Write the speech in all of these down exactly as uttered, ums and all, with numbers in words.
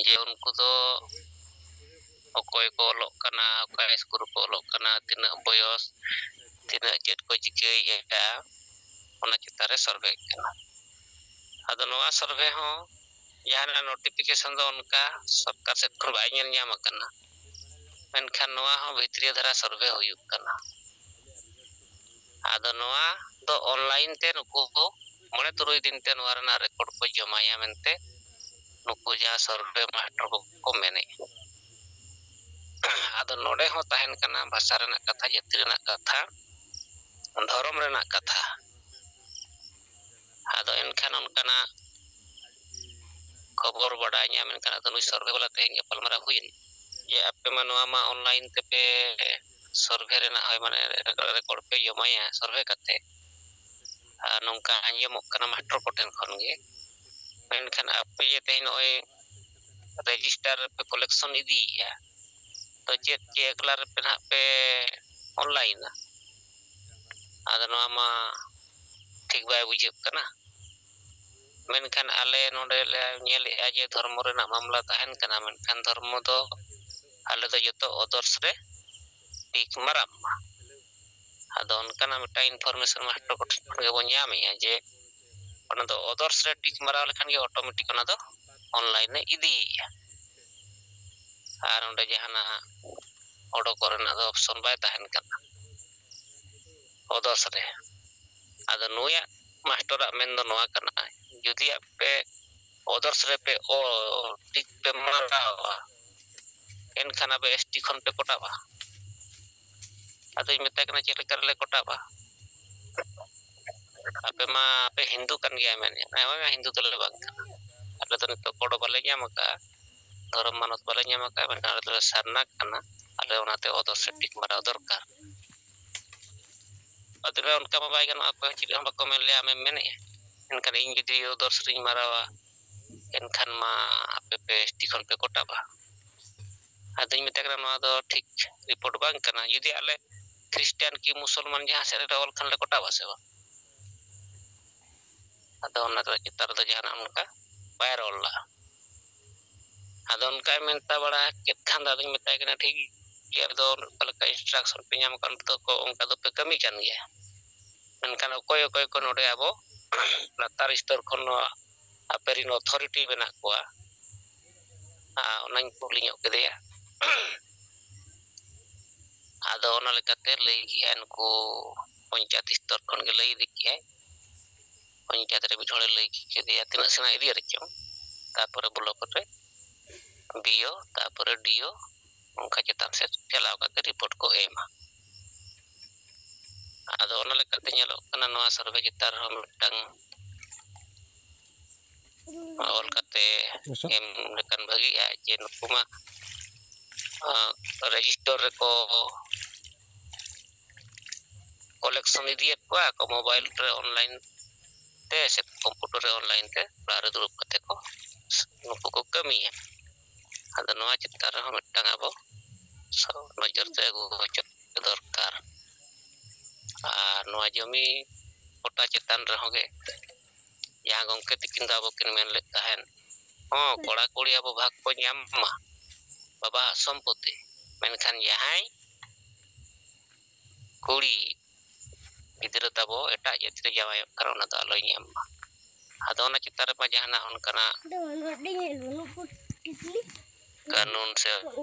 ᱡᱮ ᱩᱱᱠᱩ ᱫᱚ ᱚᱠᱚᱭ ᱠᱚ ᱚᱞᱚᱜ ᱠᱟᱱᱟ, ᱚᱠᱟ ᱥᱠᱩᱞ ᱨᱮᱠᱚ ᱚᱞᱚᱜ ᱠᱟᱱᱟ, ᱛᱤᱱᱟᱹᱜ ᱵᱚᱭᱚᱥ, ᱛᱤᱱᱟᱹᱜ ᱪᱮᱫ ᱠᱚ ᱪᱤᱠᱟᱹᱭᱮᱫᱼᱟ, ᱚᱱᱟ ᱪᱮᱛᱟᱱ ᱨᱮ ᱥᱚᱨᱵᱷᱮᱜ ᱠᱟᱱᱟ᱾ ᱟᱫᱚ ᱱᱚᱣᱟ ᱥᱚᱨᱵᱷᱮ ᱦᱚᱸ ᱡᱟᱦᱟᱱᱟᱜ ᱱᱳᱴᱤᱯᱷᱤᱠᱮᱥᱚᱱ ᱫᱚ ᱚᱱᱠᱟ ᱥᱚᱨᱠᱟᱨ ᱥᱮᱫ ᱠᱷᱚᱱ ᱵᱟᱭ ᱧᱮᱞ ᱧᱟᱢ ᱟᱠᱟᱱᱟ, ᱢᱮᱱᱠᱷᱟᱱ ᱱᱚᱣᱟ ᱦᱚᱸ ᱵᱷᱤᱛᱨᱤ ᱫᱷᱟᱨᱟ ᱥᱚᱨᱵᱷᱮ ᱦᱩᱭᱩᱜ ᱠᱟᱱᱟ᱾ ᱟᱫᱚ ᱱᱚᱣᱟ ᱫᱚ ᱚᱱᱞᱟᱭᱤᱱ ᱛᱮ ᱱᱩᱠᱩ ᱠᱚ ᱢᱚᱬᱮ ᱛᱩᱨᱩᱭ ᱫᱤᱱ ᱛᱮ ᱱᱚᱣᱟ ᱨᱮᱱᱟᱜ ᱨᱮᱠᱚᱨᱰ ᱠᱚ ᱡᱚᱢᱟᱭᱟ ᱢᱮᱱᱛᱮ ᱱᱩᱠᱩ ᱡᱟᱦᱟᱸ ᱥᱚᱨᱵᱷᱮ ᱢᱟᱥᱴᱟᱨ ᱠᱚᱠᱚ ᱢᱮᱱᱮᱫᱼᱟ᱾ ᱟᱫᱚ ᱱᱚᱰᱮ ᱦᱚᱸ ᱛᱟᱦᱮᱱ ᱠᱟᱱᱟ ᱵᱷᱟᱥᱟ ᱨᱮᱱᱟᱜ ᱠᱟᱛᱷᱟ, ᱡᱟᱹᱛᱤ ᱨᱮᱱᱟᱜ ᱠᱟᱛᱷᱟ, ᱫᱷᱚᱨᱚᱢ ᱨᱮᱱᱟᱜ ᱠᱟᱛᱷᱟ᱾ ᱟᱫᱚ ᱮᱱᱠᱷᱟᱱ ᱚᱱᱠᱟᱱᱟᱜ ᱠᱷᱚᱵᱚᱨ ᱵᱟᱰᱟᱭ ᱧᱟᱢ ᱮᱱᱠᱷᱟᱱ ᱟᱫᱚ ᱱᱩᱭ ᱥᱚᱨᱵᱷᱮ ᱵᱟᱞᱟ ᱛᱮᱦᱮᱧ ᱜᱟᱯᱟᱞᱢᱟᱨᱟᱣ ᱦᱩᱭᱮᱱ ᱡᱮ ᱟᱯᱮ ᱢᱟ ᱱᱚᱣᱟ ᱢᱟ ᱚᱱᱞᱟᱭᱤᱱ ᱛᱮᱯᱮ ᱥᱚᱨᱵᱷᱮ ᱨᱮᱱᱟᱜ ᱦᱳᱭ ᱢᱟᱱᱮ ᱨᱮᱠᱚᱨᱰ ᱯᱮ ᱡᱚᱢᱟᱭᱟ ᱥᱚᱨᱵᱷᱮ ᱠᱟᱛᱮ, ᱟᱨ ᱱᱚᱝᱠᱟ ᱟᱸᱡᱚᱢᱚᱜ ᱠᱟᱱᱟ ᱢᱟᱥᱴᱟᱨ ᱠᱚᱴᱷᱮᱱ ᱠᱷᱚᱱ ᱜᱮ, ᱢᱮᱱᱠᱷᱟᱱ ᱟᱯᱮ ᱡᱮ ᱛᱮᱦᱮᱧ ᱱᱚᱜᱼᱚᱭ ᱨᱮᱡᱤᱥᱴᱟᱨ ᱨᱮᱯᱮ ᱠᱟᱞᱮᱠᱥᱚᱱ ᱤᱫᱤᱭᱮᱫᱼᱟ, ᱛᱚ ᱪᱮᱫ ᱪᱮ ᱮᱠᱞᱟ ᱨᱮᱯᱮ ᱱᱟᱦᱟᱜ ᱯᱮ ᱚᱱᱞᱟᱭᱤᱱᱟ? ᱟᱫᱚ ᱱᱚᱣᱟ ᱢᱟ ᱴᱷᱤᱠ ᱵᱟᱭ ᱵᱩᱡᱷᱟᱹᱜ ᱠᱟᱱᱟ᱾ ᱢᱮᱱᱠᱷᱟᱱ ᱟᱞᱮ ᱱᱚᱰᱮ ᱞᱮ ᱧᱮᱞᱮᱫᱼᱟ ᱡᱮ ᱫᱷᱚᱨᱢᱚ ᱨᱮᱱᱟᱜ ᱢᱟᱢᱞᱟ ᱛᱟᱦᱮᱱ ᱠᱟᱱᱟ, ᱢᱮᱱᱠᱷᱟᱱ ᱫᱷᱚᱨᱢᱚ ᱫᱚ ᱟᱞᱮ ᱫᱚ ᱡᱚᱛᱚ ᱚᱫᱚᱨᱥ ᱨᱮ ᱴᱤᱠ ᱢᱟᱨᱟᱜ ᱢᱟ᱾ ᱟᱫᱚ ᱚᱱᱠᱟᱱᱟᱜ ᱢᱤᱫᱴᱟᱝ ᱤᱱᱯᱷᱚᱨᱢᱮᱥᱚᱱ ᱢᱟᱥᱴᱟᱨ ᱠᱚᱴᱷᱮᱱ ᱠᱷᱚᱱ ᱜᱮᱵᱚᱱ ᱧᱟᱢᱮᱫᱼᱟ ᱡᱮ ᱚᱱᱟ ᱫᱚ ᱚᱫᱚᱨᱥ ᱨᱮ ᱴᱤᱠ ᱢᱟᱨᱟᱣ ᱞᱮᱠᱷᱟᱱ ᱜᱮ ᱚᱴᱳᱢᱮᱴᱤᱠ ᱚᱱᱟ ᱫᱚ ᱚᱱᱞᱟᱭᱤᱱ ᱮ ᱤᱫᱤᱭᱮᱫᱼᱟ᱾ ᱟᱨ ᱚᱸᱰᱮ ᱡᱟᱦᱟᱱᱟᱜ ᱚᱰᱚᱠᱚᱜ ᱨᱮᱱᱟᱜ ᱫᱚ ᱚᱯᱥᱚᱱ ᱵᱟᱭ ᱛᱟᱦᱮᱱ ᱠᱟᱱᱟ ᱚᱫᱚᱨᱥ ᱨᱮ᱾ ᱟᱫᱚ ᱱᱩᱭᱟᱜ ᱢᱟᱥᱴᱚᱨᱟᱜ ᱢᱮᱱ ᱫᱚ ᱱᱚᱣᱟ ᱠᱟᱱᱟ, ᱡᱩᱫᱤ ᱟᱯᱮ ᱚᱫᱚᱨᱥ ᱨᱮᱯᱮ ᱚᱞ ᱴᱤᱠ ᱯᱮ ᱢᱟᱨᱟᱣᱟ, ᱮᱱᱠᱷᱟᱱ ᱟᱯᱮ ᱮᱥᱴᱤ ᱠᱷᱚᱱ ᱯᱮ ᱠᱚᱴᱟᱜᱼᱟ᱾ ᱟᱫᱚᱧ ᱢᱮᱛᱟᱭ ᱠᱟᱱᱟ, ᱪᱮᱫ ᱞᱮᱠᱟ ᱨᱮᱞᱮ ᱠᱚᱴᱟᱜᱼᱟ? ᱟᱯᱮ ᱢᱟ ᱟᱯᱮ ᱦᱤᱱᱫᱩ ᱠᱟᱱ ᱜᱮᱭᱟ ᱢᱮᱱᱮᱫ, ᱦᱮᱸ, ᱦᱤᱱᱫᱩ ᱫᱚᱞᱮ ᱵᱟᱝ ᱠᱟᱱᱟ᱾ ᱟᱞᱮ ᱫᱚ ᱱᱤᱛᱚᱜ ᱠᱳᱰ ᱵᱟᱞᱮ ᱧᱟᱢ ᱟᱠᱟᱫᱼᱟ, ᱫᱷᱚᱨᱚᱢ ᱢᱟᱱᱚᱛ ᱵᱟᱞᱮ ᱧᱟᱢ ᱟᱠᱟᱫᱼᱟ, ᱢᱮᱱᱠᱷᱟᱱ ᱟᱞᱮ ᱫᱚᱞᱮ ᱥᱟᱨᱱᱟ ᱠᱟᱱᱟ, ᱟᱞᱮ ᱚᱱᱟᱛᱮ ᱚᱫᱚᱨᱥ ᱨᱮ ᱴᱤᱠ ᱢᱟᱨᱟᱣ ᱫᱚᱨᱠᱟᱨ᱾ ᱟᱫᱚ ᱚᱱᱠᱟ ᱢᱟ ᱵᱟᱭ ᱜᱟᱱᱚᱜᱼᱟ, ᱚᱠᱚᱭ ᱦᱚᱸ ᱪᱮᱫ ᱦᱚᱸ ᱵᱟᱠᱚ ᱢᱮᱱ ᱞᱮᱭᱟ, ᱟᱢᱮᱢ ᱢᱮᱱᱮᱫᱼᱟ᱾ ᱮᱱᱠᱷᱟᱱ ᱤᱧ ᱡᱩᱫᱤ ᱚᱫᱚᱨᱥ ᱨᱤᱧ ᱢᱟᱨᱟᱣᱟ, ᱮᱱᱠᱷᱟᱱ ᱢᱟ ᱟᱯᱮ ᱯᱮ ᱮᱥᱴᱤ ᱠᱷᱚᱱ ᱯᱮ ᱠᱚᱴᱟᱜᱼᱟ᱾ ᱟᱫᱚᱧ ᱢᱮᱛᱟᱭ ᱠᱟᱱᱟ, ᱱᱚᱣᱟ ᱫᱚ ᱴᱷᱤᱠ ᱨᱤᱯᱳᱨᱴ ᱵᱟᱝ ᱠᱟᱱᱟ᱾ ᱡᱩᱫᱤ ᱟᱞᱮ ᱠᱷᱨᱤᱥᱴᱟᱱ ᱠᱤ ᱢᱩᱥᱚᱞᱢᱟᱱ ᱡᱟᱦᱟᱸ ᱥᱮᱫ ᱨᱮ ᱚᱞ ᱠᱷᱟᱱ ᱞᱮ ᱠᱚᱴᱟᱜᱼᱟ ᱥᱮ ᱵᱟᱝ? ᱟᱫᱚ ᱚᱱᱟ ᱫᱚ ᱪᱮᱛᱟᱱ ᱨᱮᱫᱚ ᱡᱟᱦᱟᱱᱟᱜ ᱚᱱᱠᱟ ᱵᱟᱭ ᱨᱚᱲ ᱞᱟᱜᱼᱟ᱾ ᱚᱱᱠᱟᱭ ᱢᱮᱛᱟ ᱵᱟᱲᱟ ᱠᱮᱫ ᱠᱷᱟᱱ ᱫᱚ ᱟᱫᱚᱧ ᱢᱮᱛᱟᱭ ᱠᱟᱱᱟ, ᱴᱷᱤᱠ ᱜᱮᱭᱟ, ᱟᱯᱮ ᱫᱚ ᱚᱠᱟ ᱞᱮᱠᱟ instruction ᱯᱮ ᱧᱟᱢ ᱟᱠᱟᱫ, ᱚᱱᱛᱮ ᱫᱚ ᱠᱚ ᱚᱱᱠᱟ ᱫᱚᱯᱮ ᱠᱟᱹᱢᱤ ᱠᱟᱱ ᱜᱮᱭᱟ, ᱢᱮᱱᱠᱷᱟᱱ ᱚᱠᱚᱭ ᱚᱠᱚᱭ ᱠᱚ ᱱᱚᱰᱮ ᱟᱵᱚ ᱞᱟᱛᱟᱨ ᱥᱛᱚᱨ ᱠᱷᱚᱱ ᱱᱚᱣᱟ ᱟᱯᱮ ᱨᱮᱱ authority ᱢᱮᱱᱟᱜ ᱠᱚᱣᱟ, ᱟᱨ ᱚᱱᱟᱧ ᱠᱩᱞᱤ ᱧᱚᱜ ᱠᱮᱫᱮᱭᱟ᱾ ᱟᱫᱚ ᱚᱱᱟ ᱞᱮᱠᱟᱛᱮ ᱞᱟᱹᱭ ᱠᱮᱜᱼᱟᱭ, ᱱᱩᱠᱩ ᱯᱚᱧᱪᱟᱭᱮᱛ ᱥᱛᱚᱨ ᱠᱷᱚᱱ ᱜᱮ ᱞᱟᱹᱭ ᱤᱫᱤ ᱠᱮᱜᱼᱟᱭ, ᱯᱚᱧᱪᱟᱭᱮᱛ ᱨᱮ ᱢᱤᱫ ᱦᱚᱲᱮ ᱞᱟᱹᱭ ᱠᱮᱫᱮᱭᱟ, ᱛᱤᱱᱟᱹᱜ ᱥᱮᱬᱟ ᱮᱨᱤᱭᱟ ᱨᱮᱪᱚᱝ, ᱛᱟᱨᱯᱚᱨᱮ ᱵᱞᱚᱠ ᱨᱮ, ᱵᱤ ᱳ, ᱛᱟᱨᱯᱚᱨᱮ ᱰᱤ ᱳ, ᱚᱱᱠᱟ ᱪᱮᱛᱟᱱ ᱥᱮᱫ ᱪᱟᱞᱟᱣ ᱠᱟᱛᱮ ᱨᱤᱯᱳᱨᱴ ᱠᱚ ᱮᱢᱟ᱾ ᱟᱫᱚ ᱚᱱᱟ ᱞᱮᱠᱟᱛᱮ ᱧᱮᱞᱚᱜ ᱠᱟᱱᱟ, ᱱᱚᱣᱟ ᱥᱟᱨᱵᱷᱮ ᱪᱮᱛᱟᱱ ᱨᱮᱦᱚᱸ ᱢᱤᱫᱴᱟᱝ ᱚᱞ ᱠᱟᱛᱮ ᱟᱪᱪᱷᱟ᱾ ᱮᱢ ᱞᱮᱠᱷᱟᱱ ᱵᱷᱟᱹᱜᱤᱜᱼᱟ, ᱡᱮ ᱱᱩᱠᱩ ᱢᱟ ᱨᱮᱡᱤᱥᱴᱟᱨ ᱨᱮᱠᱚ ᱠᱚᱞᱮᱠᱥᱚᱱ ᱤᱫᱤᱭᱮᱫ ᱠᱚᱣᱟ ᱠᱚ ᱢᱳᱵᱟᱭᱤᱞ ᱨᱮ ᱚᱱᱞᱟᱭᱤᱱ ᱛᱮ ᱥᱮ ᱠᱚᱢᱯᱤᱭᱩᱴᱟᱨ ᱨᱮ ᱚᱱᱞᱟᱭᱤᱱ ᱛᱮ ᱚᱲᱟᱜ ᱨᱮ ᱫᱩᱲᱩᱵ ᱠᱟᱛᱮ ᱠᱚ ᱱᱩᱠᱩ ᱠᱚ ᱠᱟᱹᱢᱤᱭᱟ᱾ ᱟᱫᱚ ᱱᱚᱣᱟ ᱪᱮᱛᱟᱱ ᱨᱮᱦᱚᱸ ᱢᱤᱫᱴᱟᱝ ᱟᱵᱚ ᱱᱚᱡᱚᱨ ᱛᱮ ᱟᱹᱜᱩ ᱦᱚᱪᱚ ᱫᱚᱨᱠᱟᱨ᱾ ᱟᱨ ᱱᱚᱣᱟ ᱡᱚᱢᱤ ᱯᱚᱴᱟ ᱪᱮᱛᱟᱱ ᱨᱮᱦᱚᱸ ᱜᱮ ᱡᱟᱦᱟᱸ ᱜᱚᱢᱠᱮ ᱛᱤᱠᱤᱱ ᱫᱚ ᱟᱵᱚ ᱠᱤᱱ ᱢᱮᱱ ᱞᱮᱫ ᱛᱟᱦᱮᱸᱫ, ᱦᱚᱸ, ᱠᱚᱲᱟ ᱠᱩᱲᱤ ᱟᱵᱚ ᱵᱷᱟᱜᱽ ᱠᱚ ᱧᱟᱢ ᱢᱟ ᱵᱟᱵᱟᱣᱟᱜ ᱥᱚᱢᱯᱚᱛᱤ, ᱢᱮᱱᱠᱷᱟᱱ ᱡᱟᱦᱟᱸᱭ ᱠᱩᱲᱤ ᱜᱤᱫᱽᱨᱟᱹ ᱛᱟᱵᱚ ᱮᱴᱟᱜ ᱡᱟᱹᱛ ᱨᱮ ᱡᱟᱶᱟᱭᱚᱜ ᱠᱟᱱᱟ, ᱚᱱᱟ ᱫᱚ ᱟᱞᱚᱭ ᱧᱟᱢ ᱢᱟ᱾ ᱟᱫᱚ ᱚᱱᱟ ᱪᱮᱛᱟᱱ ᱨᱮᱢᱟ ᱡᱟᱦᱟᱱᱟᱜ ᱚᱱᱠᱟᱱᱟᱜ ᱠᱟᱹᱱᱩᱱ ᱥᱮ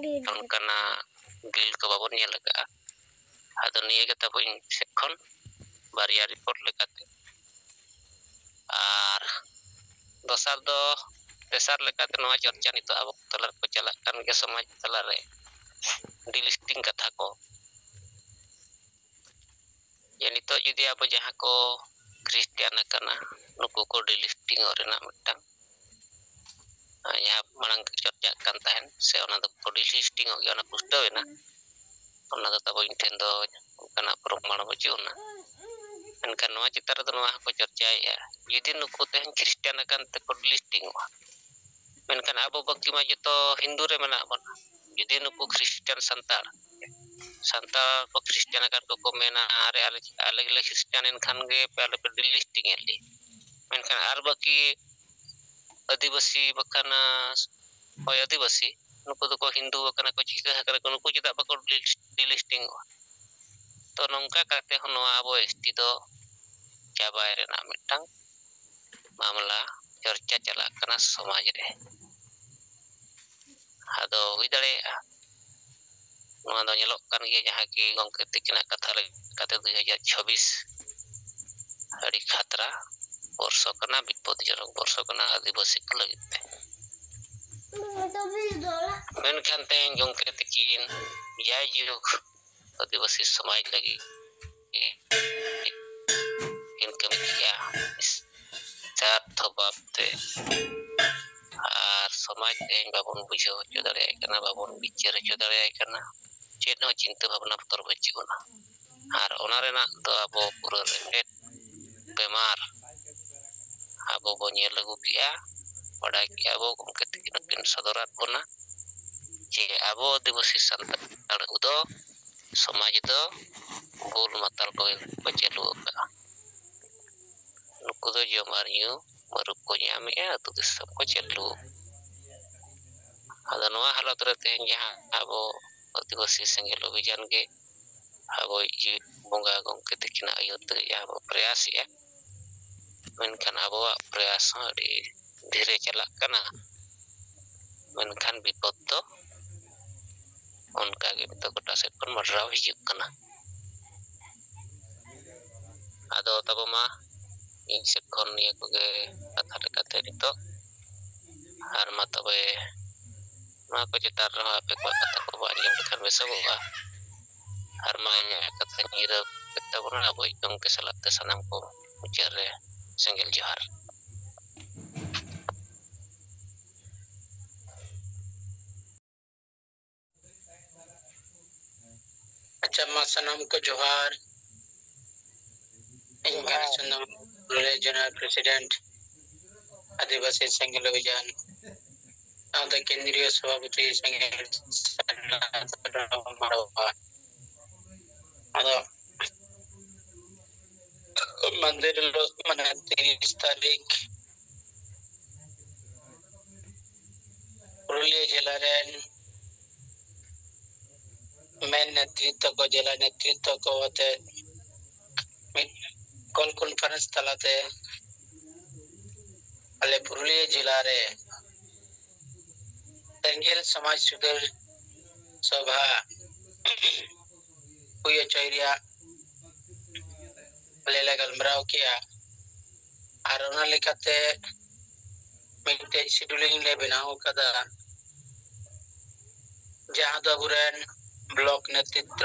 ᱚᱱᱠᱟᱱᱟᱜ ᱵᱤᱞ ᱠᱚ ᱵᱟᱵᱚᱱ ᱧᱮᱞ ᱟᱠᱟᱫᱼᱟ᱾ ᱟᱫᱚ ᱱᱤᱭᱟᱹ ᱜᱮ ᱛᱟᱵᱚ ᱤᱧ ᱥᱮᱫ ᱠᱷᱚᱱ ᱵᱟᱨᱭᱟ ᱨᱤᱯᱳᱨᱴ ᱞᱮᱠᱟᱛᱮ᱾ ᱟᱨ ᱫᱚᱥᱟᱨ ᱫᱚ, ᱛᱮᱥᱟᱨ ᱞᱮᱠᱟᱛᱮ ᱱᱚᱣᱟ ᱪᱚᱨᱪᱟ ᱱᱤᱛᱚᱜ ᱟᱵᱚ ᱛᱟᱞᱟ ᱨᱮᱠᱚ ᱪᱟᱞᱟᱜ ᱠᱟᱱ ᱜᱮᱭᱟ ᱥᱚᱢᱟᱡᱽ ᱛᱟᱞᱟᱨᱮ, ᱰᱤᱞᱤᱥᱴᱤᱝ ᱠᱟᱛᱷᱟ ᱠᱚ᱾ ᱡᱮ ᱱᱤᱛᱚᱜ ᱡᱩᱫᱤ ᱟᱵᱚ ᱡᱟᱦᱟᱸ ᱠᱚ ᱠᱷᱨᱤᱥᱴᱤᱭᱟᱱ ᱟᱠᱟᱱᱟ, ᱱᱩᱠᱩ ᱠᱚ ᱰᱤᱞᱤᱥᱴᱤᱝᱚᱜ ᱨᱮᱱᱟᱜ ᱢᱤᱫᱴᱟᱝ, ᱟᱨ ᱡᱟᱦᱟᱸ ᱢᱟᱲᱟᱝ ᱪᱚᱨᱪᱟᱜ ᱠᱟᱱ ᱛᱟᱦᱮᱸᱱ, ᱥᱮ ᱚᱱᱟ ᱫᱚᱠᱚ ᱰᱤᱞᱤᱥᱴᱤᱝᱚᱜ ᱜᱮᱭᱟ, ᱚᱱᱟ ᱯᱩᱥᱴᱟᱹᱣ ᱮᱱᱟ, ᱚᱱᱟ ᱫᱚ ᱛᱟᱵᱚ ᱤᱧ ᱴᱷᱮᱱ ᱫᱚ ᱚᱱᱠᱟᱱᱟᱜ ᱯᱨᱚᱢᱟᱬ ᱵᱟᱹᱪᱩᱜ ᱟᱱᱟ᱾ ᱢᱮᱱᱠᱷᱟᱱ ᱱᱚᱣᱟ ᱪᱮᱛᱟᱱ ᱨᱮᱫᱚ ᱱᱚᱣᱟ ᱦᱚᱸᱠᱚ ᱪᱚᱨᱪᱟᱭᱮᱫᱼᱟ, ᱡᱩᱫᱤ ᱱᱩᱠᱩ ᱛᱮᱦᱮᱧ ᱠᱷᱨᱤᱥᱴᱤᱭᱟᱱ ᱟᱠᱟᱱ ᱛᱮᱠᱚ ᱰᱤᱞᱤᱥᱴᱤᱝᱚᱜᱼᱟ, ᱢᱮᱱᱠᱷᱟᱱ ᱟᱵᱚ ᱵᱟᱹᱠᱤ ᱢᱟ ᱡᱚᱛᱚ ᱦᱤᱱᱫᱩ ᱨᱮ ᱢᱮᱱᱟᱜ ᱵᱚᱱᱟ᱾ ᱡᱩᱫᱤ ᱱᱩᱠᱩ ᱠᱷᱨᱤᱥᱴᱤᱭᱟᱱ ᱥᱟᱱᱛᱟᱲ, ᱥᱟᱱᱛᱟᱲ ᱠᱚ ᱠᱷᱨᱤᱥᱴᱤᱭᱟᱱ ᱟᱠᱟᱱ ᱠᱚᱠᱚ ᱢᱮᱱᱟ, "ᱟᱨᱮ, ᱟᱞᱮ, ᱟᱞᱮ ᱜᱮᱞᱮ ᱠᱷᱨᱤᱥᱴᱤᱭᱟᱱ ᱮᱱ ᱠᱷᱟᱱ ᱜᱮ ᱟᱞᱮ ᱯᱮ ᱰᱤᱞᱤᱥᱴᱤᱝ ᱮᱫ ᱞᱮᱭᱟ", ᱢᱮᱱᱠᱷᱟᱱ ᱟᱨ ᱵᱟᱹᱠᱤ ᱟᱹᱫᱤᱵᱟᱹᱥᱤ ᱵᱟᱠᱷᱟᱱ, ᱟᱸ, ᱦᱳᱭ, ᱟᱹᱫᱤᱵᱟᱹᱥᱤ, ᱱᱩᱠᱩ ᱫᱚᱠᱚ ᱦᱤᱱᱫᱩ ᱟᱠᱟᱱᱟ ᱠᱚ, ᱪᱤᱠᱟᱹ ᱟᱠᱟᱱᱟ ᱠᱚ, ᱱᱩᱠᱩ ᱪᱮᱫᱟᱜ ᱵᱟᱠᱚ ᱰᱤᱞᱤᱥᱴᱤᱝᱚᱜᱼᱟ? ᱛᱚ ᱱᱚᱝᱠᱟ ᱠᱟᱛᱮ ᱦᱚᱸ ᱱᱚᱣᱟ ᱟᱵᱚ ᱮᱥᱴᱤ ᱫᱚ ᱪᱟᱵᱟᱭ ᱨᱮᱱᱟᱜ ᱢᱤᱫᱴᱟᱝ ᱢᱟᱢᱞᱟ ᱪᱚᱨᱪᱟ ᱪᱟᱞᱟᱜ ᱠᱟᱱᱟ ᱥᱚᱢᱟᱡᱽ ᱨᱮ᱾ ᱟᱫᱚ ᱦᱩᱭ ᱫᱟᱲᱮᱭᱟᱜᱼᱟ, ᱱᱚᱣᱟ ᱫᱚ ᱧᱮᱞᱚᱜ ᱠᱟᱱ ᱜᱮᱭᱟ, ᱡᱟᱦᱟᱸ ᱠᱤ ᱜᱚᱢᱠᱮ ᱛᱤᱠᱤᱱᱟᱜ ᱠᱟᱛᱷᱟ ᱞᱮᱠᱟᱛᱮ ᱫᱩ ᱦᱟᱡᱟᱨ ᱪᱷᱟᱵᱵᱤᱥ ᱟᱹᱰᱤ ᱠᱷᱟᱛᱨᱟ ᱵᱚᱨᱥᱚ ᱠᱟᱱᱟ, ᱵᱤᱯᱚᱫᱽᱡᱚᱱᱚᱠ ᱵᱚᱨᱥᱚ ᱠᱟᱱᱟ ᱟᱹᱫᱤᱵᱟᱹᱥᱤ ᱠᱚ ᱞᱟᱹᱜᱤᱫ ᱛᱮ᱾ ᱢᱮᱱᱠᱷᱟᱱ ᱛᱮᱦᱮᱧ ᱜᱚᱢᱠᱮ ᱛᱤᱠᱤᱱ ᱡᱟᱭᱡᱩᱜᱽ ᱟᱹᱫᱤᱵᱟᱹᱥᱤ ᱥᱚᱢᱟᱡᱽ ᱞᱟᱹᱜᱤᱫ ᱠᱤᱱ ᱠᱟᱹᱢᱤ ᱠᱮᱜᱼᱟ ᱥᱟᱨᱛᱷᱚ ᱵᱷᱟᱵᱽ ᱛᱮ, ᱟᱨ ᱥᱚᱢᱟᱡᱽ ᱛᱮᱦᱮᱧ ᱵᱟᱵᱚᱱ ᱵᱩᱡᱷᱟᱹᱣ ᱦᱚᱪᱚ ᱫᱟᱲᱮᱭᱟᱭ ᱠᱟᱱᱟ, ᱵᱟᱵᱚᱱ ᱵᱤᱪᱟᱹᱨ ᱦᱚᱪᱚ ᱫᱟᱲᱮᱭᱟᱭ ᱠᱟᱱᱟ, ᱪᱮᱫ ᱦᱚᱸ ᱪᱤᱱᱛᱟᱹ ᱵᱷᱟᱵᱽᱱᱟ ᱵᱚᱛᱚᱨ ᱵᱟᱹᱪᱩᱜ ᱟᱱᱟ᱾ ᱟᱨ ᱚᱱᱟ ᱨᱮᱱᱟᱜ ᱫᱚ ᱟᱵᱚ ᱯᱩᱨᱟᱹ ᱨᱮᱸᱜᱮᱡ ᱵᱮᱢᱟᱨ ᱟᱵᱚ ᱵᱚ ᱧᱮᱞ ᱟᱹᱜᱩ ᱠᱮᱜᱼᱟ, ᱵᱟᱰᱟᱭ ᱠᱮᱜᱼᱟ ᱵᱚ, ᱜᱚᱢᱠᱮ ᱛᱤᱠᱤᱱ ᱦᱚᱸᱠᱤᱱ ᱥᱚᱫᱚᱨᱟᱫ ᱵᱚᱱᱟ ᱡᱮ ᱟᱵᱚ ᱟᱹᱫᱤᱵᱟᱹᱥᱤ ᱥᱟᱱᱛᱟᱲ ᱠᱚᱫᱚ ᱥᱚᱢᱟᱡᱽ ᱫᱚ ᱵᱩᱞ ᱢᱟᱛᱟᱞ ᱠᱚᱜᱮ ᱠᱚ ᱪᱟᱹᱞᱩ ᱟᱠᱟᱫᱼᱟ᱾ ᱱᱩᱠᱩ ᱫᱚ ᱡᱚᱢ ᱟᱨ ᱧᱩ ᱢᱟᱹᱨᱩᱵ ᱠᱚ ᱧᱟᱢᱮᱜᱼᱟ, ᱟᱹᱛᱩ ᱫᱤᱥᱚᱢ ᱠᱚ ᱪᱟᱹᱞᱩ᱾ ᱟᱫᱚ ᱱᱚᱣᱟ ᱦᱟᱞᱚᱛ ᱨᱮ ᱛᱮᱦᱮᱧ ᱡᱟᱦᱟᱸ ᱟᱵᱚ ᱟᱹᱫᱤᱵᱟᱹᱥᱤ ᱥᱮᱸᱜᱮᱞ ᱚᱵᱷᱤᱡᱟᱱ ᱜᱮ ᱟᱵᱚᱭᱤᱡ ᱵᱚᱸᱜᱟ ᱜᱚᱢᱠᱮ ᱛᱤᱠᱤᱱᱟᱜ ᱟᱹᱭᱩᱨ ᱛᱮ ᱡᱟᱦᱟᱸ ᱵᱚ ᱯᱨᱚᱭᱟᱥᱮᱜᱼᱟ, ᱢᱮᱱᱠᱷᱟᱱ ᱟᱵᱚᱣᱟᱜ ᱯᱨᱚᱭᱟᱥ ᱦᱚᱸ ᱟᱹᱰᱤ ᱫᱷᱤᱨᱮ ᱪᱟᱞᱟᱜ ᱠᱟᱱᱟ᱾ ᱢᱮᱱᱠᱷᱟᱱ ᱵᱤᱯᱚᱫ ᱫᱚ ᱚᱱᱠᱟ ᱜᱮ ᱱᱤᱛᱚᱜ ᱜᱚᱴᱟ ᱥᱮᱫ ᱠᱷᱚᱱ ᱢᱟᱰᱨᱟᱣ ᱦᱤᱡᱩᱜ ᱠᱟᱱᱟ᱾ ᱟᱫᱚ ᱛᱟᱵᱚ ᱢᱟ ᱤᱧ ᱥᱮᱫ ᱠᱷᱚᱱ ᱱᱤᱭᱟᱹ ᱠᱚᱜᱮ ᱠᱟᱛᱷᱟ ᱞᱮᱠᱟᱛᱮ ᱱᱤᱛᱚᱜ᱾ ᱟᱨ ᱢᱟ ᱛᱚᱵᱮ ᱱᱚᱣᱟ ᱠᱚ ᱪᱮᱛᱟᱱ ᱨᱮᱦᱚᱸ ᱟᱯᱮ ᱠᱚᱣᱟᱜ ᱠᱟᱛᱷᱟ ᱠᱚᱵᱚ ᱟᱸᱡᱚᱢ ᱞᱮᱠᱷᱟᱱ ᱵᱮᱥᱚᱜᱚᱜᱼᱟ᱾ ᱟᱨ ᱢᱟ ᱤᱧᱟᱹᱜ ᱠᱟᱛᱷᱟ ᱧᱤᱨᱟᱹ ᱠᱮᱫ ᱛᱟᱵᱚᱱᱟ᱾ ᱟᱵᱚᱭᱤᱡ ᱜᱚᱢᱠᱮ ᱥᱟᱞᱟᱜ ᱛᱮ ᱥᱟᱱᱟᱢ ᱠᱚ ᱢᱩᱪᱟᱹᱫ ᱨᱮ ᱥᱮᱸᱜᱮᱞ ᱡᱚᱦᱟᱨ᱾ ᱟᱪᱪᱷᱟ, ᱢᱟ ᱥᱟᱱᱟᱢ ᱠᱚ ᱡᱚᱦᱟᱨ᱾ ᱤᱧ ᱜᱷᱟᱱᱮ ᱥᱚᱨᱮᱱ, ᱡᱮᱱᱟᱨᱮᱞ ᱯᱨᱮᱥᱤᱰᱮᱱᱴ, ᱟᱹᱫᱤᱵᱟᱹᱥᱤ ᱥᱮᱸᱜᱮᱞ ᱚᱵᱷᱤᱡᱟᱱ, ᱥᱟᱶᱛᱮ ᱠᱮᱱᱫᱨᱤᱭᱚ ᱥᱚᱵᱷᱟᱯᱚᱛᱤ ᱥᱮᱸᱜᱮᱞ ᱢᱟᱰᱣᱟ᱾ ᱟᱫᱚ ᱢᱟᱱᱫᱷᱮᱨ ᱦᱤᱞᱳᱜ, ᱢᱟᱱᱮ ᱛᱤᱨᱤᱥ ᱛᱟᱹᱨᱤᱠᱷ, ᱡᱮᱞᱟ ᱨᱮᱱ ᱢᱮᱱ ᱱᱮᱛᱨᱤᱛᱵ ᱠᱚ, ᱡᱮᱞᱟ ᱱᱮᱛᱨᱤᱛᱵ ᱠᱚ ᱟᱛᱮ ᱢᱤᱫ ᱠᱚᱞ ᱠᱚᱱᱯᱷᱟᱨᱮᱱᱥ ᱛᱟᱞᱟᱛᱮ ᱟᱞᱮ ᱯᱩᱨᱩᱞᱤᱭᱟᱹ ᱡᱮᱞᱟ ᱨᱮ ᱥᱮᱸᱜᱮᱞ ᱥᱚᱢᱟᱡᱽ ᱥᱩᱫᱷᱟᱹᱨ ᱥᱚᱵᱷᱟ ᱦᱩᱭ ᱦᱚᱪᱚᱭ ᱨᱮᱭᱟᱜ ᱟᱞᱮ ᱞᱮ ᱜᱟᱞᱢᱟᱨᱟᱣ ᱠᱮᱜᱼᱟ᱾ ᱟᱨ ᱚᱱᱟ ᱞᱮᱠᱟᱛᱮ ᱢᱤᱫᱴᱮᱡ ᱥᱤᱰᱩᱞᱤᱝ ᱞᱮ ᱵᱮᱱᱟᱣ ᱠᱟᱫᱟ᱾ ᱡᱟᱦᱟᱸ ᱫᱚ ᱟᱵᱚᱨᱮᱱ ᱵᱞᱚᱠ ᱱᱮᱛᱨᱤᱛᱵ,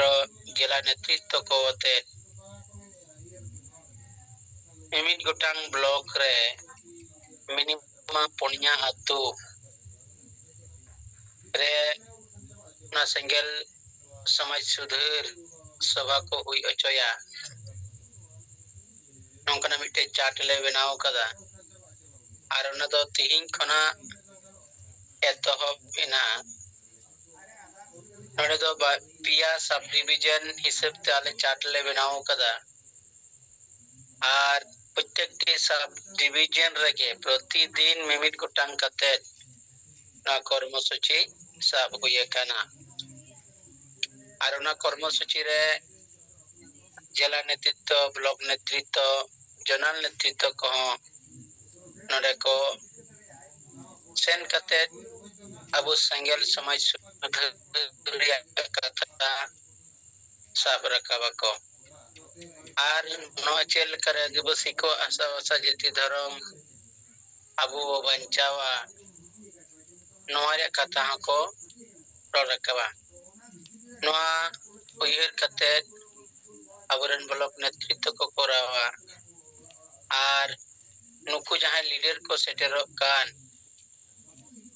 ᱡᱮᱞᱟ ᱱᱮᱛᱨᱤᱛᱵ ᱠᱚ ᱟᱛᱮ ᱢᱤᱢᱤᱫ ᱜᱚᱴᱟᱝ ᱵᱞᱚᱠ ᱨᱮ ᱢᱤᱱᱤᱢᱟᱢ ᱯᱩᱱᱭᱟ ᱟᱹᱛᱩ ᱨᱮ ᱚᱱᱟ ᱥᱮᱸᱜᱮᱞ ᱥᱚᱢᱟᱡᱽ ᱥᱩᱫᱷᱟᱹᱨ ᱥᱚᱵᱷᱟ ᱠᱚ ᱦᱩᱭ ᱦᱚᱪᱚᱭᱟ᱾ ᱱᱚᱝᱠᱟᱱᱟᱜ ᱢᱤᱫᱴᱮᱡ ᱪᱟᱨᱴ ᱞᱮ ᱵᱮᱱᱟᱣ ᱠᱟᱫᱟ᱾ ᱟᱨ ᱚᱱᱟ ᱫᱚ ᱛᱤᱦᱤᱧ ᱠᱷᱚᱱᱟᱜ ᱮᱛᱚᱦᱚᱵ ᱮᱱᱟ᱾ ᱱᱚᱰᱮ ᱫᱚ ᱵᱟ-, ᱯᱮᱭᱟ ᱥᱟᱵ ᱰᱤᱵᱤᱡᱚᱱ ᱦᱤᱥᱟᱹᱵ ᱛᱮ ᱟᱞᱮ ᱪᱟᱨᱴ ᱞᱮ ᱵᱮᱱᱟᱣ ᱠᱟᱫᱟ᱾ ᱟᱨ ᱯᱨᱚᱛᱮᱠᱴᱤ ᱥᱟᱵ ᱰᱤᱵᱤᱡᱚᱱ ᱨᱮᱜᱮ ᱯᱨᱚᱛᱤᱫᱤᱱ ᱢᱤᱢᱤᱫ ᱜᱚᱴᱟᱝ ᱠᱟᱛᱮ ᱱᱚᱣᱟ ᱠᱚᱨᱢᱚ ᱥᱩᱪᱤ ᱥᱟᱵ ᱦᱩᱭ ᱟᱠᱟᱱᱟ᱾ ᱟᱨ ᱚᱱᱟ ᱠᱚᱨᱢᱚ ᱥᱩᱪᱤ ᱨᱮ ᱡᱮᱞᱟ ᱱᱮᱛᱨᱤᱛᱵ, ᱵᱞᱚᱠ ᱱᱮᱛᱨᱤᱛᱵ, ᱡᱚᱱᱟᱞ ᱱᱮᱛᱨᱤᱛᱵ ᱠᱚᱦᱚᱸ ᱱᱚᱰᱮ ᱠᱚ ᱥᱮᱱ ᱠᱟᱛᱮ ᱟᱵᱚ ᱥᱮᱸᱜᱮᱞ ᱥᱚᱢᱟᱡᱽ ᱥᱩᱫᱷᱟᱹᱨ ᱨᱮᱭᱟᱜ ᱠᱟᱛᱷᱟ ᱥᱟᱵ ᱨᱟᱠᱟᱵ ᱟᱠᱚ᱾ ᱟᱨ ᱱᱚᱣᱟ ᱪᱮᱫ ᱞᱮᱠᱟᱨᱮ ᱟᱹᱫᱤᱵᱟᱹᱥᱤ ᱠᱚᱣᱟᱜ ᱦᱟᱥᱟᱵᱷᱟᱥᱟ, ᱡᱟᱹᱛᱤ, ᱫᱷᱚᱨᱚᱢ ᱟᱵᱚ ᱵᱚ ᱵᱟᱧᱪᱟᱣᱟ, ᱱᱚᱣᱟ ᱨᱮᱭᱟᱜ ᱠᱟᱛᱷᱟ ᱦᱚᱸᱠᱚ ᱨᱚᱲ ᱨᱟᱠᱟᱵᱟ᱾ ᱱᱚᱣᱟ ᱩᱭᱦᱟᱹᱨ ᱠᱟᱛᱮ ᱟᱵᱚᱨᱮᱱ ᱵᱞᱚᱠ ᱱᱮᱛᱨᱤᱛᱵ ᱠᱚ ᱠᱚᱨᱟᱣᱟ᱾ ᱟᱨ ᱱᱩᱠᱩ ᱡᱟᱦᱟᱸᱭ ᱞᱤᱰᱟᱨ ᱠᱚ ᱥᱮᱴᱮᱨᱚᱜ ᱠᱟᱱ,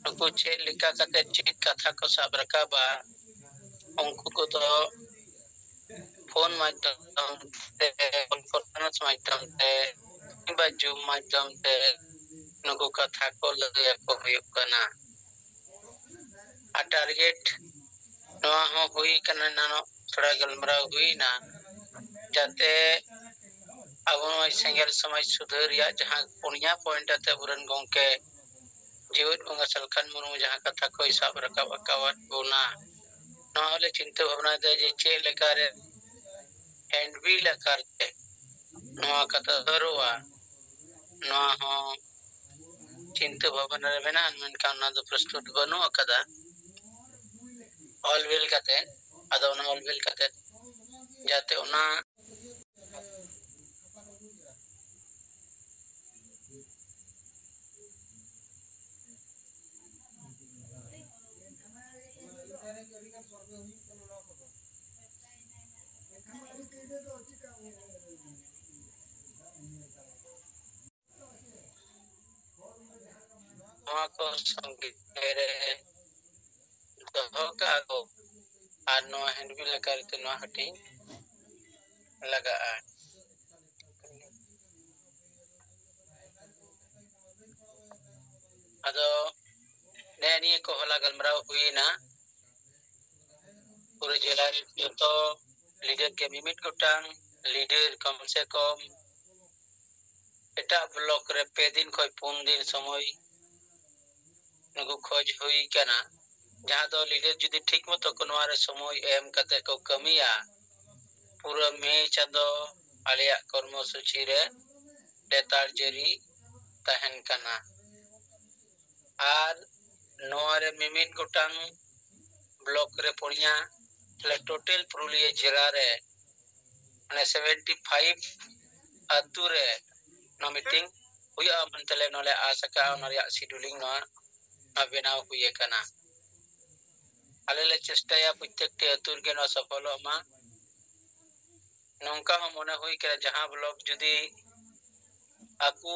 ᱱᱩᱠᱩ ᱪᱮᱫ ᱞᱮᱠᱟ ᱠᱟᱛᱮ ᱪᱮᱫ ᱠᱟᱛᱷᱟ ᱠᱚ ᱥᱟᱵ ᱨᱟᱠᱟᱵᱟ, ᱩᱱᱠᱩ ᱠᱚᱫᱚ ᱯᱷᱳᱱ ᱢᱟᱫᱽᱫᱷᱚᱢ ᱛᱮ, ᱠᱚᱱᱯᱷᱟᱨᱮᱱᱥ ᱢᱟᱫᱽᱫᱷᱚᱢ ᱛᱮ ᱠᱤᱝᱵᱟ ᱡᱩᱢ ᱢᱟᱫᱽᱫᱷᱚᱢ ᱛᱮ ᱱᱩᱠᱩ ᱠᱟᱛᱷᱟ ᱠᱚ ᱞᱟᱹᱭ ᱟᱠᱚ ᱦᱩᱭᱩᱜ ᱠᱟᱱᱟ᱾ ᱟᱨ ᱴᱟᱨᱜᱮᱴ ᱱᱚᱣᱟ ᱦᱚᱸ ᱦᱩᱭ ᱠᱟᱱᱟ, ᱮᱱᱟᱱᱚᱜ ᱛᱷᱚᱲᱟ ᱜᱟᱞᱢᱟᱨᱟᱣ ᱦᱩᱭᱱᱟ, ᱡᱟᱛᱮ ᱟᱵᱚ ᱱᱚᱜᱼᱚᱭ ᱥᱮᱸᱜᱮᱞ ᱥᱚᱢᱟᱡᱽ ᱥᱩᱫᱷᱟᱹᱨ ᱨᱮᱭᱟᱜ ᱡᱟᱦᱟᱸ ᱯᱩᱱᱭᱟ ᱯᱚᱭᱮᱱᱴ ᱟᱛᱮ ᱟᱵᱚᱨᱮᱱ ᱜᱚᱢᱠᱮ ᱡᱮᱣᱮᱫ ᱵᱚᱸᱜᱟ ᱥᱟᱞᱠᱷᱟᱱ ᱢᱩᱨᱢᱩ ᱡᱟᱦᱟᱸ ᱠᱟᱛᱷᱟ ᱠᱚᱭ ᱥᱟᱵ ᱨᱟᱠᱟᱵ ᱟᱠᱟᱣᱟᱫ ᱵᱚᱱᱟ, ᱱᱚᱣᱟ ᱦᱚᱸᱞᱮ ᱪᱤᱱᱛᱟᱹ ᱵᱷᱟᱵᱽᱱᱟᱭᱮᱫᱟ ᱡᱮ ᱪᱮᱫ ᱞᱮᱠᱟᱨᱮ handbill ᱟᱠᱟᱨ ᱛᱮ ᱱᱚᱣᱟ ᱠᱟᱛᱷᱟ ᱥᱚᱫᱚᱨᱚᱜᱼᱟ, ᱱᱚᱣᱟ ᱦᱚᱸ ᱪᱤᱱᱛᱟᱹ ᱵᱷᱟᱵᱽᱱᱟ ᱨᱮ ᱢᱮᱱᱟᱜᱼᱟ, ᱢᱮᱱᱠᱷᱟᱱ ᱚᱱᱟ ᱫᱚ ᱯᱨᱚᱥᱛᱩᱛ ᱵᱟᱹᱱᱩᱜ ᱟᱠᱟᱫᱟ ᱚᱞ ᱵᱤᱞ ᱠᱟᱛᱮ᱾ ᱟᱫᱚ ᱚᱱᱟ ᱚᱞ ᱵᱤᱞ ᱠᱟᱛᱮ ᱡᱟᱛᱮ ᱚᱱᱟ ᱱᱚᱣᱟ ᱠᱚ ᱥᱚᱸᱜᱮ ᱨᱮ ᱫᱚᱦᱚ ᱠᱟᱜᱼᱟ ᱠᱚ ᱟᱨ ᱱᱚᱣᱟ handbill ᱟᱠᱟᱨ ᱛᱮ ᱱᱚᱣᱟ ᱦᱟᱹᱴᱤᱧ ᱞᱟᱜᱟᱜᱼᱟ᱾ ᱟᱫᱚ ᱱᱮᱜᱼᱮ ᱱᱤᱭᱟᱹ ᱠᱚ ᱦᱚᱞᱟ ᱜᱟᱞᱢᱟᱨᱟᱣ ᱦᱩᱭᱮᱱᱟ᱾ ᱯᱩᱨᱟᱹ ᱡᱮᱞᱟ ᱨᱮ ᱡᱚᱛᱚ leader ᱜᱮ ᱢᱤᱢᱤᱫ ᱜᱚᱴᱟᱝ leader ᱠᱚᱢ ᱥᱮ ᱠᱚᱢ ᱮᱴᱟᱜ block ᱨᱮ ᱯᱮ ᱫᱤᱱ ᱠᱷᱚᱱ ᱯᱩᱱ ᱫᱤᱱ ᱥᱚᱢᱚᱭ ᱱᱩᱠᱩ ᱠᱷᱚᱡᱽ ᱦᱩᱭ ᱠᱟᱱᱟ, ᱡᱟᱦᱟᱸ ᱫᱚ leader ᱡᱩᱫᱤ ᱴᱷᱤᱠ ᱢᱚᱛᱚ ᱠᱚ ᱱᱚᱣᱟ ᱨᱮ ᱥᱚᱢᱚᱭ ᱮᱢ ᱠᱟᱛᱮ ᱠᱚ ᱠᱟᱹᱢᱤᱭᱟ, ᱯᱩᱨᱟᱹ ᱢᱮ ᱪᱟᱸᱫᱚ ᱟᱞᱮᱭᱟᱜ ᱠᱚᱨᱢᱚ ᱥᱩᱪᱤ ᱨᱮ ᱞᱮᱛᱟᱲ ᱡᱟᱹᱨᱤ ᱛᱟᱦᱮᱱ ᱠᱟᱱᱟ᱾ ᱟᱨ ᱱᱚᱣᱟ ᱨᱮ ᱢᱤᱢᱤᱫ ᱜᱚᱴᱟᱝ block ᱨᱮ ᱯᱩᱱᱭᱟ, ᱛᱟᱦᱞᱮ total ᱯᱩᱨᱩᱞᱤᱭᱟᱹ ᱡᱮᱞᱟ ᱨᱮ ᱢᱟᱱᱮ seventy five ᱟᱹᱛᱩ ᱨᱮ ᱱᱚᱣᱟ meeting ᱦᱩᱭᱩᱜᱼᱟ ᱢᱮᱱᱛᱮ ᱞᱮ ᱱᱚᱣᱟ ᱞᱮ ᱟᱥ ᱟᱠᱟᱜᱼᱟ᱾ ᱚᱱᱟ ᱨᱮᱭᱟᱜ scheduling ᱱᱚᱣᱟ, ᱱᱚᱣᱟ ᱵᱮᱱᱟᱣ ᱦᱩᱭ ᱟᱠᱟᱱᱟ᱾ ᱟᱞᱮ ᱞᱮ ᱪᱮᱥᱴᱟᱭᱟ ᱯᱨᱚᱛᱛᱮᱠᱴᱤ ᱟᱹᱛᱩ ᱨᱮᱜᱮ ᱱᱚᱣᱟ ᱥᱚᱯᱷᱚᱞᱚᱜ ᱢᱟ᱾ ᱱᱚᱝᱠᱟ ᱦᱚᱸ ᱢᱚᱱᱮ ᱦᱩᱭ ᱠᱟᱱᱟ, ᱡᱟᱦᱟᱸ block ᱡᱩᱫᱤ ᱟᱠᱚ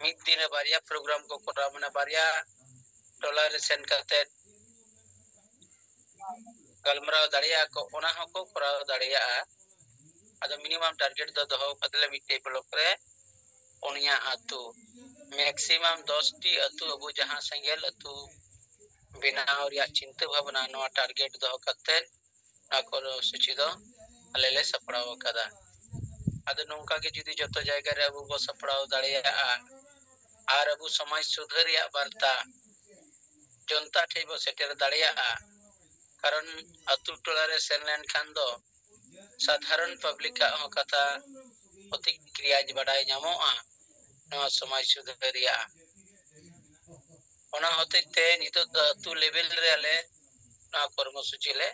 ᱢᱤᱫ ᱫᱤᱱ ᱨᱮ ᱵᱟᱨᱭᱟ program ᱠᱚ ᱠᱚᱨᱟᱣ, ᱢᱟᱱᱮ ᱵᱟᱨᱭᱟ ᱴᱚᱞᱟ ᱨᱮ ᱥᱮᱱ ᱠᱟᱛᱮ ᱜᱟᱞᱢᱟᱨᱟᱣ ᱫᱟᱲᱮᱭᱟᱜᱼᱟ ᱠᱚ, ᱚᱱᱟ ᱦᱚᱸᱠᱚ ᱠᱚᱨᱟᱣ ᱫᱟᱲᱮᱭᱟᱜᱼᱟ᱾ ᱟᱫᱚ minimum target ᱫᱚ ᱫᱚᱦᱚ ᱠᱟᱫᱟᱞᱮ ᱢᱤᱫᱴᱮᱡ block ᱨᱮ ᱯᱩᱱᱭᱟ ᱟᱹᱛᱩ, maximum ᱫᱚᱥ ᱴᱤ ᱟᱹᱛᱩ, ᱟᱵᱚ ᱡᱟᱦᱟᱸ ᱥᱮᱸᱜᱮᱞ ᱟᱹᱛᱩ ᱵᱮᱱᱟᱣ ᱨᱮᱭᱟᱜ ᱪᱤᱱᱛᱟᱹ ᱵᱷᱟᱵᱽᱱᱟ, ᱱᱚᱣᱟ target ᱫᱚᱦᱚ ᱠᱟᱛᱮ ᱱᱚᱣᱟ ᱠᱚᱨᱢᱚ ᱥᱩᱪᱤ ᱫᱚ ᱟᱞᱮ ᱞᱮ ᱥᱟᱯᱲᱟᱣ ᱟᱠᱟᱫᱟ᱾ ᱟᱫᱚ ᱱᱚᱝᱠᱟ ᱜᱮ ᱡᱩᱫᱤ ᱡᱚᱛᱚ ᱡᱟᱭᱜᱟ ᱨᱮ ᱟᱵᱚ ᱵᱚ ᱥᱟᱯᱲᱟᱣ ᱫᱟᱲᱮᱭᱟᱜᱼᱟ, ᱟᱨ ᱟᱵᱚ ᱥᱚᱢᱟᱡᱽ ᱥᱩᱫᱷᱟᱹᱨ ᱨᱮᱭᱟᱜ ᱵᱟᱨᱛᱟ ᱡᱚᱱᱛᱟ ᱴᱷᱮᱱ ᱵᱚ ᱥᱮᱴᱮᱨ ᱫᱟᱲᱮᱭᱟᱜᱼᱟ᱾ ᱠᱟᱨᱚᱱ ᱟᱹᱛᱩ ᱴᱚᱞᱟ ᱨᱮ ᱥᱮᱱ ᱞᱮᱱᱠᱷᱟᱱ ᱫᱚ ᱥᱟᱫᱷᱟᱨᱚᱱ ᱯᱟᱵᱽᱞᱤᱠ ᱟᱜ ᱦᱚᱸ ᱠᱟᱛᱷᱟ ᱯᱨᱚᱛᱤᱠᱨᱤᱭᱟ ᱵᱟᱰᱟᱭ ᱧᱟᱢᱚᱜᱼᱟ ᱱᱚᱣᱟ ᱥᱚᱢᱟᱡᱽ ᱥᱩᱫᱷᱟᱹᱨ ᱨᱮᱭᱟᱜ᱾ ᱚᱱᱟ ᱦᱚᱛᱮᱡ ᱛᱮ ᱱᱤᱛᱚᱜ ᱫᱚ ᱟᱹᱛᱩ ᱞᱮᱵᱮᱞ ᱨᱮ ᱟᱞᱮ ᱱᱚᱣᱟ ᱠᱚᱨᱢᱚ ᱥᱩᱪᱤ ᱞᱮ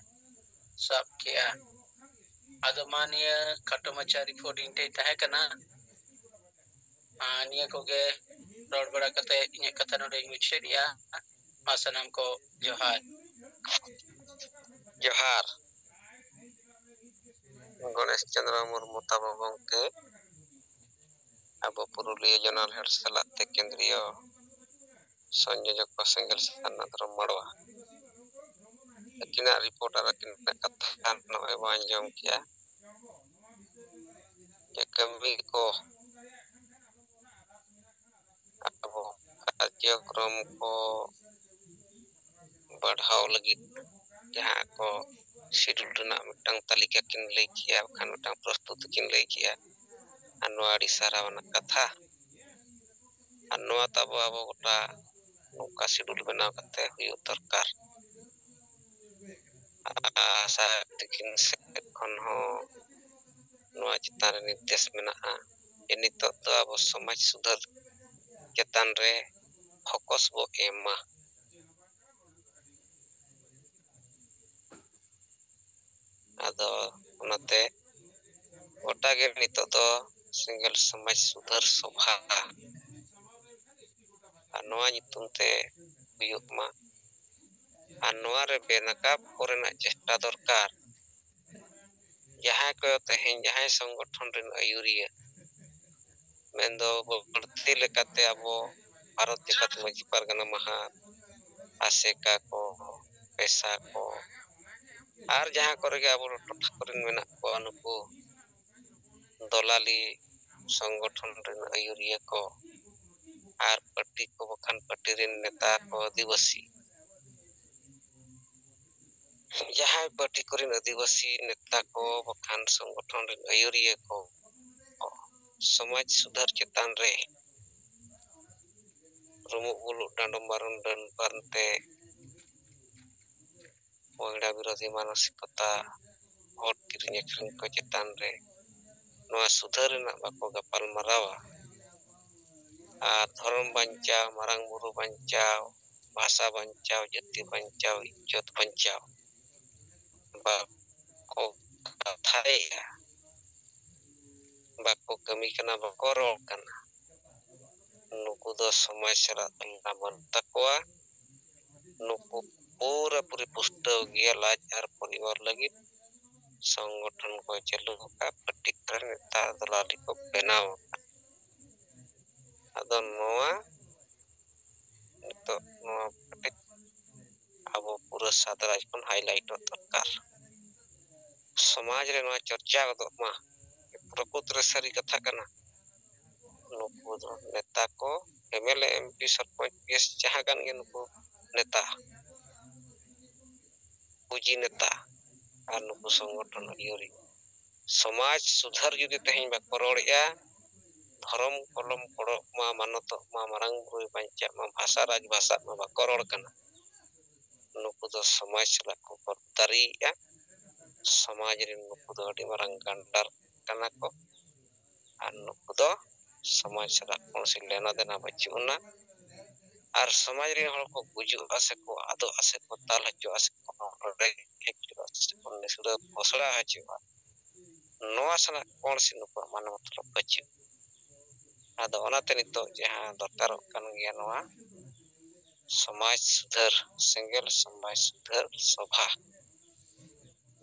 ᱥᱟᱵ ᱠᱮᱜᱼᱟ᱾ ᱟᱫᱚ ᱢᱟ ᱱᱤᱭᱟᱹ ᱠᱷᱟᱴᱚ ᱢᱟᱪᱷᱟ ᱨᱤᱯᱳᱨᱴ ᱤᱧ ᱴᱷᱮᱱ ᱛᱟᱦᱮᱸ ᱠᱟᱱᱟ᱾ ᱟᱨ ᱱᱤᱭᱟᱹ ᱠᱚᱜᱮ ᱨᱚᱲ ᱵᱟᱲᱟ ᱠᱟᱛᱮ ᱤᱧᱟᱹᱜ ᱠᱟᱛᱷᱟ ᱱᱚᱰᱮᱧ ᱢᱩᱪᱟᱹᱫ ᱮᱜᱼᱟ᱾ ᱢᱟ ᱥᱟᱱᱟᱢ ᱠᱚ ᱡᱚᱦᱟᱨ᱾ ᱡᱚᱦᱟᱨ᱾ ᱜᱚᱬᱮᱥ ᱪᱚᱸᱫᱽᱨᱚ ᱢᱩᱨᱢᱩ ᱛᱟᱵᱚ ᱜᱚᱢᱠᱮ, ᱟᱵᱚ ᱯᱩᱨᱩᱞᱤᱭᱟᱹ ᱡᱚᱱᱟᱞ ᱦᱮᱰ ᱥᱟᱞᱟᱜ ᱛᱮ ᱠᱮᱱᱫᱽᱨᱤᱭᱚ ᱥᱚᱝᱭᱳᱡᱚᱠ ᱠᱚ ᱥᱮᱸᱜᱮᱞ ᱥᱟᱨᱱᱟ ᱫᱷᱚᱨᱚᱢ ᱢᱟᱲᱣᱟ᱾ ᱟᱹᱠᱤᱱᱟᱜ ᱨᱤᱯᱳᱨᱴ ᱟᱨ ᱟᱹᱠᱤᱱᱟᱜ ᱠᱟᱛᱷᱟ ᱱᱚᱜᱼᱚᱭ ᱵᱚᱱ ᱟᱸᱡᱚᱢ ᱠᱮᱜᱼᱟ᱾ ᱡᱮ ᱠᱟᱹᱢᱤ ᱠᱚ, ᱟᱵᱚ ᱠᱟᱨᱡᱚᱠᱨᱚᱢ ᱠᱚ ᱵᱟᱲᱦᱟᱣ ᱞᱟᱹᱜᱤᱫ ᱡᱟᱦᱟᱸ ᱠᱚ ᱥᱤᱰᱩᱞ ᱨᱮᱱᱟᱜ ᱢᱤᱫᱴᱟᱝ ᱛᱟᱹᱞᱤᱠᱟ ᱠᱤᱱ ᱞᱟᱹᱭ ᱠᱮᱜᱼᱟ, ᱵᱟᱠᱷᱟᱱ ᱢᱤᱫᱴᱟᱝ ᱯᱨᱚᱥᱛᱩᱛᱤ ᱠᱤᱱ ᱞᱟᱹᱭ ᱠᱮᱜᱼᱟ᱾ ᱟᱨ ᱱᱚᱣᱟ ᱟᱹᱰᱤ ᱥᱟᱨᱦᱟᱣ ᱟᱱᱟᱜ ᱠᱟᱛᱷᱟ᱾ ᱟᱨ ᱱᱚᱣᱟ ᱛᱟᱵᱚ ᱟᱵᱚ ᱜᱚᱴᱟ ᱱᱚᱝᱠᱟ ᱥᱤᱰᱩᱞ ᱵᱮᱱᱟᱣ ᱠᱟᱛᱮ ᱦᱩᱭᱩᱜ ᱫᱚᱨᱠᱟᱨ᱾ ᱟᱥᱟ ᱛᱤᱠᱤᱱ ᱥᱮᱫ ᱠᱷᱚᱱ ᱦᱚᱸ ᱱᱚᱣᱟ ᱪᱮᱛᱟᱱ ᱨᱮ ᱱᱤᱨᱫᱮᱥ ᱢᱮᱱᱟᱜᱼᱟ ᱡᱮ ᱱᱤᱛᱚᱜ ᱫᱚ ᱟᱵᱚ ᱥᱚᱢᱟᱡᱽ ᱥᱩᱫᱷᱟᱹᱨ ᱪᱮᱛᱟᱱ ᱨᱮ ᱯᱷᱳᱠᱚᱥ ᱵᱚ ᱮᱢ ᱢᱟ᱾ ᱟᱫᱚ ᱚᱱᱟᱛᱮ ᱜᱚᱴᱟ ᱜᱮ ᱱᱤᱛᱚᱜ ᱫᱚ ᱥᱮᱸᱜᱮᱞ ᱥᱚᱢᱟᱡᱽ ᱥᱩᱫᱷᱟᱹᱨ ᱥᱚᱵᱷᱟ ᱟᱨ ᱱᱚᱣᱟ ᱧᱩᱛᱩᱢ ᱛᱮ ᱦᱩᱭᱩᱜ ᱢᱟ᱾ ᱟᱨ ᱱᱚᱣᱟ ᱨᱮ ᱵᱮᱱᱟᱠᱟᱵ ᱠᱚᱨᱮᱱᱟᱜ ᱪᱮᱥᱴᱟ ᱫᱚᱨᱠᱟᱨ᱾ ᱡᱟᱦᱟᱸᱭ ᱠᱚ ᱛᱮᱦᱮᱧ ᱡᱟᱦᱟᱸᱭ ᱥᱚᱝᱜᱚᱴᱷᱚᱱ ᱨᱮᱱ ᱟᱹᱭᱩᱨᱤᱭᱟᱹ, ᱢᱮᱱᱫᱚ ᱵᱟᱹᱲᱛᱤ ᱞᱮᱠᱟᱛᱮ ᱟᱵᱚ ᱵᱷᱟᱨᱚᱛ ᱡᱟᱠᱟᱛ ᱢᱟᱹᱡᱷᱤ ᱯᱟᱨᱜᱟᱱᱟ ᱢᱟᱦᱟᱞ, ᱟᱥᱮᱠᱟ ᱠᱚ, ᱯᱮᱥᱟ ᱠᱚ, ᱟᱨ ᱡᱟᱦᱟᱸ ᱠᱚᱨᱮ ᱜᱮ ᱟᱵᱚ ᱴᱚᱴᱷᱟ ᱠᱚᱨᱮᱱ ᱢᱮᱱᱟᱜ ᱠᱚᱣᱟ, ᱱᱩᱠᱩ ᱫᱚᱞᱟᱞᱤ ᱥᱚᱝᱜᱚᱴᱷᱚᱱ ᱨᱮᱱ ᱟᱹᱭᱩᱨᱤᱭᱟᱹ ᱠᱚ ᱟᱨ ᱯᱟᱹᱴᱤ ᱠᱚ ᱵᱟᱠᱷᱟᱱ ᱯᱟᱹᱴᱤ ᱨᱮᱱ ᱱᱮᱛᱟ ᱠᱚ ᱟᱹᱫᱤᱵᱟᱹᱥᱤ, ᱡᱟᱦᱟᱸᱭ ᱯᱟᱹᱴᱤ ᱠᱚᱨᱮᱱ ᱟᱹᱫᱤᱵᱟᱹᱥᱤ ᱱᱮᱛᱟ ᱠᱚ ᱵᱟᱠᱷᱟᱱ ᱥᱚᱝᱜᱚᱴᱷᱚᱱ ᱨᱮᱱ ᱟᱹᱭᱩᱨᱤᱭᱟᱹ ᱠᱚ ᱥᱚᱢᱟᱡᱽ ᱥᱩᱫᱷᱟᱹᱨ ᱪᱮᱛᱟᱱ ᱨᱮ ᱨᱩᱢᱩᱜ ᱵᱩᱞᱩᱜ ᱰᱟᱸᱰᱚᱢ ᱵᱟᱨᱚᱱ ᱰᱟᱹᱱ ᱯᱟᱱᱛᱮ, ᱢᱚᱦᱤᱲᱟ ᱵᱤᱨᱳᱫᱷᱤ ᱢᱟᱱᱚᱥᱤᱠᱚᱛᱟ, ᱵᱷᱳᱴ ᱠᱤᱨᱤᱧ ᱟᱹᱠᱷᱨᱤᱧ ᱠᱚ ᱪᱮᱛᱟᱱ ᱨᱮ ᱱᱚᱣᱟ ᱥᱩᱫᱷᱟᱹᱨ ᱨᱮᱱᱟᱜ ᱵᱟᱠᱚ ᱜᱟᱯᱟᱞ ᱢᱟᱨᱟᱣᱟ᱾ ᱟᱨ ᱫᱷᱚᱨᱚᱢ ᱵᱟᱧᱪᱟᱣ, ᱢᱟᱨᱟᱝ ᱵᱩᱨᱩ ᱵᱟᱧᱪᱟᱣ, ᱵᱷᱟᱥᱟ ᱵᱟᱧᱪᱟᱣ, ᱡᱟᱹᱛᱤ ᱵᱟᱧᱪᱟᱣ, ᱤᱡᱽᱡᱚᱛ ᱵᱟᱧᱪᱟᱣ ᱵᱟᱠᱚ ᱠᱟᱛᱷᱟᱭᱮᱫᱼᱟ, ᱵᱟᱠᱚ ᱠᱟᱹᱢᱤ ᱠᱟᱱᱟ, ᱵᱟᱠᱚ ᱨᱚᱲ ᱠᱟᱱᱟ᱾ ᱱᱩᱠᱩ ᱫᱚ ᱥᱚᱢᱟᱡᱽ ᱥᱟᱞᱟᱜ ᱛᱩᱞᱚᱱᱟ ᱵᱟᱹᱱᱩᱜ ᱛᱟᱠᱚᱣᱟ᱾ ᱱᱩᱠᱩ ᱯᱩᱨᱟᱹᱯᱩᱨᱤ ᱯᱩᱥᱴᱟᱹᱣ ᱜᱮᱭᱟ ᱞᱟᱡ ᱟᱨ ᱯᱚᱨᱤᱵᱟᱨ ᱞᱟᱹᱜᱤᱫ ᱥᱚᱝᱜᱚᱴᱷᱚᱱ ᱠᱚ ᱪᱟᱹᱞᱩ ᱟᱠᱟᱫ, ᱯᱟᱹᱴᱤ ᱠᱚᱨᱮ ᱱᱮᱛᱟ ᱫᱚᱞᱟᱞᱤ ᱠᱚ ᱵᱮᱱᱟᱣ ᱟᱠᱟᱫ᱾ ᱟᱫᱚ ᱱᱚᱣᱟ ᱱᱤᱛᱚᱜ ᱱᱚᱣᱟ ᱠᱟᱹᱴᱤᱡ ᱟᱵᱚ ᱯᱩᱨᱟᱹ ᱥᱟᱫᱽ ᱨᱟᱡᱽ ᱠᱷᱚᱱ ᱦᱟᱭᱞᱟᱭᱤᱴᱚᱜ ᱫᱚᱨᱠᱟᱨ᱾ ᱥᱚᱢᱟᱡᱽ ᱨᱮ ᱱᱚᱣᱟ ᱪᱚᱨᱪᱟ ᱜᱚᱫᱚᱜ ᱢᱟ, ᱯᱨᱚᱠᱩᱛ ᱨᱮ ᱥᱟᱹᱨᱤ ᱠᱟᱛᱷᱟ ᱠᱟᱱᱟ᱾ ᱱᱩᱠᱩ ᱫᱚ ᱱᱮᱛᱟ ᱠᱚ, M L A, M P, sarpanch, P S, ᱡᱟᱦᱟᱸ ᱠᱟᱱ ᱜᱮ, ᱱᱩᱠᱩ ᱱᱮᱛᱟ, ᱯᱩᱸᱡᱤ ᱱᱮᱛᱟ, ᱟᱨ ᱱᱩᱠᱩ ᱥᱚᱝᱜᱚᱴᱷᱚᱱ ᱟᱹᱭᱩᱨᱤᱡ᱾ ᱥᱚᱢᱟᱡᱽ ᱥᱩᱫᱷᱟᱹᱨ ᱡᱩᱫᱤ ᱛᱮᱦᱮᱧ ᱵᱟᱠᱚ ᱨᱚᱲᱮᱜᱼᱟ, ᱫᱷᱚᱨᱚᱢ ᱠᱚᱞᱚᱢ ᱯᱚᱲᱚᱜ ᱢᱟ, ᱢᱟᱱᱚᱛᱚᱜ ᱢᱟ, ᱢᱟᱨᱟᱝ ᱵᱩᱨᱩᱭ ᱵᱟᱧᱪᱟᱜ ᱢᱟ, ᱵᱷᱟᱥᱟ ᱨᱟᱡᱽ ᱵᱷᱟᱥᱟᱜ ᱢᱟ, ᱵᱟᱠᱚ ᱨᱚᱲ ᱠᱟᱱᱟ᱾ ᱱᱩᱠᱩ ᱫᱚ ᱥᱚᱢᱟᱡᱽ ᱥᱟᱞᱟᱜ ᱠᱚ ᱜᱚᱫᱽᱫᱟᱨᱤᱭᱮᱜᱼᱟ᱾ ᱥᱚᱢᱟᱡᱽ ᱨᱮᱱ ᱱᱩᱠᱩ ᱫᱚ ᱟᱹᱰᱤ ᱢᱟᱨᱟᱝ ᱜᱟᱱᱰᱟᱨ ᱠᱟᱱᱟ ᱠᱚ᱾ ᱟᱨ ᱱᱩᱠᱩ ᱫᱚ ᱥᱚᱢᱟᱡᱽ ᱥᱟᱞᱟᱜ ᱠᱳᱱᱳ ᱞᱮᱱᱟ ᱫᱮᱱᱟ ᱵᱟᱹᱪᱩᱜ ᱟᱱᱟ᱾ ᱟᱨ ᱥᱚᱢᱟᱡᱽ ᱨᱮᱱ ᱦᱚᱲ ᱠᱚ ᱜᱩᱡᱩᱜᱼᱟ ᱥᱮᱠᱚ ᱟᱫᱚᱜᱼᱟ ᱥᱮᱠᱚ ᱫᱟᱞ ᱦᱚᱪᱚᱜᱼᱟ ᱥᱮᱠᱚ ᱨᱮᱡ ᱦᱚᱪᱚᱜᱼᱟ ᱥᱮᱠᱚ ᱱᱤᱥᱲᱟᱹ ᱯᱚᱥᱲᱟ ᱦᱚᱪᱚᱜᱼᱟ, ᱱᱚᱣᱟ ᱥᱟᱞᱟᱜ ᱠᱚᱱᱚ ᱥᱮ ᱱᱩᱠᱩᱣᱟᱜ ᱢᱟᱱᱮ ᱢᱚᱛᱞᱚᱵ ᱵᱟᱹᱪᱩᱜ᱾ ᱟᱫᱚ ᱚᱱᱟᱛᱮ ᱱᱤᱛᱚᱜ ᱡᱟᱦᱟᱸ ᱫᱚᱨᱠᱟᱨᱚᱜ ᱠᱟᱱ ᱜᱮᱭᱟ, ᱱᱚᱣᱟ ᱥᱚᱢᱟᱡᱽ ᱥᱩᱫᱷᱟᱹᱨ, ᱥᱮᱸᱜᱮᱞ ᱥᱚᱢᱟᱡᱽ ᱥᱩᱫᱷᱟᱹᱨ ᱥᱚᱵᱷᱟ,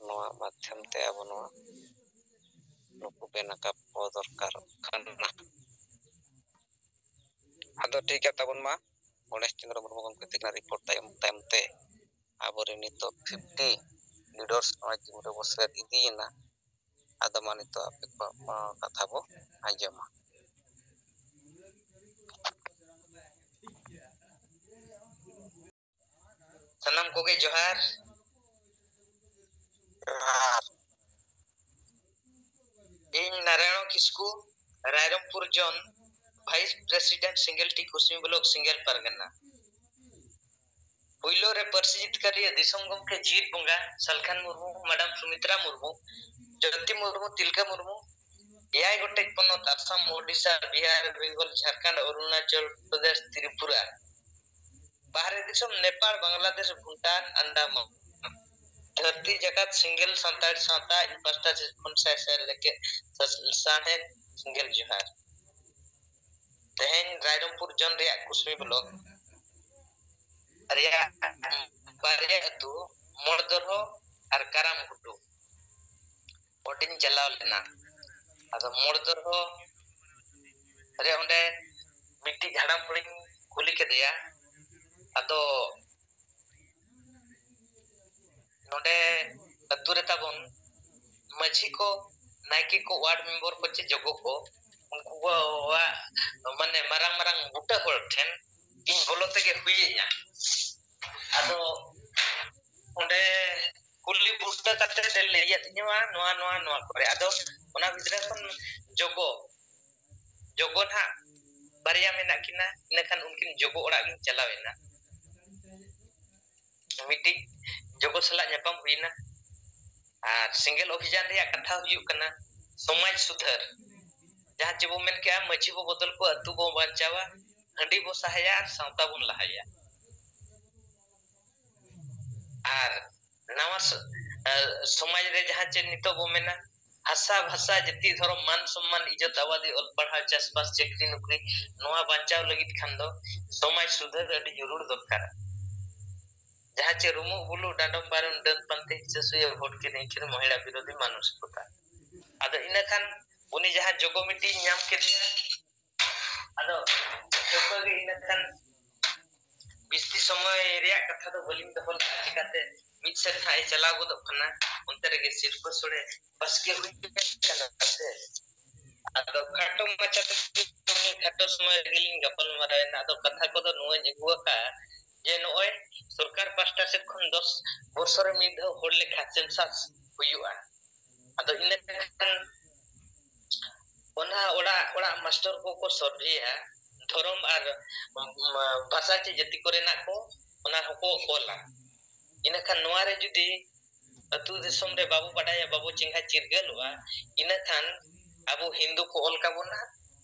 ᱱᱚᱣᱟ ᱢᱟᱫᱽᱫᱷᱚᱢ ᱛᱮ ᱟᱵᱚ ᱱᱚᱣᱟ ᱱᱩᱠᱩ ᱵᱮᱱᱟᱠᱟᱵ ᱠᱚ ᱫᱚᱨᱠᱟᱨᱚᱜ ᱠᱟᱱᱟ᱾ ᱟᱫᱚ ᱴᱷᱤᱠ ᱜᱮᱭᱟ ᱛᱟᱵᱚᱱ ᱢᱟ, ᱜᱚᱬᱮᱥ ᱪᱚᱸᱫᱽᱨᱚ ᱢᱩᱨᱢᱩ ᱜᱚᱢᱠᱮ ᱛᱟᱹᱠᱤᱱᱟᱜ ᱨᱤᱯᱳᱨᱴ ᱛᱟᱭᱚᱢ ᱛᱟᱭᱚᱢ ᱛᱮ ᱟᱵᱚᱨᱮᱱ ᱱᱤᱛᱚᱜ ᱯᱷᱤᱯᱴᱤ ᱞᱤᱰᱟᱨᱥ ᱱᱚᱣᱟ ᱡᱤᱢ ᱨᱮᱵᱚ ᱥᱮᱞᱮᱫ ᱤᱫᱤᱭᱮᱱᱟ᱾ ᱟᱫᱚ ᱢᱟ ᱱᱤᱛᱚᱜ ᱟᱯᱮ ᱠᱚᱣᱟᱜ ᱠᱟᱛᱷᱟ ᱵᱚ ᱟᱸᱡᱚᱢᱟ᱾ ᱥᱟᱱᱟᱢ ᱠᱚᱜᱮ ᱡᱚᱦᱟᱨ᱾ ᱡᱚᱦᱟᱨ᱾ ᱤᱧ ᱱᱟᱨᱟᱭᱚᱬ ᱠᱤᱥᱠᱩ, ᱨᱟᱭᱨᱚᱝᱯᱩᱨ ᱡᱚᱱ, vice president single T Kusumi block single ᱯᱟᱨᱜᱟᱱᱟ᱾ ᱯᱩᱭᱞᱳ ᱨᱮ ᱯᱟᱹᱨᱥᱤ ᱡᱤᱛᱠᱟᱹᱨᱤᱭᱟᱹ ᱫᱤᱥᱚᱢ ᱜᱚᱢᱠᱮ ᱡᱤᱣᱤᱫ ᱵᱚᱸᱜᱟ ᱥᱟᱞᱠᱷᱟᱱ ᱢᱩᱨᱢᱩ, ᱢᱮᱰᱟᱢ ᱥᱩᱢᱤᱛᱨᱟ ᱢᱩᱨᱢᱩ, ᱡᱳᱛᱤ ᱢᱩᱨᱢᱩ, ᱛᱤᱞᱠᱟᱹ ᱢᱩᱨᱢᱩ, ᱮᱭᱟᱭ ᱜᱚᱴᱮᱡ ᱯᱚᱱᱚᱛ ᱟᱥᱟᱢ, ᱳᱰᱤᱥᱟ, ᱵᱤᱦᱟᱨ, ᱵᱮᱝᱜᱚᱞ, ᱡᱷᱟᱲᱠᱷᱚᱸᱰ, ᱚᱨᱩᱱᱟᱪᱚᱞ ᱯᱨᱚᱫᱮᱥ, ᱛᱨᱤᱯᱩᱨᱟ, ᱵᱟᱦᱨᱮ ᱫᱤᱥᱚᱢ ᱱᱮᱯᱟᱲ, ᱵᱟᱝᱞᱟᱫᱮᱥ, ᱵᱷᱩᱴᱟᱱ, ᱟᱱᱰᱟᱢᱟᱱ᱾ ᱫᱷᱟᱹᱨᱛᱤ ᱡᱟᱠᱟᱛ ᱥᱤᱸᱜᱮᱞ ᱥᱟᱱᱛᱟᱲ ᱥᱟᱶᱛᱟ ᱤᱧ ᱯᱟᱥᱴᱟ ᱥᱮᱫ ᱠᱷᱚᱱ ᱥᱟᱭ ᱥᱟᱭ ᱞᱮᱠᱮ ᱥᱟᱥ-, ᱥᱟᱱᱦᱮ ᱥᱤᱸᱜᱮᱞ ᱡᱚᱦᱟᱨ᱾ ᱛᱮᱦᱮᱧ ᱨᱟᱭᱨᱚᱝᱯᱩᱨ ᱡᱚᱱ ᱨᱮᱭᱟᱜ ᱠᱩᱥᱢᱤ ᱵᱞᱚᱠ ᱨᱮᱭᱟᱜ ᱵᱟᱨᱭᱟ ᱟᱹᱛᱩ, ᱢᱚᱲᱫᱚᱨᱦᱚ ᱟᱨ ᱠᱟᱨᱟᱢ ᱜᱷᱩᱴᱩ, ᱚᱸᱰᱮᱧ ᱪᱟᱞᱟᱣ ᱞᱮᱱᱟ᱾ ᱟᱫᱚ ᱢᱚᱲᱫᱚᱨᱦᱚ ᱨᱮ ᱚᱸᱰᱮ ᱢᱤᱫᱴᱤᱡ ᱦᱟᱲᱟᱢ ᱦᱚᱲᱤᱧ ᱠᱩᱞᱤ ᱠᱮᱫᱮᱭᱟ᱾ ᱟᱫᱚ ᱱᱚᱰᱮ ᱟᱹᱛᱩ ᱨᱮ ᱛᱟᱵᱚᱱ ᱢᱟᱹᱡᱷᱤ ᱠᱚ, ᱱᱟᱭᱠᱮ ᱠᱚ, ᱣᱟᱨᱰ ᱢᱮᱢᱵᱚᱨ ᱠᱚ ᱪᱮ ᱡᱚᱜᱚ ᱠᱚ, ᱩᱱᱠᱩ ᱠᱚᱣᱟᱜ ᱢᱟᱱᱮ ᱢᱟᱨᱟᱝ ᱢᱟᱨᱟᱝ ᱵᱩᱴᱟᱹ ᱦᱚᱲ ᱴᱷᱮᱱ ᱤᱧ ᱵᱚᱞᱚ ᱛᱮᱜᱮ ᱦᱩᱭᱟᱹᱧᱟ᱾ ᱟᱫᱚ ᱚᱸᱰᱮ ᱠᱩᱞᱤ ᱵᱩᱴᱟᱹ ᱠᱟᱛᱮ ᱞᱟᱹᱭ ᱟᱹᱫᱤᱧᱟ ᱱᱚᱣᱟ ᱱᱚᱣᱟ ᱱᱚᱣᱟ ᱠᱚᱨᱮ᱾ ᱟᱫᱚ ᱚᱱᱟ ᱵᱷᱤᱛᱨᱤ ᱠᱷᱚᱱ ᱡᱚᱜᱚ ᱡᱚᱜᱚ ᱱᱟᱦᱟᱜ ᱵᱟᱨᱭᱟ ᱢᱮᱱᱟᱜ ᱠᱤᱱᱟ, ᱤᱱᱟᱹᱠᱷᱟᱱ ᱩᱱᱠᱤᱱ ᱡᱚᱜᱚ ᱚᱲᱟᱜ ᱜᱤᱧ ᱪᱟᱞᱟᱣ ᱮᱱᱟ᱾ ᱢᱤᱫᱴᱤᱡ ᱡᱚᱜᱚ ᱥᱟᱞᱟᱜ ᱧᱟᱯᱟᱢ ᱦᱩᱭᱱᱟ᱾ ᱟᱨ ᱥᱮᱸᱜᱮᱞ ᱚᱵᱷᱤᱡᱟᱱ ᱨᱮᱭᱟᱜ ᱠᱟᱛᱷᱟ ᱦᱩᱭᱩᱜ ᱠᱟᱱᱟ ᱥᱚᱢᱟᱡᱽ ᱥᱩᱫᱷᱟᱹᱨ᱾ ᱡᱟᱦᱟᱸ ᱪᱮ ᱵᱚ ᱢᱮᱱ ᱠᱮᱜᱼᱟ, ᱢᱟᱹᱡᱷᱤ ᱵᱚ ᱵᱚᱫᱚᱞ ᱠᱚᱣᱟ, ᱟᱹᱛᱩ ᱵᱚ ᱵᱟᱧᱪᱟᱣᱟ, ᱦᱟᱺᱰᱤ ᱵᱚ ᱥᱟᱦᱟᱭᱟ ᱟᱨ ᱥᱟᱶᱛᱟ ᱵᱚᱱ ᱞᱟᱦᱟᱭᱟ᱾ ᱟᱨ ᱱᱟᱣᱟ ᱥᱚ-, ᱮ, ᱥᱚᱢᱟᱡᱽ ᱨᱮ ᱡᱟᱦᱟᱸ ᱪᱮ ᱱᱤᱛᱚᱜ ᱵᱚ ᱢᱮᱱᱟ, ᱦᱟᱥᱟ ᱵᱷᱟᱥᱟ, ᱡᱟᱹᱛᱤ, ᱫᱷᱚᱨᱚᱢ, ᱢᱟᱱ ᱥᱚᱢᱢᱟᱱ, ᱤᱡᱽᱡᱚᱛ, ᱟᱵᱟᱫᱤ, ᱚᱞ ᱯᱟᱲᱦᱟᱣ, ᱪᱟᱥᱵᱟᱥ, ᱪᱟᱹᱠᱨᱤ ᱱᱚᱠᱨᱤ, ᱱᱚᱣᱟ ᱵᱟᱧᱪᱟᱣ ᱞᱟᱹᱜᱤᱫ ᱠᱷᱟᱱ ᱫᱚ ᱥᱚᱢᱟᱡᱽ ᱥᱩᱫᱷᱟᱹᱨ ᱟᱹᱰᱤ ᱡᱟᱹᱨᱩᱲ ᱫᱚᱨᱠᱟᱨᱟ᱾ ᱡᱟᱦᱟᱸ ᱪᱮ ᱨᱩᱢᱩᱜ ᱵᱩᱞᱩᱜ, ᱰᱟᱸᱰᱚᱢ ᱵᱟᱨᱚᱱ, ᱰᱟᱹᱱ ᱯᱟᱱᱛᱮ, ᱦᱤᱸᱥᱟᱹ ᱥᱩᱭᱟᱹ, ᱵᱷᱳᱴ ᱠᱤᱨᱤᱧ ᱟᱹᱠᱷᱨᱤᱧ, ᱢᱚᱦᱤᱲᱟ ᱵᱤᱨᱳᱫᱷᱤ, ᱢᱟᱱᱚᱥᱤᱠᱚᱛᱟ᱾ ᱟᱫᱚ ᱤᱱᱟᱹ ᱠᱷᱟᱱ ᱩᱱᱤ ᱡᱟᱦᱟᱸ ᱡᱚᱜᱚ ᱢᱤᱴᱤᱝ ᱧᱟᱢ ᱠᱮᱫᱮᱭᱟ, ᱟᱫᱚ ᱴᱷᱟᱹᱣᱠᱟᱹ ᱜᱮ ᱤᱱᱟᱹ ᱠᱷᱟᱱ ᱵᱤᱥᱛᱤ ᱥᱚᱢᱚᱭ ᱨᱮᱭᱟᱜ ᱠᱟᱛᱷᱟ ᱫᱚ ᱵᱟᱹᱞᱤᱧ ᱫᱚᱦᱚ ᱞᱮᱫᱟ, ᱪᱤᱠᱟᱛᱮ ᱢᱤᱫ ᱥᱮᱫ ᱦᱟᱸᱜ ᱮ ᱪᱟᱞᱟᱣ ᱜᱚᱫᱚᱜ ᱠᱟᱱᱟ, ᱚᱱᱛᱮ ᱨᱮᱜᱮ ᱥᱤᱨᱯᱟᱹ ᱥᱚᱲᱮ ᱵᱟᱥᱠᱮ ᱦᱩᱭ ᱠᱟᱱᱟ ᱥᱮ᱾ ᱟᱫᱚ ᱠᱷᱟᱴᱚ ᱢᱟᱪᱷᱟ ᱛᱮ ᱩᱱᱤ ᱠᱷᱟᱴᱚ ᱥᱚᱢᱚᱭ ᱨᱮᱜᱮᱞᱤᱧ ᱜᱟᱯᱟᱞ ᱢᱟᱨᱟᱣ ᱮᱱᱟ᱾ ᱟᱫᱚ ᱠᱟᱛᱷᱟ ᱠᱚᱫᱚ ᱱᱚᱣᱟᱧ ᱟᱹᱜᱩ ᱟᱠᱟᱫᱼᱟ ᱡᱮ ᱱᱚᱜᱼᱚᱭ ᱥᱚᱨᱠᱟᱨ ᱯᱟᱥᱴᱟ ᱥᱮᱫ ᱠᱷᱚᱱ ᱫᱚᱥ ᱵᱚᱨᱥᱚ ᱨᱮ ᱢᱤᱫ ᱫᱷᱟᱣ ᱦᱚᱲ ᱞᱮᱠᱷᱟ ᱥᱮᱱᱥᱟᱥ ᱦᱩᱭᱩᱜᱼᱟ᱾ ᱟᱫᱚ ᱤᱱᱟᱹ ᱠᱷᱟᱱ ᱚᱱᱟ ᱚᱲᱟᱜ ᱚᱲᱟᱜ ᱢᱟᱥᱴᱚᱨ ᱠᱚᱠᱚ ᱥᱚᱞᱦᱮᱭᱟ, ᱫᱷᱚᱨᱚᱢ ᱟᱨ, ᱩᱢ, ᱵᱷᱟᱥᱟ ᱪᱮ ᱡᱟᱹᱛᱤ ᱠᱚᱨᱮᱱᱟᱜ ᱠᱚ ᱚᱱᱟ ᱦᱚᱸᱠᱚ ᱚᱞᱟ᱾ ᱤᱱᱟᱹᱠᱷᱟᱱ ᱱᱚᱣᱟ ᱨᱮ ᱡᱩᱫᱤ ᱟᱹᱛᱩ ᱫᱤᱥᱚᱢ ᱨᱮ ᱵᱟᱵᱚ ᱵᱟᱰᱟᱭᱟ, ᱵᱟᱵᱚ ᱪᱮᱸᱜᱷᱟ ᱪᱤᱨᱜᱟᱹᱞᱚᱜᱼᱟ, ᱤᱱᱟᱹᱠᱷᱟᱱ ᱟᱵᱚ ᱦᱤᱱᱫᱩ ᱠᱚ ᱚᱞ ᱠᱟᱵᱚᱱᱟ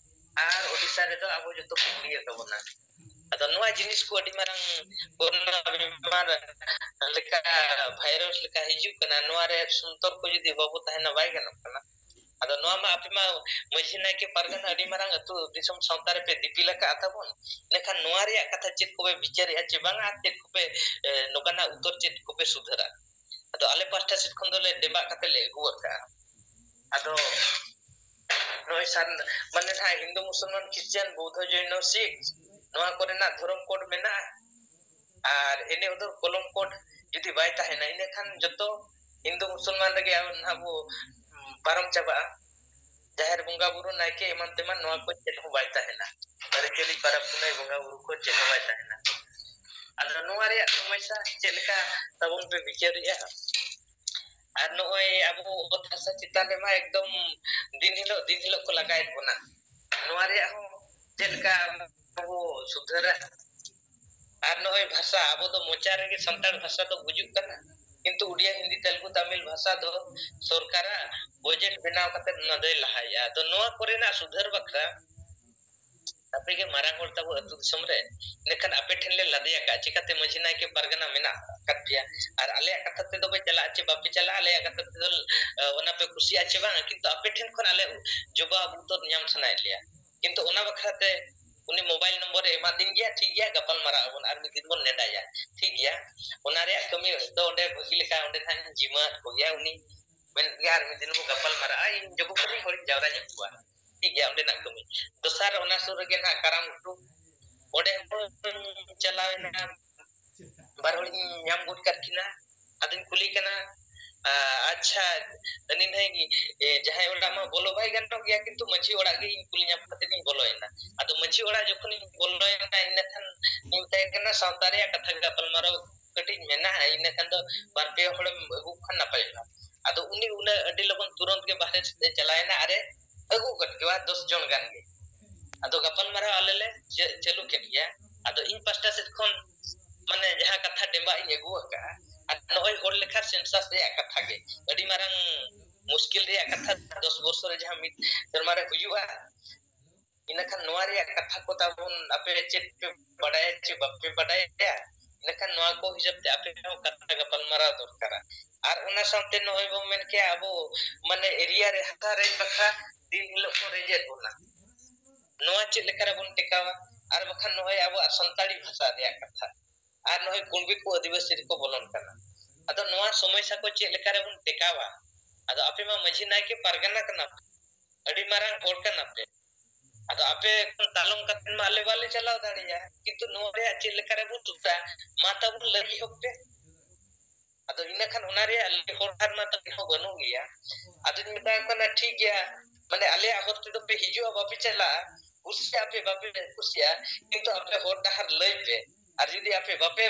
ᱟᱨ ᱳᱰᱤᱥᱟ ᱨᱮᱫᱚ ᱟᱵᱚ ᱡᱚᱛᱚ ᱠᱚ ᱤᱭᱟᱹ ᱠᱟᱵᱚᱱᱟ᱾ ᱟᱫᱚ ᱱᱚᱣᱟ ᱡᱤᱱᱤᱥ ᱠᱚ ᱟᱹᱰᱤ ᱢᱟᱨᱟᱝ ᱠᱳᱨᱳᱱᱟ ᱵᱤᱢᱟᱨ ᱞᱮᱠᱟ, ᱵᱷᱟᱭᱨᱟᱥ ᱞᱮᱠᱟ ᱦᱤᱡᱩᱜ ᱠᱟᱱᱟ, ᱱᱚᱣᱟ ᱨᱮ ᱥᱚᱱᱛᱚᱨ ᱠᱚ ᱡᱩᱫᱤ ᱵᱟᱵᱚ ᱛᱟᱦᱮᱱᱟ, ᱵᱟᱭ ᱜᱟᱱᱚᱜ ᱠᱟᱱᱟ᱾ ᱟᱫᱚ ᱱᱚᱣᱟ ᱢᱟ ᱟᱯᱮ ᱢᱟ ᱢᱟᱹᱡᱷᱤ ᱱᱟᱭᱠᱮ ᱯᱟᱨᱜᱟᱱᱟ ᱟᱹᱰᱤ ᱢᱟᱨᱟᱝ ᱟᱹᱛᱩ ᱫᱤᱥᱚᱢ ᱥᱟᱶᱛᱟ ᱨᱮᱯᱮ ᱫᱤᱯᱤᱞ ᱟᱠᱟᱫᱼᱟ ᱛᱟᱵᱚᱱ, ᱤᱱᱟᱹᱠᱷᱟᱱ ᱱᱚᱣᱟ ᱨᱮᱭᱟᱜ ᱠᱟᱛᱷᱟ ᱪᱮᱫ ᱠᱚᱯᱮ ᱵᱤᱪᱟᱹᱨᱮᱜᱼᱟ ᱪᱮ ᱵᱟᱝᱟ, ᱟᱨ ᱪᱮᱫ ᱠᱚᱯᱮ, ᱮ, ᱱᱚᱝᱠᱟᱱᱟᱜ ᱩᱛᱟᱹᱨ ᱪᱮᱫ ᱠᱚᱯᱮ ᱥᱩᱫᱷᱟᱹᱨᱟ? ᱟᱫᱚ ᱟᱞᱮ ᱯᱟᱦᱴᱟ ᱥᱮᱫ ᱠᱷᱚᱱ ᱫᱚᱞᱮ ᱰᱮᱵᱟᱜ ᱠᱟᱛᱮ ᱞᱮ ᱟᱹᱜᱩ ᱟᱠᱟᱫᱼᱟ᱾ ᱟᱫᱚ ᱱᱚᱜᱼᱚᱭ ᱥᱟᱨ-, ᱢᱟᱱᱮ ᱱᱟᱦᱟᱜ ᱦᱤᱱᱫᱩ, ᱢᱩᱥᱚᱞᱢᱟᱱ, ᱠᱷᱨᱤᱥᱪᱟᱱ, ᱵᱳᱫᱷᱚ, ᱡᱚᱭᱱᱚ, ᱥᱤᱠᱷ, ᱱᱚᱣᱟ ᱠᱚᱨᱮᱱᱟᱜ ᱫᱷᱚᱨᱚᱢ ᱠᱳᱰ ᱢᱮᱱᱟᱜᱼᱟ᱾ ᱟᱨ ᱮᱱᱮ ᱩᱫᱷᱚᱨ ᱠᱚᱞᱚᱢ ᱠᱳᱰ ᱡᱩᱫᱤ ᱵᱟᱭ ᱛᱟᱦᱮᱱᱟ, ᱤᱱᱟᱹᱠᱷᱟᱱ ᱡᱚᱛᱚ ᱦᱤᱱᱫᱩ, ᱢᱩᱥᱚᱞᱢᱟᱱ ᱨᱮᱜᱮ ᱟᱵᱚ ᱱᱟᱦᱟᱜ ᱵᱚ, ᱩᱢ, ᱯᱟᱨᱚᱢ ᱪᱟᱵᱟᱜᱼᱟ᱾ ᱡᱟᱦᱮᱨ ᱵᱚᱸᱜᱟ ᱵᱩᱨᱩ, ᱱᱟᱭᱠᱮ ᱮᱢᱟᱱ ᱛᱮᱢᱟᱱ, ᱱᱚᱣᱟ ᱠᱚ ᱪᱮᱫ ᱦᱚᱸ ᱵᱟᱭ ᱛᱟᱦᱮᱱᱟ᱾ ᱟᱹᱨᱤᱪᱟᱹᱞᱤ, ᱯᱟᱨᱟᱵᱽ ᱯᱩᱱᱟᱹᱭ, ᱵᱚᱸᱜᱟ ᱵᱩᱨᱩ ᱠᱚ ᱪᱮᱫ ᱦᱚᱸ ᱵᱟᱭ ᱛᱟᱦᱮᱱᱟ᱾ ᱟᱫᱚ ᱱᱚᱣᱟ ᱨᱮᱭᱟᱜ ᱥᱚᱢᱚᱥᱥᱟ ᱪᱮᱫ ᱞᱮᱠᱟ ᱛᱟᱵᱚᱱ ᱯᱮ ᱵᱤᱪᱟᱹᱨᱮᱜᱼᱟ? ᱟᱨ ᱱᱚᱜᱼᱚᱭ ᱟᱵᱚ ᱚᱛ ᱦᱟᱥᱟ ᱪᱮᱛᱟᱱ ᱨᱮᱢᱟ ᱮᱠᱫᱚᱢ ᱫᱤᱱ ᱦᱤᱞᱳᱜ, ᱫᱤᱱ ᱦᱤᱞᱳᱜ ᱠᱚ ᱞᱟᱜᱟᱭᱮᱫ ᱵᱚᱱᱟ᱾ ᱱᱚᱣᱟ ᱨᱮᱭᱟᱜ ᱦᱚᱸ ᱪᱮᱫ ᱞᱮᱠᱟ ᱵᱚ ᱥᱩᱫᱷᱟᱹᱨᱟ? ᱟᱨ ᱱᱚᱜᱼᱚᱭ ᱵᱷᱟᱥᱟ, ᱟᱵᱚ ᱫᱚ ᱢᱚᱪᱟ ᱨᱮᱜᱮ ᱥᱟᱱᱛᱟᱲ ᱵᱷᱟᱥᱟ ᱫᱚ ᱜᱩᱡᱩᱜ ᱠᱟᱱᱟ, ᱠᱤᱱᱛᱩ ᱩᱰᱤᱭᱟ, ᱦᱤᱱᱫᱤ, ᱛᱮᱞᱜᱩ, ᱛᱟᱢᱤᱞ ᱵᱷᱟᱥᱟ ᱫᱚ ᱥᱚᱨᱠᱟᱨᱟᱜ ᱵᱚᱡᱮᱴ ᱵᱮᱱᱟᱣ ᱠᱟᱛᱮ ᱚᱱᱟ ᱫᱚᱭ ᱞᱟᱦᱟᱭᱮᱜᱼᱟ᱾ ᱟᱫᱚ ᱱᱚᱣᱟ ᱠᱚᱨᱮᱱᱟᱜ ᱥᱩᱫᱷᱟᱹᱨ ᱵᱟᱠᱷᱨᱟ ᱟᱯᱮ ᱜᱮ ᱢᱟᱨᱟᱝ ᱦᱚᱲ ᱛᱟᱵᱚ ᱟᱹᱛᱩ ᱫᱤᱥᱚᱢ ᱨᱮ, ᱤᱱᱟᱹᱠᱷᱟᱱ ᱟᱯᱮ ᱴᱷᱮᱱ ᱞᱮ ᱞᱟᱫᱮ ᱟᱠᱟᱫᱼᱟ, ᱪᱤᱠᱟᱹᱛᱮ ᱢᱟᱹᱡᱷᱤ ᱱᱟᱭᱠᱮ ᱯᱟᱨᱜᱟᱱᱟ ᱢᱮᱱᱟᱜ ᱟᱠᱟᱫ ᱯᱮᱭᱟ, ᱟᱨ ᱟᱞᱮᱭᱟᱜ ᱠᱟᱛᱷᱟ ᱛᱮᱫᱚ ᱯᱮ ᱪᱟᱞᱟᱜᱼᱟ ᱪᱮ ᱵᱟᱯᱮ ᱪᱟᱞᱟᱜᱼᱟ, ᱟᱞᱮᱭᱟᱜ ᱠᱟᱛᱷᱟ ᱛᱮᱫᱚ, ᱚᱱᱟ ᱯᱮ ᱠᱩᱥᱤᱭᱟᱜᱼᱟ ᱪᱮ ᱵᱟᱝ, ᱠᱤᱱᱛᱩ ᱟᱯᱮ ᱴᱷᱮᱱ ᱠᱷᱚᱱ ᱟᱞᱮ ᱡᱚᱵᱟᱵ ᱩᱛᱟᱹᱨ ᱧᱟᱢ ᱥᱟᱱᱟᱭᱮᱫ ᱞᱮᱭᱟ᱾ ᱠᱤᱱᱛᱩ ᱚᱱᱟ ᱵᱟᱠᱷᱨᱟ ᱛᱮ ᱩᱱᱤ ᱢᱳᱵᱟᱭᱤᱞ ᱱᱚᱢᱵᱚᱨ ᱮ ᱮᱢᱟᱫᱤᱧ ᱜᱮᱭᱟ, ᱴᱷᱤᱠ ᱜᱮᱭᱟ, ᱜᱟᱯᱟᱞ ᱢᱟᱨᱟᱜ ᱟᱵᱚᱱ ᱟᱨ ᱢᱤᱫ ᱫᱤᱱ ᱵᱚᱱ ᱱᱮᱰᱟᱭᱟ, ᱴᱷᱤᱠ ᱜᱮᱭᱟ᱾ ᱚᱱᱟ ᱨᱮᱭᱟᱜ ᱠᱟᱹᱢᱤ ᱫᱚ ᱚᱸᱰᱮ ᱵᱷᱟᱹᱜᱤ ᱞᱮᱠᱟ ᱚᱸᱰᱮ ᱱᱟᱦᱟᱜ ᱤᱧ ᱡᱤᱢᱟᱹ ᱟᱫ ᱠᱚᱜᱮᱭᱟ, ᱩᱱᱤ ᱢᱮᱱ ᱜᱮᱭᱟ ᱟᱨ ᱢᱤᱫ ᱫᱤᱱ ᱵᱚᱱ ᱜᱟᱯᱟᱞ ᱢᱟᱨᱟᱜᱼᱟ, ᱤᱧ ᱡᱚᱜᱚ ᱠᱷᱚᱱᱤᱧ ᱦᱚᱲᱤᱧ ᱡᱟᱣᱨᱟ ᱧᱚᱜ ᱠᱚᱣᱟ, ᱴᱷᱤᱠ ᱜᱮᱭᱟ, ᱚᱸᱰᱮᱱᱟᱜ ᱠᱟᱹᱢᱤ᱾ ᱫᱚᱥᱟᱨ ᱚᱱᱟ ᱥᱩᱨ ᱨᱮᱜᱮ ᱱᱟᱦᱟᱜ ᱠᱟᱨᱟᱢ ᱜᱷᱩᱴᱩ, ᱚᱸᱰᱮ ᱦᱚᱸᱧ ᱪᱟᱞᱟᱣ ᱮᱱᱟ, ᱵᱟᱨ ᱦᱚᱲᱤᱧ ᱧᱟᱢ ᱜᱚᱫ ᱠᱟᱫ ᱠᱤᱱᱟ᱾ ᱟᱫᱚᱧ ᱠᱩᱞᱤ ᱠᱟᱱᱟ, ᱟ-, ᱟᱪᱪᱷᱟ, ᱟᱹᱞᱤᱧ ᱱᱟᱦᱟᱜ, ᱮ, ᱡᱟᱦᱟᱸᱭ ᱚᱲᱟᱜ ᱢᱟ ᱵᱚᱞᱚ ᱵᱟᱭ ᱜᱟᱱᱚᱜ ᱜᱮᱭᱟ, ᱠᱤᱱᱛᱩ ᱢᱟᱹᱡᱷᱤ ᱚᱲᱟᱜ ᱜᱮ ᱤᱧ ᱠᱩᱞᱤ ᱧᱟᱢ ᱠᱟᱛᱮ ᱤᱧ ᱵᱚᱞᱚᱭᱮᱱᱟ᱾ ᱟᱫᱚ ᱢᱟᱹᱡᱷᱤ ᱚᱲᱟᱜ ᱡᱚᱠᱷᱚᱱᱤᱧ ᱵᱚᱞᱚᱭᱮᱱᱟ, ᱤᱱᱟᱹ ᱠᱷᱟᱱ ᱤᱧ ᱢᱮᱛᱟᱭ ᱠᱟᱱᱟ, "ᱥᱟᱶᱛᱟ ᱨᱮᱭᱟᱜ ᱠᱟᱛᱷᱟ ᱜᱟᱯᱟᱞᱢᱟᱨᱟᱣ ᱠᱟᱹᱴᱤᱡ ᱢᱮᱱᱟᱜᱼᱟ, ᱤᱱᱟᱹ ᱠᱷᱟᱱ ᱫᱚ ᱵᱟᱨ ᱯᱮ ᱦᱚᱲᱮᱢ ᱟᱹᱜᱩ ᱠᱚ ᱠᱷᱟᱱ ᱱᱟᱯᱟᱭᱚᱜᱼᱟ᱾" ᱟᱫᱚ ᱩᱱᱤ ᱩᱱᱟᱹᱜ ᱟᱹᱰᱤ ᱞᱚᱜᱚᱱ ᱛᱩᱨᱟᱹᱱᱛ ᱜᱮ ᱵᱟᱦᱨᱮ ᱥᱮᱫ ᱮ ᱪᱟᱞᱟᱣᱮᱱᱟ, ᱟᱨᱮ ᱟᱹᱜᱩ ᱜᱚᱫ ᱠᱚᱣᱟ ᱫᱚᱥ ᱡᱚᱱ ᱜᱟᱱ ᱜᱮ᱾ ᱟᱫᱚ ᱜᱟᱯᱟᱞ ᱢᱟᱨᱟᱣ ᱟᱞᱮ ᱞᱮ ᱪᱟᱹ-, ᱪᱟᱹᱞᱩ ᱠᱮᱫ ᱜᱮᱭᱟ᱾ ᱟᱫᱚ ᱤᱧ ᱯᱟᱥᱴᱟ ᱥᱮᱫ ᱠᱷᱚᱱ ᱢᱟᱱᱮ ᱡᱟᱦᱟᱸ ᱠᱟᱛᱷᱟ ᱰᱮᱸᱵᱟᱜ ᱤᱧ ᱟᱹᱜᱩ ᱟᱠᱟᱫᱼᱟ, ᱟᱨ ᱱᱚᱜᱼᱚᱭ ᱦᱚᱲ ᱞᱮᱠᱷᱟ census ᱨᱮᱭᱟᱜ ᱠᱟᱛᱷᱟ ᱜᱮ ᱟᱹᱰᱤ ᱢᱟᱨᱟᱝ ᱢᱩᱥᱠᱤᱞ ᱨᱮᱭᱟᱜ ᱠᱟᱛᱷᱟ, ᱫᱚᱥ ᱵᱚᱨᱥᱚ ᱨᱮ ᱡᱟᱦᱟᱸ ᱢᱤᱫ ᱥᱮᱨᱢᱟ ᱨᱮ ᱦᱩᱭᱩᱜᱼᱟ, ᱤᱱᱟᱹᱠᱷᱟᱱ ᱱᱚᱣᱟ ᱨᱮᱭᱟᱜ ᱠᱟᱛᱷᱟ ᱠᱚ ᱛᱟᱵᱚᱱ ᱟᱯᱮ ᱪᱮᱫ ᱯᱮ ᱵᱟᱰᱟᱭᱟ ᱪᱮ ᱵᱟᱯᱮ ᱵᱟᱰᱟᱭᱟ, ᱤᱱᱟᱹᱠᱷᱟᱱ ᱱᱚᱣᱟ ᱠᱚ ᱦᱤᱥᱟᱹᱵ ᱛᱮ ᱟᱯᱮ ᱦᱚᱸ ᱠᱟᱛᱷᱟ ᱜᱟᱯᱟᱞ ᱢᱟᱨᱟᱣ ᱫᱚᱨᱠᱟᱨᱟ᱾ ᱟᱨ ᱚᱱᱟ ᱥᱟᱶᱛᱮ ᱱᱚᱜᱼᱚᱭ ᱵᱚᱱ ᱢᱮᱱ ᱠᱮᱭᱟ ᱟᱵᱚ ᱢᱟᱱᱮ area ᱨᱮ ᱦᱟᱥᱟ ᱨᱮᱡ ᱵᱟᱠᱷᱨᱟ ᱫᱤᱱ ᱦᱤᱞᱳᱜ ᱠᱚ ᱨᱮᱡᱮᱫ ᱵᱚᱱᱟ, ᱱᱚᱣᱟ ᱪᱮᱫ ᱞᱮᱠᱟ ᱨᱮᱵᱚᱱ ᱴᱮᱠᱟᱣᱟ? ᱟᱨ ᱵᱟᱠᱷᱟᱱ ᱱᱚᱜᱼᱚᱭ ᱟᱵᱚᱣᱟᱜ ᱥᱟᱱᱛᱟᱲᱤ ᱵᱷᱟᱥᱟ ᱨᱮᱭᱟᱜ ᱠᱟᱛᱷᱟ, ᱟᱨ ᱱᱚᱜᱼᱚᱭ ᱠᱩᱲᱵᱤ ᱠᱚ ᱟᱹᱫᱤᱵᱟᱹᱥᱤ ᱨᱮᱠᱚ ᱵᱚᱞᱚᱱ ᱠᱟᱱᱟ᱾ ᱟᱫᱚ ᱱᱚᱣᱟ ᱥᱚᱢᱚᱥᱥᱟ ᱠᱚ ᱪᱮᱫ ᱞᱮᱠᱟ ᱨᱮᱵᱚᱱ ᱴᱮᱠᱟᱣᱟ? ᱟᱫᱚ ᱟᱯᱮ ᱢᱟ ᱢᱟᱹᱡᱷᱤ ᱱᱟᱭᱠᱮ ᱯᱟᱨᱜᱟᱱᱟ ᱠᱟᱱᱟ ᱯᱮ, ᱟᱹᱰᱤ ᱢᱟᱨᱟᱝ ᱦᱚᱲ ᱠᱟᱱᱟ ᱯᱮ, ᱟᱫᱚ ᱟᱯᱮ ᱠᱷᱚᱱ ᱛᱟᱞᱚᱢ ᱠᱟᱛᱮ ᱢᱟ ᱟᱞᱮ ᱵᱟᱞᱮ ᱪᱟᱞᱟᱣ ᱫᱟᱲᱮᱭᱟᱜᱼᱟ, ᱠᱤᱱᱛᱩ ᱱᱚᱣᱟ ᱨᱮᱭᱟᱜ ᱪᱮᱫ ᱞᱮᱠᱟ ᱨᱮᱵᱚᱱ ᱥᱩᱫᱷᱟ, ᱢᱟ ᱛᱟᱵᱚᱱ ᱞᱟᱹᱭ ᱮᱦᱚᱵ ᱯᱮ᱾ ᱟᱫᱚ ᱤᱱᱟᱹ ᱠᱷᱟᱱ ᱚᱱᱟ ᱨᱮᱭᱟᱜ ᱞᱟᱹᱭ ᱦᱚᱲ ᱟᱨ ᱢᱟ ᱛᱟᱵᱚᱱ ᱦᱚᱸ ᱵᱟᱹᱱᱩᱜ ᱜᱮᱭᱟ᱾ ᱟᱫᱚᱧ ᱢᱮᱛᱟ ᱠᱚ ᱠᱟᱱᱟ, ᱴᱷᱤᱠ ᱜᱮᱭᱟ, ᱢᱟᱱᱮ ᱟᱞᱮᱭᱟᱜ ᱦᱚᱨ ᱛᱮᱫᱚ ᱯᱮ ᱦᱤᱡᱩᱜᱼᱟ, ᱵᱟᱯᱮ ᱪᱟᱞᱟᱜᱼᱟ, ᱠᱩᱥᱤᱭᱟᱜᱼᱟ ᱯᱮ ᱵᱟᱯᱮ ᱠᱩᱥᱤᱭᱟᱜᱼᱟ, ᱠᱤᱱᱛᱩ ᱟᱯᱮ ᱦᱚᱨ ᱰᱟᱦᱟᱨ ᱞᱟᱹᱭ ᱯᱮ᱾ ᱟᱨ ᱡᱩᱫᱤ ᱟᱯᱮ ᱵᱟᱯᱮ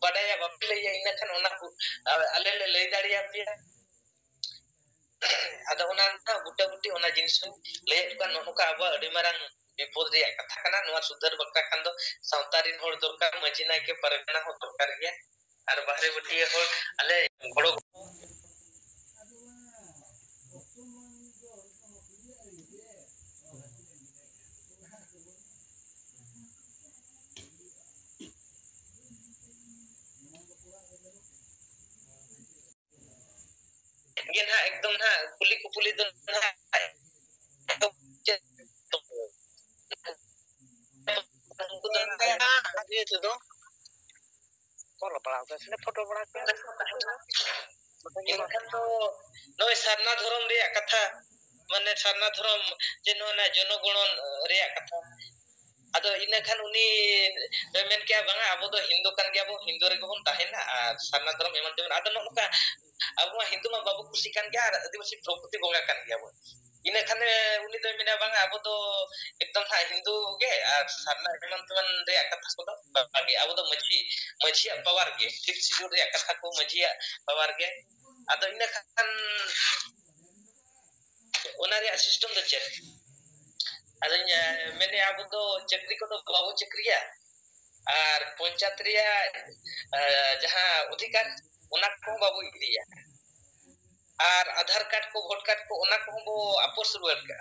ᱵᱟᱰᱟᱭᱟ, ᱵᱟᱯᱮ ᱞᱟᱹᱭᱟ, ᱤᱱᱟᱹ ᱠᱷᱟᱱ ᱚᱱᱟ ᱠᱚ, ᱟ-, ᱟᱞᱮ ᱞᱮ ᱞᱟᱹᱭ ᱫᱟᱲᱮᱭᱟᱯᱮᱭᱟ᱾ ᱟᱫᱚ ᱚᱱᱟ ᱨᱮᱱᱟᱜ ᱵᱩᱴᱟᱹᱵᱩᱴᱤ ᱚᱱᱟ ᱡᱤᱱᱤᱥ ᱦᱚᱸ ᱞᱟᱹᱭᱮᱫ ᱠᱟᱱ, ᱱᱚᱜᱼᱚ ᱱᱚᱝᱠᱟ ᱟᱵᱚᱣᱟᱜ ᱟᱹᱰᱤ ᱢᱟᱨᱟᱝ ᱵᱤᱯᱚᱫ ᱨᱮᱭᱟᱜ ᱠᱟᱛᱷᱟ ᱠᱟᱱᱟ᱾ ᱱᱚᱣᱟ ᱥᱩᱫᱷᱟᱹᱨ ᱵᱟᱠᱷᱨᱟ ᱠᱷᱟᱱ ᱫᱚ ᱥᱟᱶᱛᱟ ᱨᱮᱱ ᱦᱚᱲ ᱫᱚᱨᱠᱟᱨ, ᱢᱟᱹᱡᱷᱤ ᱱᱟᱭᱠᱮ ᱯᱟᱨᱜᱟᱱᱟ ᱦᱚᱸ ᱫᱚᱨᱠᱟᱨ ᱜᱮᱭᱟ, ᱟᱨ ᱵᱟᱦᱨᱮ ᱵᱟᱹᱴᱤᱭᱟᱹ ᱦᱚᱲ ᱟᱞᱮ ᱜᱚᱲᱚ᱾ ᱜᱮ ᱱᱟᱦᱟᱜ ᱮᱠᱫᱚᱢ ᱱᱟᱦᱟᱜ ᱠᱩᱞᱤ ᱠᱩᱯᱩᱞᱤ ᱫᱚ ᱱᱟᱦᱟᱜ ᱩᱱᱠᱩ ᱫᱚ ᱱᱟᱦᱟᱜ ᱤᱭᱟᱹ ᱛᱮᱫᱚ ᱚᱞ ᱯᱟᱲᱦᱟᱣ ᱠᱚ ᱥᱮ ᱯᱷᱳᱴᱳ ᱵᱟᱲᱟ ᱠᱚ᱾ ᱮᱱᱠᱷᱟᱱ ᱫᱚ ᱱᱚᱜᱼᱚᱭ ᱥᱟᱨᱱᱟ ᱫᱷᱚᱨᱚᱢ ᱨᱮᱭᱟᱜ ᱠᱟᱛᱷᱟ, ᱢᱟᱱᱮ ᱥᱟᱨᱱᱟ ᱫᱷᱚᱨᱚᱢ ᱡᱮ ᱱᱚᱣᱟ ᱨᱮᱱᱟᱜ ᱡᱚᱱᱚᱜᱚᱬᱚᱱ ᱨᱮᱭᱟᱜ ᱠᱟᱛᱷᱟ, ᱟᱫᱚ ᱤᱱᱟᱹ ᱠᱷᱟᱱ ᱩᱱᱤ ᱫᱚᱭ ᱢᱮᱱ ᱠᱮᱜᱼᱟ, "ᱵᱟᱝᱟ, ᱟᱵᱚ ᱫᱚ ᱦᱤᱱᱫᱩ ᱠᱟᱱ ᱜᱮᱭᱟ ᱵᱚᱱ, ᱦᱤᱱᱫᱩ ᱨᱮᱜᱮ ᱵᱚᱱ ᱛᱟᱦᱮᱱᱟ, ᱟᱨ ᱥᱟᱨᱱᱟ ᱫᱷᱚᱨᱚᱢ ᱮᱢᱟᱱ ᱛᱮᱢᱟᱱ", ᱟᱫᱚ ᱱᱚᱜᱼᱚ ᱱᱚᱝᱠᱟ ᱟᱵᱚ ᱢᱟ ᱦᱤᱱᱫᱩ ᱢᱟ ᱵᱟᱵᱚ ᱠᱩᱥᱤ ᱠᱟᱱ ᱜᱮᱭᱟ, ᱟᱨ ᱟᱹᱫᱤᱵᱟᱹᱥᱤ ᱯᱨᱚᱠᱨᱤᱛᱤ ᱵᱚᱸᱜᱟ ᱠᱟᱱ ᱜᱮᱭᱟ ᱵᱚᱱ᱾ ᱤᱱᱟᱹ ᱠᱷᱟᱱ ᱩᱱᱤ ᱫᱚᱭ ᱢᱮᱱᱟ, "ᱵᱟᱝᱟ, ᱟᱵᱚ ᱫᱚ ᱮᱠᱫᱚᱢ ᱦᱟᱸᱜ ᱦᱤᱱᱫᱩ ᱜᱮ, ᱟᱨ ᱥᱟᱨᱱᱟ ᱮᱢᱟᱱ ᱛᱮᱢᱟᱱ ᱨᱮᱭᱟᱜ ᱠᱟᱛᱷᱟ ᱠᱚᱫᱚ ᱵᱟᱝ ᱜᱮ, ᱟᱵᱚ ᱫᱚ ᱢᱟᱹᱡᱷᱤ, ᱢᱟᱹᱡᱷᱤᱭᱟᱜ power ᱜᱮ, fifth schedule ᱨᱮᱭᱟᱜ ᱠᱟᱛᱷᱟ ᱠᱚ ᱢᱟᱹᱡᱷᱤᱭᱟᱜ power ᱜᱮ᱾" ᱟᱫᱚ ᱤᱱᱟᱹ ᱠᱷᱟᱱ ᱚᱱᱟ ᱨᱮᱭᱟᱜ system ᱫᱚ ᱪᱮᱫ? ᱟᱫᱚᱧ ᱢᱮᱱᱮᱫᱼᱟ, ᱟᱵᱚ ᱫᱚ ᱪᱟᱹᱠᱨᱤ ᱠᱚᱫᱚ ᱵᱟᱵᱚ ᱪᱟᱹᱠᱨᱤᱭᱟ, ᱟᱨ ᱯᱚᱧᱪᱟᱭᱮᱛ ᱨᱮᱭᱟᱜ ᱡᱟᱦᱟᱸ ᱚᱫᱷᱤᱠᱟᱨ, ᱚᱱᱟ ᱠᱚᱦᱚᱸ ᱵᱟᱵᱚ ᱤᱫᱤᱭᱟ, ᱟᱨ ᱟᱫᱷᱟᱨ ᱠᱟᱨᱰ ᱠᱚ, ᱵᱷᱳᱴ ᱠᱟᱨᱰ ᱠᱚ, ᱚᱱᱟ ᱠᱚᱦᱚᱸ ᱵᱚ ᱟᱯᱚᱥ ᱨᱩᱣᱟᱹᱲ ᱠᱟᱜᱼᱟ᱾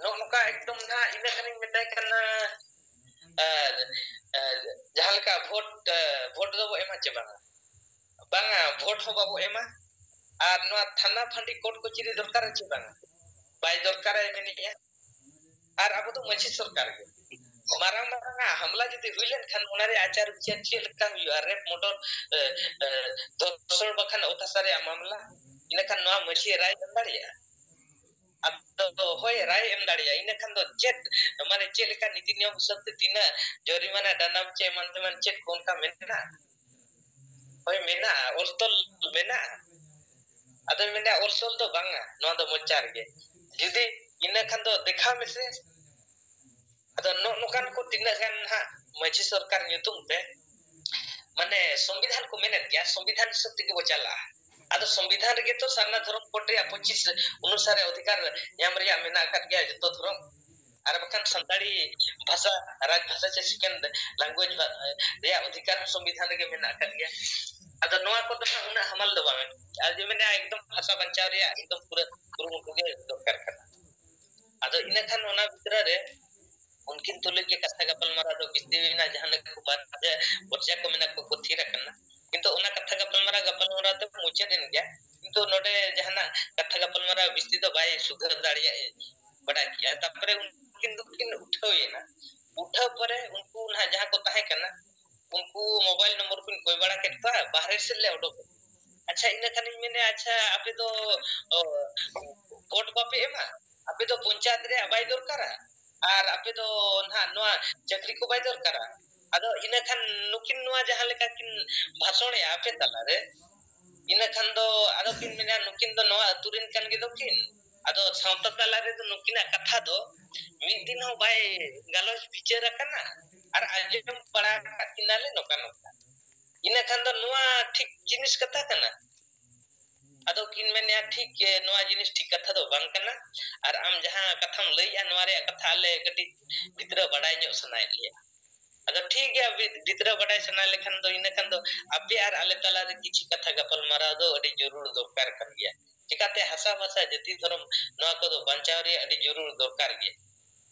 ᱱᱚᱜᱼᱚ ᱱᱚᱝᱠᱟ ᱮᱠᱫᱚᱢ ᱱᱟᱦᱟᱜ ᱤᱱᱟᱹ ᱠᱷᱟᱱᱤᱧ ᱢᱮᱛᱟᱭ ᱠᱟᱱᱟ, ᱟᱨ, ᱟᱨ ᱡᱟᱦᱟᱸ ᱞᱮᱠᱟ ᱵᱷᱳᱴ, ᱟᱨ ᱵᱷᱳᱴ ᱫᱚᱵᱚ ᱮᱢᱟ ᱪᱮ ᱵᱟᱝᱟ? ᱵᱟᱝᱟ, ᱵᱷᱳᱴ ᱦᱚᱸ ᱵᱟᱵᱚ ᱮᱢᱟ᱾ ᱟᱨ ᱱᱚᱣᱟ ᱛᱷᱟᱱᱟ ᱯᱷᱟᱺᱰᱤ ᱠᱳᱨᱴ ᱠᱚᱪᱟᱹᱨᱤ ᱫᱚᱨᱠᱟᱨᱟ ᱪᱮ ᱵᱟᱝᱟ? ᱵᱟᱭ ᱫᱚᱨᱠᱟᱨᱟᱭ ᱢᱮᱱᱮᱜᱼᱟ᱾ ᱟᱨ ᱟᱵᱚ ᱫᱚ ᱢᱟᱹᱡᱷᱤ ᱥᱚᱨᱠᱟᱨ ᱜᱮ᱾ ᱢᱟᱨᱟᱝ ᱢᱟᱨᱟᱝ ᱟᱜ ᱦᱟᱢᱞᱟ ᱡᱩᱫᱤ ᱦᱩᱭ ᱞᱮᱱᱠᱷᱟᱱ, ᱚᱱᱟ ᱨᱮᱭᱟᱜ ᱟᱪᱟᱨ ᱵᱤᱪᱟᱹᱨ ᱪᱮᱫ ᱞᱮᱠᱟ ᱦᱩᱭᱩᱜᱼᱟ? ᱨᱮᱯ, ᱢᱚᱨᱰᱚᱨ, ᱮ, ᱮ, ᱫᱷᱚᱨᱥᱚᱱ ᱵᱟᱠᱷᱟᱱ ᱚᱛᱟᱥᱟ ᱨᱮᱭᱟᱜ ᱢᱟᱢᱞᱟ, ᱤᱱᱟᱹᱠᱷᱟᱱ ᱱᱚᱣᱟ ᱢᱟᱹᱡᱷᱤ ᱨᱟᱭ ᱮᱢ ᱫᱟᱲᱮᱭᱟᱜᱼᱟ? ᱟᱫᱚ ᱦᱳᱭ, ᱨᱟᱭ ᱮᱢ ᱫᱟᱲᱮᱭᱟᱜᱼᱟ᱾ ᱤᱱᱟᱹ ᱠᱷᱟᱱ ᱫᱚ ᱪᱮᱫ, ᱢᱟᱱᱮ, ᱪᱮᱫ ᱞᱮᱠᱟ ᱱᱤᱛᱤ ᱱᱤᱭᱚᱢ ᱦᱤᱥᱟᱹᱵ ᱛᱮ ᱛᱤᱱᱟᱹᱜ ᱡᱚᱨᱤᱢᱟᱱᱟ, ᱰᱟᱸᱰᱟᱢ ᱪᱮ ᱮᱢᱟᱱ ᱛᱮᱢᱟᱱ ᱪᱮᱫ ᱠᱚ ᱚᱱᱠᱟ ᱢᱮᱱᱟᱜᱼᱟ? ᱦᱳᱭ, ᱢᱮᱱᱟᱜᱼᱟ, ᱚᱞ ᱛᱚᱞ ᱢᱮᱱᱟᱜᱼᱟ᱾ ᱟᱫᱚ ᱢᱮᱱᱟ, ᱚᱞ ᱛᱚᱞ ᱫᱚ ᱵᱟᱝᱟ, ᱱᱚᱣᱟ ᱫᱚ ᱢᱚᱪᱟ ᱨᱮᱜᱮ᱾ ᱡᱩᱫᱤ ᱤᱱᱟᱹ ᱠᱷᱟᱱ ᱫᱚ ᱫᱮᱠᱷᱟᱣ ᱢᱮᱥᱮ᱾ ᱟᱫᱚ ᱱᱚᱜᱼᱚ ᱱᱚᱝᱠᱟᱱ ᱠᱚ ᱛᱤᱱᱟᱹᱜ ᱜᱟᱱ ᱦᱟᱸᱜ ᱢᱟᱹᱡᱷᱤ ᱥᱚᱨᱠᱟᱨ ᱧᱩᱛᱩᱢ ᱛᱮ, ᱢᱟᱱᱮ, ᱥᱚᱝᱵᱤᱫᱷᱟᱱ ᱠᱚ ᱢᱮᱱᱮᱫ ᱜᱮᱭᱟ, ᱥᱚᱝᱵᱤᱫᱷᱟᱱ ᱦᱤᱥᱟᱹᱵ ᱛᱮᱜᱮ ᱵᱚ ᱪᱟᱞᱟᱜᱼᱟ᱾ ᱟᱫᱚ ᱥᱚᱝᱵᱤᱫᱷᱟᱱ ᱨᱮᱜᱮ ᱛᱚ ᱥᱟᱨᱱᱟ ᱫᱷᱚᱨᱚᱢ ᱠᱳᱰ ᱨᱮᱭᱟᱜ ᱯᱚᱸᱪᱤᱥ ᱚᱱᱩᱥᱟᱨᱮ ᱚᱫᱷᱤᱠᱟᱨ ᱧᱟᱢ ᱨᱮᱭᱟᱜ ᱢᱮᱱᱟᱜ ᱟᱠᱟᱫ ᱜᱮᱭᱟ ᱡᱚᱛᱚ ᱫᱷᱚᱨᱚᱢ᱾ ᱟᱨ ᱵᱟᱠᱷᱟᱱ ᱥᱟᱱᱛᱟᱲᱤ ᱵᱷᱟᱥᱟ, ᱨᱟᱡᱽ ᱵᱷᱟᱥᱟ ᱪᱮ second language ᱵᱷᱟ-, ᱨᱮᱭᱟᱜ ᱚᱫᱷᱤᱠᱟᱨ ᱦᱚᱸ ᱥᱚᱝᱵᱤᱫᱷᱟᱱ ᱨᱮᱜᱮ ᱢᱮᱱᱟᱜ ᱟᱠᱟᱫ ᱜᱮᱭᱟ᱾ ᱟᱫᱚ ᱱᱚᱣᱟ ᱠᱚᱫᱚ ᱦᱟᱸᱜ ᱩᱱᱟᱹᱜ ᱦᱟᱢᱟᱞ ᱫᱚ ᱵᱟᱝ᱾ ᱟᱨ ᱡᱮ ᱢᱮᱱᱟ, ᱮᱠᱫᱚᱢ ᱵᱷᱟᱥᱟ ᱵᱟᱧᱪᱟᱣ ᱨᱮᱭᱟᱜ ᱮᱠᱫᱚᱢ ᱯᱩᱨᱟᱹ ᱠᱩᱨᱩᱢᱩᱴᱩ ᱜᱮ ᱫᱚᱨᱠᱟᱨ ᱠᱟᱱᱟ᱾ ᱟᱫᱚ ᱤᱱᱟᱹ ᱠᱷᱟᱱ ᱚᱱᱟ ᱵᱷᱤᱛᱨᱤ ᱨᱮ ᱩᱱᱠᱤᱱ ᱛᱩᱞᱩᱡ ᱜᱮ ᱠᱟᱛᱷᱟ ᱜᱟᱯᱟᱞᱢᱟᱨᱟᱣ ᱫᱚ ᱵᱤᱥᱛᱤᱭᱮᱱᱟ, ᱡᱟᱦᱟᱸ ᱞᱮᱠᱟ ᱠᱚ ᱵᱟᱨᱭᱟ ᱯᱚᱨᱡᱟ ᱠᱚ ᱢᱮᱱᱟᱜ ᱠᱚ, ᱠᱚ ᱛᱷᱤᱨ ᱟᱠᱟᱱᱟ᱾ ᱠᱤᱱᱛᱩ ᱚᱱᱟ ᱠᱟᱛᱷᱟ ᱜᱟᱯᱟᱞᱢᱟᱨᱟᱣ, ᱜᱟᱯᱟᱞᱢᱟᱨᱟᱣ ᱛᱮ ᱢᱩᱪᱟᱹᱫ ᱮᱱ ᱜᱮᱭᱟ᱾ ᱠᱤᱱᱛᱩ ᱱᱚᱰᱮ ᱡᱟᱦᱟᱱᱟᱜ ᱠᱟᱛᱷᱟ ᱜᱟᱯᱟᱞᱢᱟᱨᱟᱣ ᱵᱤᱥᱛᱤ ᱫᱚ ᱵᱟᱭ ᱥᱩᱫᱷᱟᱹᱨ ᱫᱟᱲᱮᱭᱟᱜ, ᱵᱟᱰᱟᱭ ᱠᱮᱜᱼᱟ᱾ ᱛᱟᱨᱯᱚᱨᱮ ᱩᱱᱠᱤᱱ ᱫᱚᱠᱤᱱ ᱩᱴᱷᱟᱹᱣ ᱮᱱᱟ᱾ ᱩᱴᱷᱟᱹᱣ ᱯᱚᱨᱮ ᱩᱱᱠᱩ ᱱᱟᱦᱟᱜ ᱡᱟᱦᱟᱸ ᱠᱚ ᱛᱟᱦᱮᱸ ᱠᱟᱱᱟ, ᱩᱱᱠᱩ mobile number ᱠᱚᱧ ᱠᱚᱭ ᱵᱟᱲᱟ ᱠᱮᱫ ᱠᱚᱣᱟ, ᱵᱟᱦᱨᱮ ᱥᱮᱫ ᱞᱮ ᱚᱰᱚᱠ ᱮᱱᱟ᱾ ᱟᱪᱪᱷᱟ, ᱤᱱᱟᱹ ᱠᱷᱟᱱᱤᱧ ᱢᱮᱱᱮᱫᱼᱟ, ᱟᱪᱪᱷᱟ, ᱟᱯᱮ ᱫᱚ, ᱚ, ᱵᱷᱳᱴ ᱵᱟᱯᱮ ᱮᱢᱟ? ᱟᱯᱮ ᱫᱚ ᱯᱚᱧᱪᱟᱭᱮᱛ ᱨᱮᱭᱟᱜ ᱵᱟᱭ ᱫᱚᱨᱠᱟᱨᱟ, ᱟᱨ ᱟᱯᱮ ᱫᱚ ᱱᱟᱦᱟᱜ ᱱᱚᱣᱟ ᱪᱟᱹᱠᱨᱤ ᱠᱚ ᱵᱟᱭ ᱫᱚᱨᱠᱟᱨᱟ᱾ ᱟᱫᱚ ᱤᱱᱟᱹ ᱠᱷᱟᱱ ᱱᱩᱠᱤᱱ ᱱᱚᱣᱟ ᱡᱟᱦᱟᱸ ᱞᱮᱠᱟ ᱠᱤᱱ ᱵᱷᱟᱥᱚᱬᱮᱜᱼᱟ ᱟᱯᱮ ᱛᱟᱞᱟᱨᱮ, ᱤᱱᱟᱹ ᱠᱷᱟᱱ ᱫᱚ ᱟᱫᱚ ᱠᱤᱱ ᱢᱮᱱᱟ, ᱱᱩᱠᱤᱱ ᱫᱚ ᱱᱚᱣᱟ ᱟᱹᱛᱩ ᱨᱮᱱ ᱠᱟᱱ ᱜᱮ ᱫᱚᱠᱤᱱ᱾ ᱟᱫᱚ ᱥᱟᱶᱛᱟ ᱛᱟᱞᱟ ᱨᱮᱫᱚ ᱱᱩᱠᱤᱱᱟᱜ ᱠᱟᱛᱷᱟ ᱫᱚ ᱢᱤᱫ ᱫᱤᱱ ᱦᱚᱸ ᱵᱟᱭ ᱜᱟᱞᱚᱪ ᱵᱤᱪᱟᱹᱨ ᱟᱠᱟᱱᱟ, ᱟᱨ ᱟᱸᱡᱚᱢ ᱵᱟᱲᱟ ᱟᱠᱟᱫ ᱠᱤᱱᱟᱞᱮ ᱱᱚᱝᱠᱟ ᱱᱚᱝᱠᱟ᱾ ᱤᱱᱟᱹ ᱠᱷᱟᱱ ᱫᱚ ᱱᱚᱣᱟ ᱴᱷᱤᱠ ᱡᱤᱱᱤᱥ ᱠᱟᱛᱷᱟ ᱠᱟᱱᱟ? ᱟᱫᱚ ᱠᱤᱱ ᱢᱮᱱᱮᱜᱼᱟ, "ᱴᱷᱤᱠ ᱜᱮ, ᱱᱚᱣᱟ ᱡᱤᱱᱤᱥ ᱴᱷᱤᱠ ᱠᱟᱛᱷᱟ ᱫᱚ ᱵᱟᱝ ᱠᱟᱱᱟ, ᱟᱨ ᱟᱢ ᱡᱟᱦᱟᱸ ᱠᱟᱛᱷᱟᱢ ᱞᱟᱹᱭᱮᱜᱼᱟ, ᱱᱚᱣᱟ ᱨᱮᱭᱟᱜ ᱠᱟᱛᱷᱟ ᱟᱞᱮ ᱠᱟᱹᱴᱤᱡ ᱵᱷᱤᱛᱨᱟᱹ ᱵᱟᱰᱟᱭ ᱧᱚᱜ ᱥᱟᱱᱟᱭᱮᱫ ᱞᱮᱭᱟ᱾" ᱟᱫᱚ ᱴᱷᱤᱠ ᱜᱮᱭᱟ, ᱵᱷᱤ-, ᱵᱷᱤᱛᱨᱟᱹ ᱵᱟᱰᱟᱭ ᱥᱟᱱᱟ ᱞᱮᱠᱷᱟᱱ ᱫᱚ, ᱤᱱᱟᱹ ᱠᱷᱟᱱ ᱫᱚ ᱟᱯᱮ ᱟᱨ ᱟᱞᱮ ᱛᱟᱞᱟᱨᱮ ᱠᱤᱪᱷᱩ ᱠᱟᱛᱷᱟ ᱜᱟᱯᱟᱞ ᱢᱟᱨᱟᱣ ᱫᱚ ᱟᱹᱰᱤ ᱡᱚᱨᱩᱨ ᱫᱚᱨᱠᱟᱨ ᱠᱟᱱ ᱜᱮᱭᱟ᱾ ᱪᱤᱠᱟᱛᱮ ᱦᱟᱥᱟ ᱵᱷᱟᱥᱟ, ᱡᱟᱹᱛᱤ, ᱫᱷᱚᱨᱚᱢ, ᱱᱚᱣᱟ ᱠᱚᱫᱚ ᱵᱟᱧᱪᱟᱣ ᱨᱮᱭᱟᱜ ᱟᱹᱰᱤ ᱡᱚᱨᱩᱨ ᱫᱚᱨᱠᱟᱨ ᱜᱮ᱾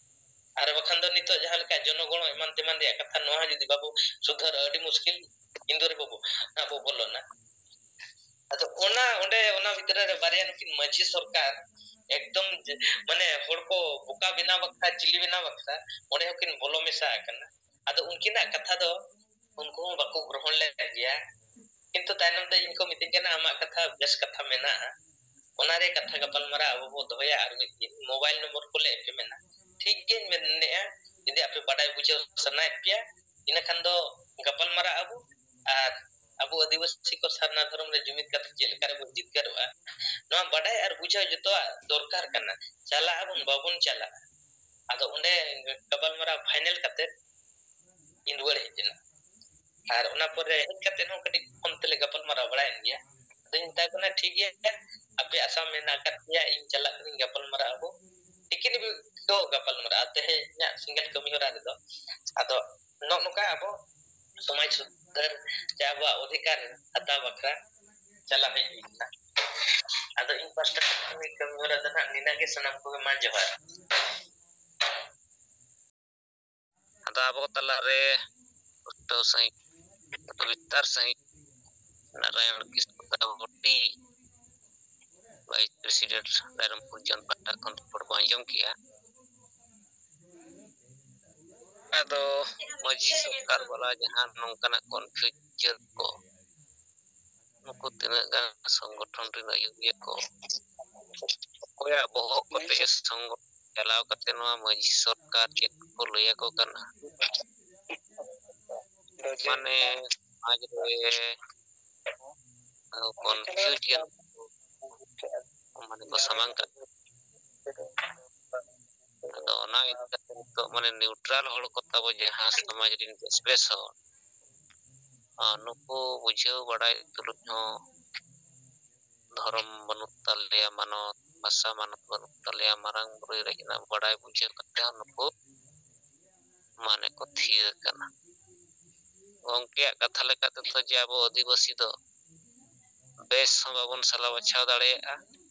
ᱟᱨ ᱵᱟᱠᱷᱟᱱ ᱫᱚ ᱱᱤᱛᱚᱜ ᱡᱟᱦᱟᱸ ᱞᱮᱠᱟ ᱡᱚᱱᱚᱜᱚᱬ ᱮᱢᱟᱱ ᱛᱮᱢᱟᱱ ᱨᱮᱭᱟᱜ ᱠᱟᱛᱷᱟ, ᱱᱚᱣᱟ ᱦᱚᱸ ᱡᱩᱫᱤ ᱵᱟᱵᱚ ᱥᱩᱫᱷᱟᱹᱨᱟ, ᱟᱹᱰᱤ ᱢᱩᱥᱠᱤᱞ ᱤᱱᱫᱩᱨᱤ ᱵᱟᱹᱵᱩ, ᱟᱵᱚ ᱵᱚᱞᱚᱱᱟ᱾ ᱟᱫᱚ ᱚᱱᱟ, ᱚᱸᱰᱮ ᱚᱱᱟ ᱵᱷᱤᱛᱨᱤ ᱨᱮ ᱵᱟᱨᱭᱟ ᱱᱩᱠᱤᱱ ᱢᱟᱹᱡᱷᱤ ᱥᱚᱨᱠᱟᱨ ᱮᱠᱫᱚᱢ ᱡᱮ, ᱢᱟᱱᱮ, ᱦᱚᱲ ᱠᱚ ᱵᱚᱠᱟ ᱵᱮᱱᱟᱣ ᱵᱟᱠᱷᱨᱟ, ᱪᱤᱞᱤ ᱵᱮᱱᱟᱣ ᱵᱟᱠᱷᱨᱟ ᱚᱸᱰᱮ ᱦᱚᱸᱠᱤᱱ ᱵᱚᱞᱚ ᱢᱮᱥᱟ ᱟᱠᱟᱱᱟ᱾ ᱟᱫᱚ ᱩᱱᱠᱤᱱᱟᱜ ᱠᱟᱛᱷᱟ ᱫᱚ ᱩᱱᱠᱩ ᱦᱚᱸ ᱵᱟᱠᱚ ᱜᱨᱚᱦᱚᱱ ᱞᱮᱫ ᱜᱮᱭᱟ᱾ ᱠᱤᱱᱛᱩ ᱛᱟᱭᱱᱚᱢ ᱛᱮ ᱤᱧ ᱠᱚ ᱢᱤᱛᱟᱹᱧ ᱠᱟᱱᱟ, "ᱟᱢᱟᱜ ᱠᱟᱛᱷᱟ ᱵᱮᱥ ᱠᱟᱛᱷᱟ ᱢᱮᱱᱟᱜᱼᱟ, ᱚᱱᱟ ᱨᱮ ᱠᱟᱛᱷᱟ ᱜᱟᱯᱟᱞ ᱢᱟᱨᱟᱣ ᱟᱵᱚ ᱵᱚ ᱫᱚᱦᱚᱭᱟ, ᱟᱨ ᱢᱤᱫ ᱫᱤᱱ ᱢᱳᱵᱟᱭᱤᱞ ᱱᱚᱢᱵᱚᱨ ᱠᱚᱞᱮ ᱮᱯᱮᱢᱮᱱᱟ᱾" ᱴᱷᱤᱠ ᱜᱮᱧ ᱢᱮᱱᱮᱫᱼᱟ, ᱡᱩᱫᱤ ᱟᱯᱮ ᱵᱟᱰᱟᱭ ᱵᱩᱡᱷᱟᱹᱣ ᱥᱟᱱᱟᱭᱮᱫ ᱯᱮᱭᱟ, ᱤᱱᱟᱹ ᱠᱷᱟᱱ ᱫᱚ ᱜᱟᱯᱟᱞ ᱢᱟᱨᱟᱜ ᱟᱵᱚ, ᱟᱨ ᱟᱵᱚ ᱟᱹᱫᱤᱵᱟᱹᱥᱤ ᱠᱚ ᱥᱟᱨᱱᱟ ᱫᱷᱚᱨᱚᱢ ᱨᱮ ᱡᱩᱢᱤᱫ ᱠᱟᱛᱮ ᱪᱮᱫ ᱞᱮᱠᱟ ᱨᱮᱵᱚᱱ ᱡᱤᱛᱠᱟᱹᱨᱚᱜᱼᱟ, ᱱᱚᱣᱟ ᱵᱟᱰᱟᱭ ᱟᱨ ᱵᱩᱡᱷᱟᱹᱣ ᱡᱚᱛᱚᱣᱟᱜ ᱫᱚᱨᱠᱟᱨ ᱠᱟᱱᱟ᱾ ᱪᱟᱞᱟᱜ ᱟᱵᱚᱱ, ᱵᱟᱵᱚᱱ ᱪᱟᱞᱟᱜᱼᱟ, ᱟᱫᱚ ᱚᱸᱰᱮ ᱜᱟᱯᱟᱞ ᱢᱟᱨᱟᱣ ᱯᱷᱟᱭᱱᱮᱞ ᱠᱟᱛᱮ ᱤᱧ ᱨᱩᱣᱟᱹᱲ ᱦᱮᱡ ᱮᱱᱟ᱾ ᱟᱨ ᱚᱱᱟ ᱯᱚᱨᱮ ᱦᱮᱡ ᱠᱟᱛᱮ ᱦᱚᱸ ᱠᱟᱹᱴᱤᱡ ᱯᱷᱳᱱ ᱛᱮᱞᱮ ᱜᱟᱯᱟᱞ ᱢᱟᱨᱟᱣ ᱵᱟᱲᱟᱭᱮᱱ ᱜᱮᱭᱟ᱾ ᱟᱫᱚᱧ ᱢᱮᱛᱟ ᱠᱚ ᱠᱟᱱᱟ, "ᱴᱷᱤᱠ ᱜᱮᱭᱟ, ᱟᱯᱮ ᱟᱥᱟ ᱢᱮᱱᱟᱜ ᱟᱠᱟᱫ ᱯᱮᱭᱟ, ᱤᱧ ᱪᱟᱞᱟᱜ ᱠᱟᱹᱱᱟᱹᱧ, ᱜᱟᱯᱟᱞ ᱢᱟᱨᱟᱣ ᱟᱵᱚ, ᱛᱤᱠᱤᱱ ᱦᱟᱹᱵᱤᱡ ᱠᱚ ᱜᱟᱯᱟᱞ ᱢᱟᱨᱟᱜᱼᱟ ᱛᱮᱦᱮᱧᱟᱜ ᱥᱤᱸᱜᱮᱞ ᱠᱟᱹᱢᱤ ᱦᱚᱨᱟ ᱨᱮᱫᱚ᱾" ᱟᱫᱚ ᱱᱚᱜᱼᱚ ᱱᱚᱝᱠᱟ ᱟᱵᱚ ᱥᱚᱢᱟᱡᱽ ᱥᱩᱫᱷᱟᱹᱨ ᱥᱮ ᱟᱵᱚᱣᱟᱜ ᱚᱫᱷᱤᱠᱟᱨ ᱦᱟᱛᱟᱣ ᱵᱟᱠᱷᱨᱟ ᱪᱟᱞᱟᱣ ᱦᱮᱡ ᱦᱩᱭ ᱞᱮᱱᱟ᱾ ᱟᱫᱚ ᱤᱧ ᱯᱟᱥᱴᱟ ᱠᱷᱚᱱ ᱠᱟᱹᱢᱤ ᱦᱚᱨᱟ ᱫᱚ ᱱᱟᱜ ᱱᱤᱱᱟᱹᱜ ᱜᱮ, ᱥᱟᱱᱟᱢ ᱠᱚᱜᱮ ᱢᱟ ᱡᱚᱦᱟᱨ᱾ ᱟᱫᱚ ᱟᱵᱚ ᱛᱟᱞᱟᱨᱮ ᱯᱩᱥᱴᱟᱹᱣ ᱥᱟᱺᱦᱤᱡ, ᱯᱚᱵᱤᱛᱟᱨ ᱥᱟᱺᱦᱤᱡ ᱱᱟᱨᱟᱭᱚᱱ ᱠᱤᱥᱠᱩ ᱛᱟᱵᱚ ᱵᱷᱚᱴᱤ, ᱵᱷᱟᱭᱤᱥ ᱯᱨᱮᱥᱤᱰᱮᱱᱴ ᱨᱟᱭᱨᱚᱝᱯᱩᱨ ᱡᱚᱱ ᱯᱟᱦᱴᱟ ᱠᱷᱚᱱ ᱨᱤᱯᱳᱨᱴ ᱵᱚᱱ ᱟᱸᱡᱚᱢ ᱠᱮᱜᱼᱟ᱾ ᱟᱫᱚ ᱢᱟᱹᱡᱷᱤ ᱥᱚᱨᱠᱟᱨ ᱵᱟᱞᱟ ᱡᱟᱦᱟᱸ ᱱᱚᱝᱠᱟᱱᱟᱜ ᱠᱚᱱᱯᱷᱤᱭᱩᱡᱚᱱ ᱠᱚ, ᱱᱩᱠᱩ ᱛᱤᱱᱟᱹᱜ ᱜᱟᱱ ᱥᱚᱝᱜᱚᱴᱷᱚᱱ ᱨᱮᱱ ᱟᱹᱭᱩᱨᱤᱭᱟᱹ ᱠᱚ, ᱚᱠᱚᱭᱟᱜ ᱵᱚᱦᱚᱜ ᱠᱚᱛᱮ ᱥᱚᱝᱜᱚᱴᱷᱚᱱ ᱪᱟᱞᱟᱣ ᱠᱟᱛᱮ ᱱᱚᱣᱟ ᱢᱟᱹᱡᱷᱤ ᱥᱚᱨᱠᱟᱨ ᱪᱮᱫ ᱠᱚ ᱞᱟᱹᱭ ᱟᱠᱚ ᱠᱟᱱᱟ? ᱢᱟᱱᱮ ᱥᱚᱢᱟᱡᱽ ᱨᱮ ᱠᱚᱱᱯᱷᱤᱭᱩᱡᱽ ᱜᱮ ᱢᱟᱱᱮ ᱠᱚ ᱥᱟᱢᱟᱝ ᱠᱟᱜ᱾ ᱟᱫᱚ ᱚᱱᱟ ᱤᱫᱤ ᱠᱟᱛᱮ ᱱᱤᱛᱚᱜ ᱢᱟᱱᱮ ᱱᱤᱭᱩᱴᱨᱟᱞ ᱦᱚᱲ ᱠᱚ ᱛᱟᱵᱚ ᱡᱟᱦᱟᱸ ᱥᱚᱢᱟᱡᱽ ᱨᱮᱱ ᱵᱮᱥ ᱵᱮᱥ ᱦᱚᱲ, ᱟᱨ ᱱᱩᱠᱩ ᱵᱩᱡᱷᱟᱹᱣ ᱵᱟᱲᱟᱭ ᱛᱩᱞᱩᱡ ᱦᱚᱸ ᱫᱷᱚᱨᱚᱢ ᱵᱟᱹᱱᱩᱜ ᱛᱟᱞᱮᱭᱟ, ᱢᱟᱱᱚᱛ ᱵᱷᱟᱥᱟ ᱢᱟᱱᱚᱛ ᱵᱟᱹᱱᱩᱜ ᱛᱟᱞᱮᱭᱟ, ᱢᱟᱨᱟᱝ ᱵᱩᱨᱩᱭ ᱨᱮᱡ ᱮᱱᱟ ᱵᱟᱰᱟᱭ ᱵᱩᱡᱷᱟᱹᱣ ᱠᱟᱛᱮ ᱦᱚᱸ ᱱᱩᱠᱩ ᱢᱟᱱᱮ ᱠᱚ ᱛᱷᱤᱨ ᱟᱠᱟᱱᱟ᱾ ᱜᱚᱢᱠᱮᱭᱟᱜ ᱠᱟᱛᱷᱟ ᱞᱮᱠᱟ ᱛᱮᱫᱚ ᱡᱮ ᱟᱵᱚ ᱟᱹᱫᱤᱵᱟᱹᱥᱤ ᱫᱚ ᱵᱮᱥ ᱦᱚᱸ ᱵᱟᱵᱚᱱ ᱥᱟᱞᱟ ᱵᱟᱪᱷᱟᱣ ᱫᱟᱲᱮᱭᱟᱜᱼᱟ,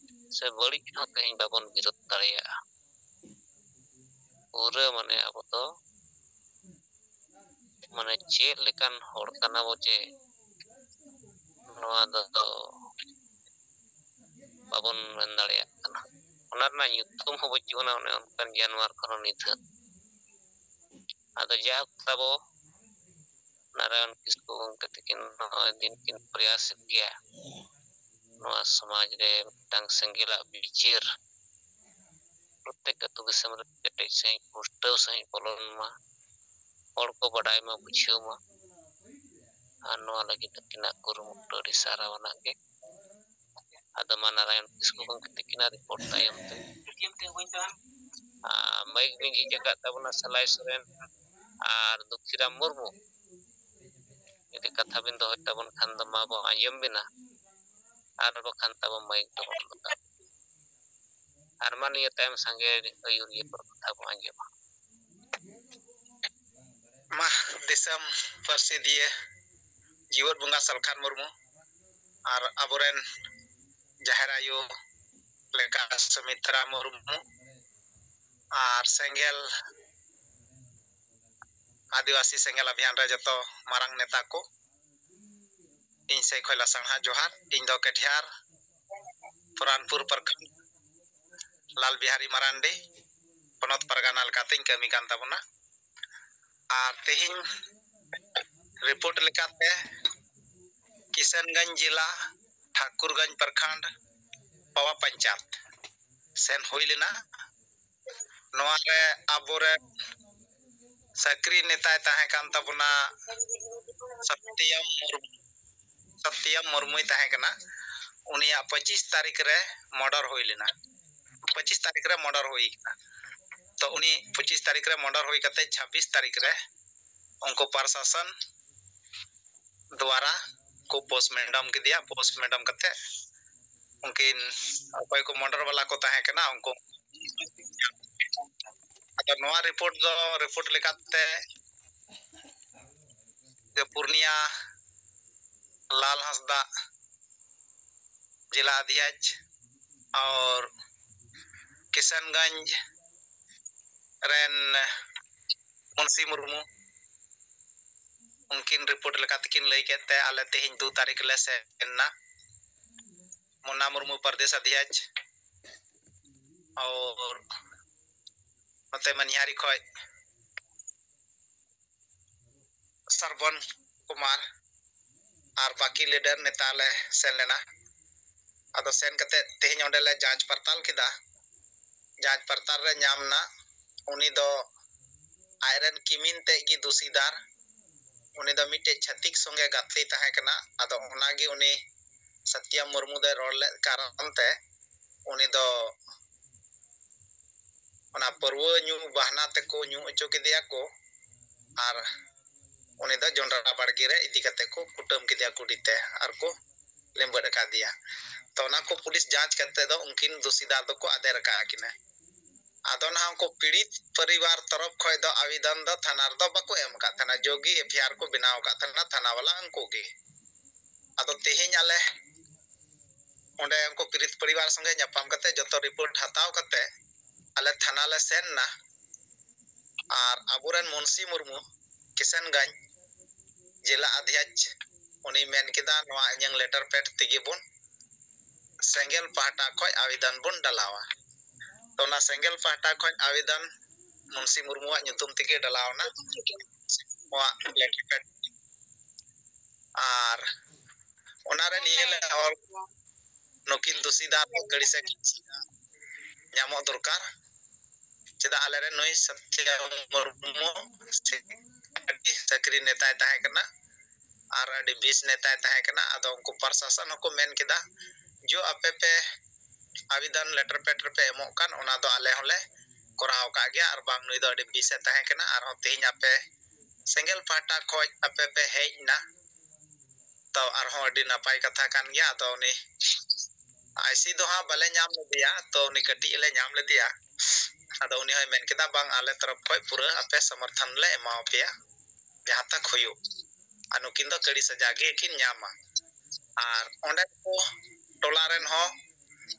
ᱥᱮ ᱵᱟᱹᱲᱤᱡ ᱦᱚᱸ ᱛᱮᱦᱮᱧ ᱵᱟᱵᱚᱱ ᱵᱤᱨᱳᱫ ᱫᱟᱲᱮᱭᱟᱜᱼᱟ᱾ ᱯᱩᱨᱟᱹ ᱢᱟᱱᱮ ᱟᱵᱚ ᱫᱚ ᱢᱟᱱᱮ ᱪᱮᱫ ᱞᱮᱠᱟᱱ ᱦᱚᱲ ᱠᱟᱱᱟ ᱵᱚ ᱡᱮ ᱱᱚᱣᱟ ᱫᱚ ᱵᱟᱵᱚᱱ ᱢᱮᱱ ᱫᱟᱲᱮᱭᱟᱜ ᱠᱟᱱᱟ᱾ ᱚᱱᱟ ᱨᱮᱱᱟᱜ ᱧᱩᱛᱩᱢ ᱦᱚᱸ ᱵᱟᱹᱪᱩᱜ ᱟᱱᱟ, ᱚᱱᱮ ᱚᱱᱠᱟᱱ ᱡᱟᱱᱣᱟᱨ ᱠᱷᱚᱱ ᱦᱚᱸ ᱱᱤᱫᱷᱟᱹᱱ᱾ ᱟᱫᱚ ᱡᱟᱭᱦᱳᱠ, ᱛᱟᱵᱚ ᱱᱟᱨᱟᱭᱚᱱ ᱠᱤᱥᱠᱩ ᱜᱚᱢᱠᱮ ᱛᱟᱹᱠᱤᱱ ᱱᱚᱜᱼᱚᱭ ᱫᱤᱱ ᱠᱤᱱ ᱯᱨᱚᱭᱟᱥᱮᱫ ᱜᱮᱭᱟ ᱱᱚᱣᱟ ᱥᱚᱢᱟᱡᱽ ᱨᱮ ᱢᱤᱫᱴᱟᱝ ᱥᱮᱸᱜᱮᱞᱟᱜ ᱵᱤᱪᱟᱹᱨ ᱯᱨᱚᱛᱮᱠ ᱟᱹᱛᱩ ᱫᱤᱥᱚᱢ ᱨᱮ ᱠᱮᱴᱮᱡ ᱥᱟᱺᱦᱤᱡ ᱯᱩᱥᱴᱟᱹᱣ ᱥᱟᱺᱦᱤᱡ ᱵᱚᱞᱚᱱ ᱢᱟ, ᱦᱚᱲ ᱠᱚ ᱵᱟᱰᱟᱭ ᱢᱟ, ᱵᱩᱡᱷᱟᱹᱣ ᱢᱟ᱾ ᱟᱨ ᱱᱚᱣᱟ ᱞᱟᱹᱜᱤᱫ ᱟᱹᱠᱤᱱᱟᱜ ᱠᱩᱨᱩᱢᱩᱴᱩ ᱟᱹᱰᱤ ᱥᱟᱨᱦᱟᱣ ᱟᱱᱟᱜ ᱜᱮ᱾ ᱟᱫᱚ ᱢᱟ ᱱᱟᱨᱟᱭᱚᱱ ᱠᱤᱥᱠᱩ ᱜᱚᱢᱠᱮ ᱛᱟᱹᱠᱤᱱᱟᱜ ᱨᱤᱯᱳᱨᱴ ᱛᱟᱭᱚᱢ ᱛᱮ᱾ ᱟᱨ ᱢᱟᱭᱤᱠ ᱵᱤᱱ ᱡᱷᱤᱡ ᱟᱠᱟᱫ ᱛᱟᱵᱚᱱᱟ ᱥᱟᱞᱟᱭ ᱥᱚᱨᱮᱱ ᱟᱨ ᱫᱩᱠᱷᱤᱨᱟᱢ ᱢᱩᱨᱢᱩ᱾ ᱡᱩᱫᱤ ᱠᱟᱛᱷᱟ ᱵᱤᱱ ᱫᱚᱦᱚᱭ ᱛᱟᱵᱚᱱ ᱠᱷᱟᱱ ᱫᱚ ᱢᱟ ᱵᱚᱱ ᱟᱸᱡᱚᱢ ᱵᱤᱱᱟ, ᱟᱨ ᱵᱟᱠᱷᱟᱱ ᱛᱟᱵᱚᱱ ᱢᱟᱭᱤᱠ ᱫᱚᱵᱚᱱ ᱵᱚᱱᱫᱟ᱾ ᱟᱨ ᱢᱟ ᱱᱤᱭᱟᱹ ᱛᱟᱭᱚᱢ ᱥᱟᱸᱜᱮ ᱟᱹᱭᱩᱨᱤᱭᱟᱹ ᱠᱚ ᱠᱟᱛᱷᱟ ᱵᱚᱱ ᱟᱸᱡᱚᱢᱟ᱾ ᱢᱟ ᱫᱤᱥᱚᱢ ᱯᱟᱹᱨᱥᱤ ᱫᱤᱭᱮ ᱡᱤᱣᱮᱫ ᱵᱚᱸᱜᱟ ᱥᱟᱞᱠᱷᱟᱱ ᱢᱩᱨᱢᱩ ᱟᱨ ᱟᱵᱚᱨᱮᱱ ᱡᱟᱦᱮᱨ ᱟᱭᱳ ᱞᱮᱠᱟ ᱥᱩᱢᱤᱛᱨᱟ ᱢᱩᱨᱢᱩ ᱟᱨ ᱥᱮᱸᱜᱮᱞ ᱟᱹᱫᱤᱵᱟᱹᱥᱤ ᱥᱮᱸᱜᱮᱞ ᱚᱵᱷᱤᱭᱟᱱ ᱨᱮ ᱡᱚᱛᱚ ᱢᱟᱨᱟᱝ ᱱᱮᱛᱟ ᱠᱚ, ᱤᱧ ᱥᱮᱫ ᱠᱷᱚᱱ ᱞᱟᱥᱟᱲᱦᱟ ᱡᱚᱦᱟᱨ᱾ ᱤᱧ ᱫᱚ ᱠᱮᱴᱷᱤᱭᱟᱨ ᱯᱚᱨᱟᱱᱯᱩᱨ ᱯᱨᱚᱠᱷᱚᱸᱰ ᱞᱟᱞ ᱵᱤᱦᱟᱨᱤ ᱢᱟᱨᱟᱱᱰᱤ, ᱯᱚᱱᱚᱛ ᱯᱟᱨᱜᱟᱱᱟ ᱞᱮᱠᱟᱛᱤᱧ ᱠᱟᱹᱢᱤ ᱠᱟᱱ ᱛᱟᱵᱚᱱᱟ᱾ ᱟᱨ ᱛᱮᱦᱮᱧ ᱨᱤᱯᱳᱨᱴ ᱞᱮᱠᱟᱛᱮ ᱠᱤᱥᱟᱱᱜᱚᱸᱡᱽ ᱡᱮᱞᱟ, ᱴᱷᱟᱠᱩᱨᱜᱚᱸᱡᱽ ᱯᱨᱚᱠᱷᱚᱸᱰ, ᱯᱟᱣᱟ ᱯᱚᱧᱪᱟᱭᱮᱛ ᱥᱮᱱ ᱦᱩᱭ ᱞᱮᱱᱟ᱾ ᱱᱚᱣᱟ ᱨᱮ ᱟᱵᱚᱨᱮᱱ ᱥᱟᱹᱠᱨᱤ ᱱᱮᱛᱟᱭ ᱛᱟᱦᱮᱸ ᱠᱟᱱ ᱛᱟᱵᱚᱱᱟ ᱥᱚᱛᱭᱚᱢ ᱢᱩᱨᱢᱩ᱾ ᱥᱚᱛᱭᱚᱢ ᱢᱩᱨᱢᱩᱭ ᱛᱟᱦᱮᱸ ᱠᱟᱱᱟ᱾ ᱩᱱᱤᱭᱟᱜ ᱯᱚᱸᱪᱤᱥ ᱛᱟᱹᱨᱤᱠᱷ ᱨᱮ ᱢᱚᱨᱰᱟᱨ ᱦᱩᱭ ᱞᱮᱱᱟ᱾ ᱯᱚᱸᱪᱤᱥ ᱛᱟᱹᱨᱤᱠᱷ ᱨᱮ ᱢᱚᱨᱰᱟᱨ ᱦᱩᱭ ᱠᱟᱱᱟ᱾ ᱛᱚ ᱩᱱᱤ ᱯᱚᱸᱪᱤᱥ ᱛᱟᱹᱨᱤᱠᱷ ᱨᱮ ᱢᱚᱨᱰᱟᱨ ᱦᱩᱭ ᱠᱟᱛᱮ ᱪᱷᱟᱵᱵᱤᱥ ᱛᱟᱹᱨᱤᱠᱷ ᱨᱮ ᱩᱱᱠᱩ ᱯᱨᱚᱥᱟᱥᱚᱱ ᱫᱩᱣᱟᱨᱟ ᱠᱚ ᱯᱳᱥᱴᱢᱚᱨᱴᱮᱢ ᱠᱮᱫᱮᱭᱟ᱾ ᱯᱳᱥᱴᱢᱚᱨᱴᱮᱢ ᱠᱟᱛᱮ ᱩᱱᱠᱤᱱ ᱚᱠᱚᱭ ᱠᱚ ᱢᱚᱨᱰᱟᱨ ᱵᱟᱞᱟ ᱠᱚ ᱛᱟᱦᱮᱸ ᱠᱟᱱᱟ ᱩᱱᱠᱩ᱾ ᱟᱫᱚ ᱱᱚᱣᱟ ᱨᱤᱯᱳᱨᱴ ᱫᱚ, ᱨᱤᱯᱳᱨᱴ ᱞᱮᱠᱟᱛᱮ ᱡᱮ ᱯᱩᱨᱱᱤᱭᱟ ᱞᱟᱞ ᱦᱟᱸᱥᱫᱟ ᱡᱮᱞᱟ ᱚᱫᱷᱭᱟᱠᱷ ᱟᱨ ᱠᱤᱥᱟᱱᱜᱚᱸᱡᱽ ᱨᱮᱱ ᱢᱩᱱᱥᱤ ᱢᱩᱨᱢᱩ, ᱩᱱᱠᱤᱱ ᱨᱤᱯᱳᱨᱴ ᱞᱮᱠᱟ ᱛᱮᱠᱤᱱ ᱞᱟᱹᱭ ᱠᱮᱫ ᱛᱮ ᱟᱞᱮ ᱛᱮᱦᱮᱧ ᱫᱩ ᱛᱟᱹᱨᱤᱠᱷ ᱞᱮ ᱥᱮᱱ ᱮᱱᱟ᱾ ᱢᱩᱱᱱᱟ ᱢᱩᱨᱢᱩ ᱯᱨᱚᱫᱮᱥ ᱚᱫᱷᱭᱟᱠᱷ ᱟᱨ ᱱᱚᱛᱮ ᱢᱟᱹᱱᱤᱦᱟᱨᱤ ᱠᱷᱚᱡ ᱥᱨᱵᱚᱱ ᱠᱩᱢᱟᱨ ᱟᱨ ᱵᱟᱹᱠᱤ ᱞᱤᱰᱟᱨ ᱱᱮᱛᱟ ᱞᱮ ᱥᱮᱱ ᱞᱮᱱᱟ᱾ ᱟᱫᱚ ᱥᱮᱱ ᱠᱟᱛᱮ ᱛᱮᱦᱮᱧ ᱚᱸᱰᱮ ᱞᱮ ᱡᱟᱸᱪ ᱯᱟᱨᱛᱟᱞ ᱠᱮᱫᱟ᱾ ᱡᱟᱸᱪ ᱯᱟᱨᱛᱟᱞ ᱨᱮ ᱧᱟᱢ ᱮᱱᱟ, ᱩᱱᱤ ᱫᱚ ᱟᱡᱨᱮᱱ ᱠᱤᱢᱤᱱ ᱛᱮᱫ ᱜᱮ ᱫᱩᱥᱤᱫᱟᱨ᱾ ᱩᱱᱤ ᱫᱚ ᱢᱤᱫᱴᱮᱡ ᱪᱷᱟᱹᱛᱤᱠ ᱥᱚᱸᱜᱮ ᱜᱟᱛᱮ ᱛᱟᱦᱮᱸ ᱠᱟᱱᱟ᱾ ᱟᱫᱚ ᱚᱱᱟᱜᱮ ᱩᱱᱤ ᱥᱟᱛᱭᱟᱢ ᱢᱩᱨᱢᱩ ᱫᱚᱭ ᱨᱚᱲ ᱞᱮᱫ ᱠᱟᱨᱚᱱ ᱛᱮ ᱩᱱᱤ ᱫᱚ ᱚᱱᱟ ᱯᱟᱹᱨᱣᱟᱹ ᱧᱩ ᱵᱟᱦᱱᱟ ᱛᱮᱠᱚ ᱧᱩ ᱦᱚᱪᱚ ᱠᱮᱫᱮᱭᱟ ᱠᱚ ᱟᱨ ᱩᱱᱤ ᱫᱚ ᱡᱚᱱᱰᱨᱟ ᱵᱟᱲᱜᱮ ᱨᱮ ᱤᱫᱤ ᱠᱟᱛᱮ ᱠᱚ ᱠᱩᱴᱟᱹᱢ ᱠᱮᱫᱮᱭᱟ ᱠᱩᱰᱤ ᱛᱮ ᱟᱨ ᱠᱚ ᱞᱮᱸᱵᱟᱹᱫ ᱟᱠᱟᱫᱮᱭᱟ᱾ ᱛᱚ ᱚᱱᱟ ᱠᱚ ᱯᱩᱞᱤᱥ ᱡᱟᱸᱪ ᱠᱟᱛᱮ ᱫᱚ ᱩᱱᱠᱤᱱ ᱫᱩᱥᱤᱫᱟᱨ ᱫᱚᱠᱚ ᱟᱫᱮᱨ ᱟᱠᱟᱫ ᱠᱤᱱᱟ᱾ ᱟᱫᱚ ᱱᱟᱦᱟᱜ ᱩᱱᱠᱩ ᱯᱤᱲᱤᱛ ᱯᱚᱨᱤᱵᱟᱨ ᱛᱚᱨᱚᱯ ᱠᱷᱚᱡ ᱫᱚ ᱟᱵᱮᱫᱚᱱ ᱫᱚ ᱛᱷᱟᱱᱟ ᱨᱮᱫᱚ ᱵᱟᱠᱚ ᱮᱢ ᱟᱠᱟᱫ ᱛᱟᱦᱮᱱᱟ, ᱡᱳᱜᱤ ᱮᱯᱷ ᱟᱭ ᱟᱨ ᱠᱚ ᱵᱮᱱᱟᱣ ᱟᱠᱟᱫ ᱛᱟᱦᱮᱱᱟ ᱛᱷᱟᱱᱟ ᱵᱟᱞᱟ ᱩᱱᱠᱩ ᱜᱮ᱾ ᱟᱫᱚ ᱛᱮᱦᱮᱧ ᱟᱞᱮ ᱚᱸᱰᱮ ᱩᱱᱠᱩ ᱯᱤᱲᱤᱛ ᱯᱚᱨᱤᱵᱟᱨ ᱥᱚᱸᱜᱮ ᱧᱟᱯᱟᱢ ᱠᱟᱛᱮ ᱡᱚᱛᱚ ᱨᱤᱯᱳᱨᱴ ᱦᱟᱛᱟᱣ ᱠᱟᱛᱮ ᱟᱞᱮ ᱛᱷᱟᱱᱟ ᱞᱮ ᱥᱮᱱ ᱮᱱᱟ᱾ ᱟᱨ ᱟᱵᱚᱨᱮᱱ ᱢᱩᱱᱥᱤ ᱢᱩᱨᱢᱩ ᱠᱤᱥᱟᱱᱜᱚᱸᱡᱽ ᱡᱮᱞᱟ ᱚᱫᱷᱭᱟᱠᱷ ᱩᱱᱤ ᱢᱮᱱ ᱠᱮᱫᱟ, ᱱᱚᱣᱟ ᱤᱧᱟᱹᱝ ᱞᱮᱴᱟᱨ ᱯᱮᱰ ᱛᱮᱜᱮ ᱵᱚᱱ ᱥᱮᱸᱜᱮᱞ ᱯᱟᱦᱴᱟ ᱠᱷᱚᱡ ᱟᱵᱮᱫᱚᱱ ᱵᱚᱱ ᱰᱟᱞᱟᱣᱟ᱾ ᱛᱚ ᱚᱱᱟ ᱥᱮᱸᱜᱮᱞ ᱯᱟᱦᱴᱟ ᱠᱷᱚᱡ ᱟᱵᱮᱫᱚᱱ ᱢᱩᱱᱥᱤ ᱢᱩᱨᱢᱩᱣᱟᱜ ᱧᱩᱛᱩᱢ ᱛᱮᱜᱮ ᱰᱟᱞᱟᱣ ᱮᱱᱟ ᱱᱚᱣᱟ ᱞᱮᱴᱟᱨ ᱯᱮᱰ᱾ ᱟᱨ ᱚᱱᱟᱨᱮ ᱱᱤᱭᱟᱹ ᱞᱮ ᱚᱞ, ᱱᱩᱠᱤᱱ ᱫᱩᱥᱤᱫᱟᱨ ᱠᱟᱹᱲᱤ ᱥᱮ ᱧᱟᱢᱚᱜ ᱫᱚᱨᱠᱟᱨ᱾ ᱪᱮᱫᱟᱜ ᱟᱞᱮᱨᱮᱱ ᱱᱩᱭ ᱥᱟᱛᱭᱟ ᱢᱩᱨᱢᱩ ᱟᱹᱰᱤ ᱥᱟᱹᱠᱨᱤ ᱱᱮᱛᱟᱭ ᱛᱟᱦᱮᱸ ᱠᱟᱱᱟ ᱟᱨ ᱟᱹᱰᱤ ᱵᱮᱥ ᱱᱮᱛᱟᱭ ᱛᱟᱦᱮᱸ ᱠᱟᱱᱟ᱾ ᱟᱫᱚ ᱩᱱᱠᱩ ᱯᱨᱚᱥᱟᱥᱚᱱ ᱦᱚᱸᱠᱚ ᱢᱮᱱ ᱠᱮᱫᱟ, ᱡᱚ ᱟᱯᱮ ᱯᱮ ᱟᱵᱮᱫᱚᱱ ᱞᱮᱴᱟᱨ ᱯᱮᱰ ᱨᱮᱯᱮ ᱮᱢᱚᱜ ᱠᱟᱱ, ᱚᱱᱟ ᱫᱚ ᱟᱞᱮ ᱦᱚᱸᱞᱮ ᱠᱚᱨᱟᱣ ᱟᱠᱟᱫ ᱜᱮᱭᱟ, ᱟᱨ ᱵᱟᱝ ᱱᱩᱭ ᱫᱚ ᱟᱹᱰᱤ ᱵᱮᱥ ᱮ ᱛᱟᱦᱮᱸ ᱠᱟᱱᱟ, ᱟᱨᱦᱚᱸ ᱛᱮᱦᱮᱧ ᱟᱯᱮ ᱥᱮᱸᱜᱮᱞ ᱯᱟᱦᱴᱟ ᱠᱷᱚᱡ ᱟᱯᱮ ᱯᱮ ᱦᱮᱡ ᱮᱱᱟ, ᱛᱚ ᱟᱨᱦᱚᱸ ᱟᱹᱰᱤ ᱱᱟᱯᱟᱭ ᱠᱟᱛᱷᱟ ᱠᱟᱱ ᱜᱮᱭᱟ᱾ ᱟᱫᱚ ᱩᱱᱤ ᱟᱭᱥᱤ ᱫᱚ ᱦᱟᱸᱜ ᱵᱟᱞᱮ ᱧᱟᱢ ᱞᱮᱫᱮᱭᱟ, ᱛᱚ ᱩᱱᱤ ᱠᱟᱹᱴᱤᱡ ᱞᱮ ᱧᱟᱢ ᱞᱮᱫᱮᱭᱟ᱾ ᱟᱫᱚ ᱩᱱᱤ ᱦᱚᱸᱭ ᱢᱮᱱ ᱠᱮᱫᱟ, "ᱵᱟᱝ, ᱟᱞᱮ ᱛᱚᱨᱚᱯ ᱠᱷᱚᱱ ᱯᱩᱨᱟᱹ ᱟᱯᱮ ᱥᱚᱢᱚᱨᱛᱷᱚᱱ ᱞᱮ ᱮᱢᱟᱣᱟᱯᱮᱭᱟ, ᱡᱟᱦᱟᱸ ᱛᱟᱠ ᱦᱩᱭᱩᱜ, ᱟᱨ ᱱᱩᱠᱤᱱ ᱫᱚ ᱠᱟᱹᱲᱤ ᱥᱟᱡᱟ ᱜᱮᱠᱤᱱ ᱧᱟᱢᱟ᱾" ᱟᱨ ᱚᱸᱰᱮ ᱠᱚ ᱴᱚᱞᱟ ᱨᱮᱱ ᱦᱚᱸ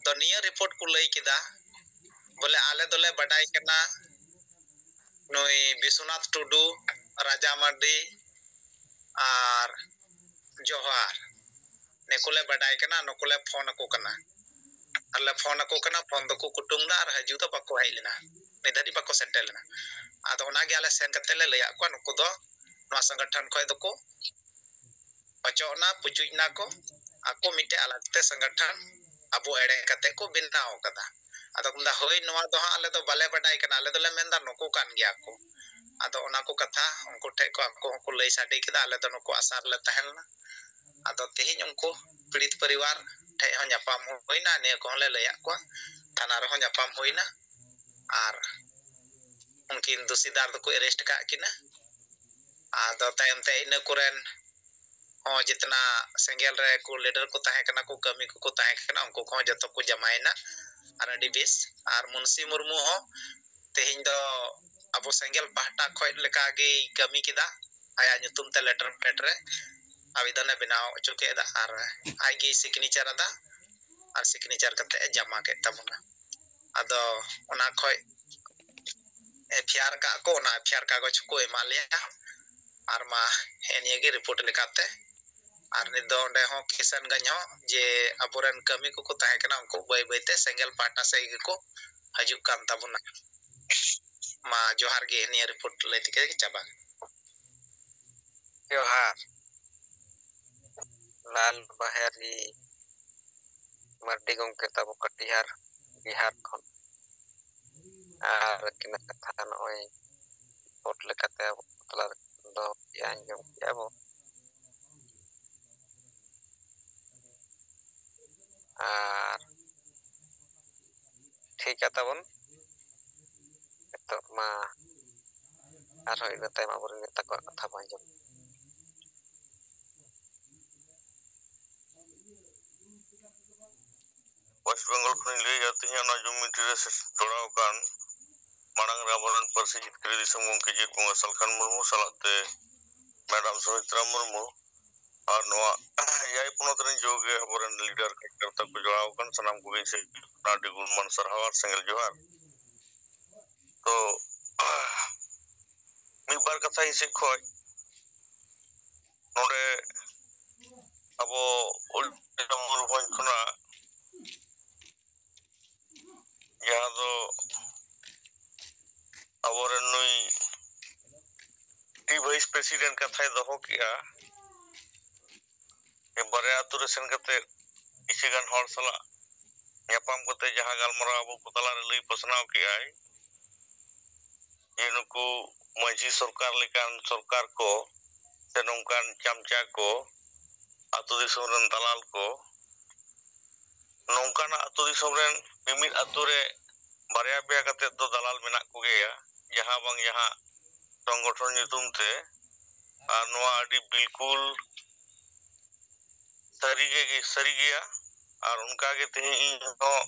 ᱫᱚ ᱱᱤᱭᱟᱹ ᱨᱤᱯᱳᱨᱴ ᱠᱚ ᱞᱟᱹᱭ ᱠᱮᱫᱟ, ᱵᱚᱞᱮ, ᱟᱞᱮ ᱫᱚᱞᱮ ᱵᱟᱰᱟᱭ ᱠᱟᱱᱟ ᱱᱩᱭ ᱵᱤᱥᱣᱚᱱᱟᱛᱷ ᱴᱩᱰᱩ, ᱨᱟᱡᱟ ᱢᱟᱨᱰᱤ ᱟᱨ ᱡᱚᱦᱟᱨ, ᱱᱩᱠᱩ ᱞᱮ ᱵᱟᱰᱟᱭ ᱠᱟᱱᱟ, ᱱᱩᱠᱩ ᱞᱮ ᱯᱷᱳᱱ ᱟᱠᱚ ᱠᱟᱱᱟ, ᱟᱨ ᱞᱮ ᱯᱷᱳᱱ ᱟᱠᱚ ᱠᱟᱱᱟ, ᱯᱷᱳᱱ ᱫᱚᱠᱚ ᱠᱩᱴᱩᱝ ᱫᱟ ᱟᱨ ᱦᱤᱡᱩᱜ ᱫᱚ ᱵᱟᱠᱚ ᱦᱮᱡ ᱞᱮᱱᱟ, ᱱᱤᱛ ᱫᱷᱟᱹᱵᱤᱡ ᱵᱟᱠᱚ ᱥᱮᱴᱮᱨ ᱞᱮᱱᱟ᱾ ᱟᱫᱚ ᱚᱱᱟᱜᱮ ᱟᱞᱮ ᱥᱮᱱ ᱠᱟᱛᱮ ᱞᱮ ᱞᱟᱹᱭᱟᱫ ᱠᱚᱣᱟ, ᱱᱩᱠᱩ ᱫᱚ ᱱᱚᱣᱟ ᱥᱚᱝᱜᱚᱴᱷᱚᱱ ᱠᱷᱚᱱ ᱫᱚᱠᱚ ᱚᱪᱚᱜ ᱮᱱᱟ, ᱯᱩᱪᱩᱡ ᱮᱱᱟ ᱠᱚ, ᱟᱠᱚ ᱢᱤᱫᱴᱮᱡ ᱟᱞᱟᱜᱽ ᱛᱮ ᱥᱚᱝᱜᱚᱴᱷᱚᱱ ᱟᱵᱚ ᱮᱲᱮ ᱠᱟᱛᱮ ᱠᱚ ᱵᱮᱱᱟᱣ ᱠᱟᱫᱟ᱾ ᱟᱫᱚ ᱠᱚ ᱢᱮᱱᱫᱟ, "ᱦᱳᱭ, ᱱᱚᱣᱟ ᱫᱚ ᱦᱟᱸᱜ ᱟᱞᱮ ᱫᱚ ᱵᱟᱞᱮ ᱵᱟᱰᱟᱭ ᱠᱟᱱᱟ, ᱟᱞᱮ ᱫᱚᱞᱮ ᱢᱮᱱᱫᱟ ᱱᱩᱠᱩ ᱠᱟᱱ ᱜᱮᱭᱟ ᱠᱚ᱾" ᱟᱫᱚ ᱚᱱᱟ ᱠᱚ ᱠᱟᱛᱷᱟ ᱩᱱᱠᱩ ᱴᱷᱮᱡ ᱠᱚ ᱟᱠᱚ ᱦᱚᱸᱠᱚ ᱞᱟᱹᱭ ᱥᱟᱰᱮ ᱠᱮᱫᱟ, ᱟᱞᱮ ᱫᱚ ᱱᱩᱠᱩ ᱟᱥᱟ ᱨᱮᱞᱮ ᱛᱟᱦᱮᱸ ᱞᱮᱱᱟ᱾ ᱟᱫᱚ ᱛᱮᱦᱮᱧ ᱩᱱᱠᱩ ᱯᱤᱲᱤᱛ ᱯᱚᱨᱤᱵᱟᱨ ᱴᱷᱮᱡ ᱦᱚᱸ ᱧᱟᱯᱟᱢ ᱦᱩᱭᱱᱟ, ᱱᱤᱭᱟᱹ ᱠᱚᱦᱚᱸ ᱞᱮ ᱞᱟᱹᱭᱟᱫ ᱠᱚᱣᱟ, ᱛᱷᱟᱱᱟ ᱨᱮᱦᱚᱸ ᱧᱟᱯᱟᱢ ᱦᱩᱭᱱᱟ, ᱟᱨ ᱩᱱᱠᱤᱱ ᱫᱩᱥᱤᱫᱟᱨ ᱫᱚᱠᱚ arrest ᱟᱠᱟᱫ ᱠᱤᱱᱟ᱾ ᱟᱫᱚ ᱛᱟᱭᱚᱢ ᱛᱮ ᱤᱱᱟᱹ ᱠᱚᱨᱮᱱ ᱦᱚᱸ ᱡᱮᱛᱱᱟ ᱥᱮᱸᱜᱮᱞ ᱨᱮ ᱠᱚ leader ᱠᱚ ᱛᱟᱦᱮᱸ ᱠᱟᱱᱟ, ᱠᱚ ᱠᱟᱹᱢᱤ ᱠᱚᱠᱚ ᱛᱟᱦᱮᱸ ᱠᱟᱱᱟ, ᱩᱱᱠᱩ ᱠᱚᱦᱚᱸ ᱡᱚᱛᱚ ᱠᱚ ᱡᱟᱢᱟᱭᱮᱱᱟ᱾ ᱟᱨ ᱟᱹᱰᱤ ᱵᱮᱥ᱾ ᱟᱨ ᱢᱩᱱᱥᱤ ᱢᱩᱨᱢᱩ ᱦᱚᱸ ᱛᱮᱦᱮᱧ ᱫᱚ ᱟᱵᱚ ᱥᱮᱸᱜᱮᱞ ᱯᱟᱦᱴᱟ ᱠᱷᱚᱡ ᱞᱮᱠᱟ ᱜᱮᱭ ᱠᱟᱹᱢᱤ ᱠᱮᱫᱟ᱾ ᱟᱭᱟᱜ ᱧᱩᱛᱩᱢ ᱛᱮ letter pad ᱨᱮ ᱟᱵᱮᱫᱚᱱᱮ ᱵᱮᱱᱟᱣ ᱦᱚᱪᱚ ᱠᱮᱫᱟ ᱟᱨ ᱟᱡ ᱜᱮᱭ signature ᱟᱫᱟ ᱟᱨ signature ᱠᱟᱛᱮ ᱮ ᱡᱟᱢᱟ ᱠᱮᱫ ᱛᱟᱵᱚᱱᱟ᱾ ᱟᱫᱚ ᱚᱱᱟ ᱠᱷᱚᱡ FIR ᱠᱟᱜ ᱠᱚ, ᱚᱱᱟ FIR ᱠᱟᱜᱚᱡᱽ ᱠᱚ ᱮᱢᱟᱜ ᱞᱮᱭᱟ᱾ ᱟᱨ ᱢᱟ ᱦᱮᱸ ᱱᱤᱭᱟᱹ ᱜᱮ report ᱞᱮᱠᱟᱛᱮ᱾ ᱟᱨ ᱱᱤᱛ ᱫᱚ ᱚᱸᱰᱮ ᱦᱚᱸ ᱠᱤᱥᱟᱱᱜᱚᱸᱡᱽ ᱦᱚᱸ ᱡᱮ ᱟᱵᱚᱨᱮᱱ ᱠᱟᱹᱢᱤ ᱠᱚᱠᱚ ᱛᱟᱦᱮᱸ ᱠᱟᱱᱟ, ᱩᱱᱠᱩ ᱵᱟᱹᱭ ᱵᱟᱹᱭ ᱛᱮ ᱥᱮᱸᱜᱮᱞ ᱯᱟᱦᱴᱟ ᱥᱮᱫ ᱜᱮᱠᱚ ᱦᱤᱡᱩᱜ ᱠᱟᱱ ᱛᱟᱵᱚᱱᱟ᱾ ᱢᱟ ᱡᱚᱦᱟᱨ ᱜᱮ, ᱱᱤᱭᱟᱹ report ᱞᱟᱹᱭ ᱛᱮᱜᱮ ᱪᱟᱵᱟ᱾ ᱡᱚᱦᱟᱨ᱾ ᱞᱟᱞ ᱵᱟᱦᱟᱨᱤ ᱢᱟᱨᱰᱤ ᱜᱚᱢᱠᱮ ᱛᱟᱵᱚ ᱠᱟᱴᱤᱦᱟᱨ, ᱵᱤᱦᱟᱨ ᱠᱷᱚᱱ᱾ ᱟᱨ ᱟᱹᱠᱤᱱᱟᱜ ᱠᱟᱛᱷᱟ ᱱᱚᱜᱼᱚᱭ report ᱞᱮᱠᱟᱛᱮ ᱟᱵᱚ ᱛᱟᱞᱟ ᱨᱮ ᱫᱚᱦᱚ ᱠᱮᱜᱼᱟ, ᱟᱸᱡᱚᱢ ᱠᱮᱜᱼᱟ ᱵᱚ᱾ ᱟᱨ ᱴᱷᱤᱠᱟ ᱛᱟᱵᱚᱱ, ᱱᱤᱛᱚᱜ ᱢᱟ ᱟᱨᱦᱚᱸ ᱤᱱᱟᱹ ᱛᱟᱭᱚᱢ ᱟᱵᱚᱨᱮᱱ ᱱᱮᱛᱟ ᱠᱚᱣᱟᱜ ᱠᱟᱛᱷᱟ ᱵᱚᱱ ᱟᱸᱡᱚᱢ᱾ ᱳᱭᱮᱥᱴ ᱵᱮᱝᱜᱚᱞ ᱠᱷᱚᱱᱤᱧ ᱞᱟᱹᱭᱮᱫᱼᱟ, ᱛᱮᱦᱮᱧᱟᱜ ᱱᱚᱣᱟ ᱡᱩᱢ ᱢᱤᱴᱤᱝ ᱨᱮ ᱥᱮ-, ᱡᱚᱲᱟᱣ ᱟᱠᱟᱱ ᱢᱟᱲᱟᱝ ᱨᱮ ᱟᱵᱚᱨᱮᱱ ᱯᱟᱹᱨᱥᱤ ᱡᱤᱛᱠᱟᱹᱨᱤ ᱫᱤᱥᱚᱢ ᱜᱚᱢᱠᱮ ᱡᱤᱛ ᱵᱚᱸᱜᱟ ᱥᱟᱞᱠᱷᱟᱱ ᱢᱩᱨᱢᱩ ᱥᱟᱞᱟᱜ ᱛᱮ ᱢᱮᱰᱟᱢ ᱥᱩᱢᱤᱛᱨᱟ ᱢᱩᱨᱢᱩ ᱟᱨ ᱱᱚᱣᱟ ᱮᱭᱟᱭ ᱯᱚᱱᱚᱛ ᱨᱮᱱ ᱡᱚᱜᱮ ᱟᱵᱚᱨᱮᱱ ᱞᱤᱰᱟᱨ ᱠᱟᱨᱡᱚᱠᱚᱨᱛᱟ ᱠᱚ ᱡᱚᱲᱟᱣ ᱟᱠᱟᱱ ᱥᱟᱱᱟᱢ ᱠᱚᱜᱮ ᱤᱧ ᱥᱮᱫ ᱠᱷᱚᱱᱟᱜ ᱟᱹᱰᱤ ᱜᱩᱱᱢᱟᱱ ᱥᱟᱨᱦᱟᱣ ᱟᱨ ᱥᱮᱸᱜᱮᱞ ᱡᱚᱦᱟᱨ᱾ ᱛᱚ ᱢᱤᱫ ᱵᱟᱨ ᱠᱟᱛᱷᱟ ᱤᱧ ᱥᱮᱫ ᱠᱷᱚᱱ ᱱᱚᱰᱮ ᱟᱵᱚ ᱩᱞᱴᱟᱹ ᱢᱚᱭᱩᱨᱵᱷᱚᱸᱡᱽ ᱠᱷᱚᱱᱟᱜ ᱡᱟᱦᱟᱸ ᱫᱚ ᱟᱵᱚᱨᱮᱱ ᱱᱩᱭ ᱴᱤ ᱵᱷᱟᱭᱤᱥ ᱯᱨᱮᱥᱤᱰᱮᱱᱴ ᱠᱟᱛᱷᱟᱭ ᱫᱚᱦᱚ ᱠᱮᱜᱼᱟ, ᱡᱮ ᱵᱟᱨᱭᱟ ᱟᱛᱳ ᱨᱮ ᱥᱮᱱ ᱠᱟᱛᱮ ᱠᱤᱪᱷᱩ ᱜᱟᱱ ᱦᱚᱲ ᱥᱟᱞᱟᱜ ᱧᱟᱯᱟᱢ ᱠᱟᱛᱮ ᱡᱟᱦᱟᱸ ᱜᱟᱞᱢᱟᱨᱟᱣ ᱟᱵᱚ ᱠᱚ ᱛᱟᱞᱟᱨᱮ ᱞᱟᱹᱭ ᱯᱟᱥᱱᱟᱣ ᱠᱮᱜᱼᱟᱭ, ᱡᱮ ᱱᱩᱠᱩ ᱢᱟᱹᱡᱷᱤ ᱥᱚᱨᱠᱟᱨ ᱞᱮᱠᱟᱱ ᱥᱚᱨᱠᱟᱨ ᱠᱚ ᱥᱮ ᱱᱚᱝᱠᱟᱱ ᱪᱟᱢᱪᱟ ᱠᱚ, ᱟᱹᱛᱩ ᱫᱤᱥᱚᱢ ᱨᱮᱱ ᱫᱟᱞᱟᱞ ᱠᱚ, ᱱᱚᱝᱠᱟᱱᱟᱜ ᱟᱹᱛᱩ ᱫᱤᱥᱚᱢ ᱨᱮᱱ ᱢᱤᱢᱤᱫ ᱟᱹᱛᱩ ᱨᱮ ᱵᱟᱨᱭᱟ ᱯᱮᱭᱟ ᱠᱟᱛᱮᱫ ᱫᱚ ᱫᱟᱞᱟᱞ ᱢᱮᱱᱟᱜ ᱠᱚᱜᱮᱭᱟ, ᱡᱟᱦᱟᱸ ᱵᱟᱝ ᱡᱟᱦᱟᱸ ᱥᱚᱝᱜᱚᱴᱷᱚᱱ ᱧᱩᱛᱩᱢ ᱛᱮ᱾ ᱟᱨ ᱱᱚᱣᱟ ᱟᱹᱰᱤ ᱵᱤᱞᱠᱩᱞ ᱥᱟᱹᱨᱤ ᱜᱮ, ᱥᱟᱹᱨᱤ ᱜᱮᱭᱟ᱾ ᱟᱨ ᱚᱱᱠᱟ ᱜᱮ ᱛᱮᱦᱮᱧ ᱤᱧ ᱦᱚᱸ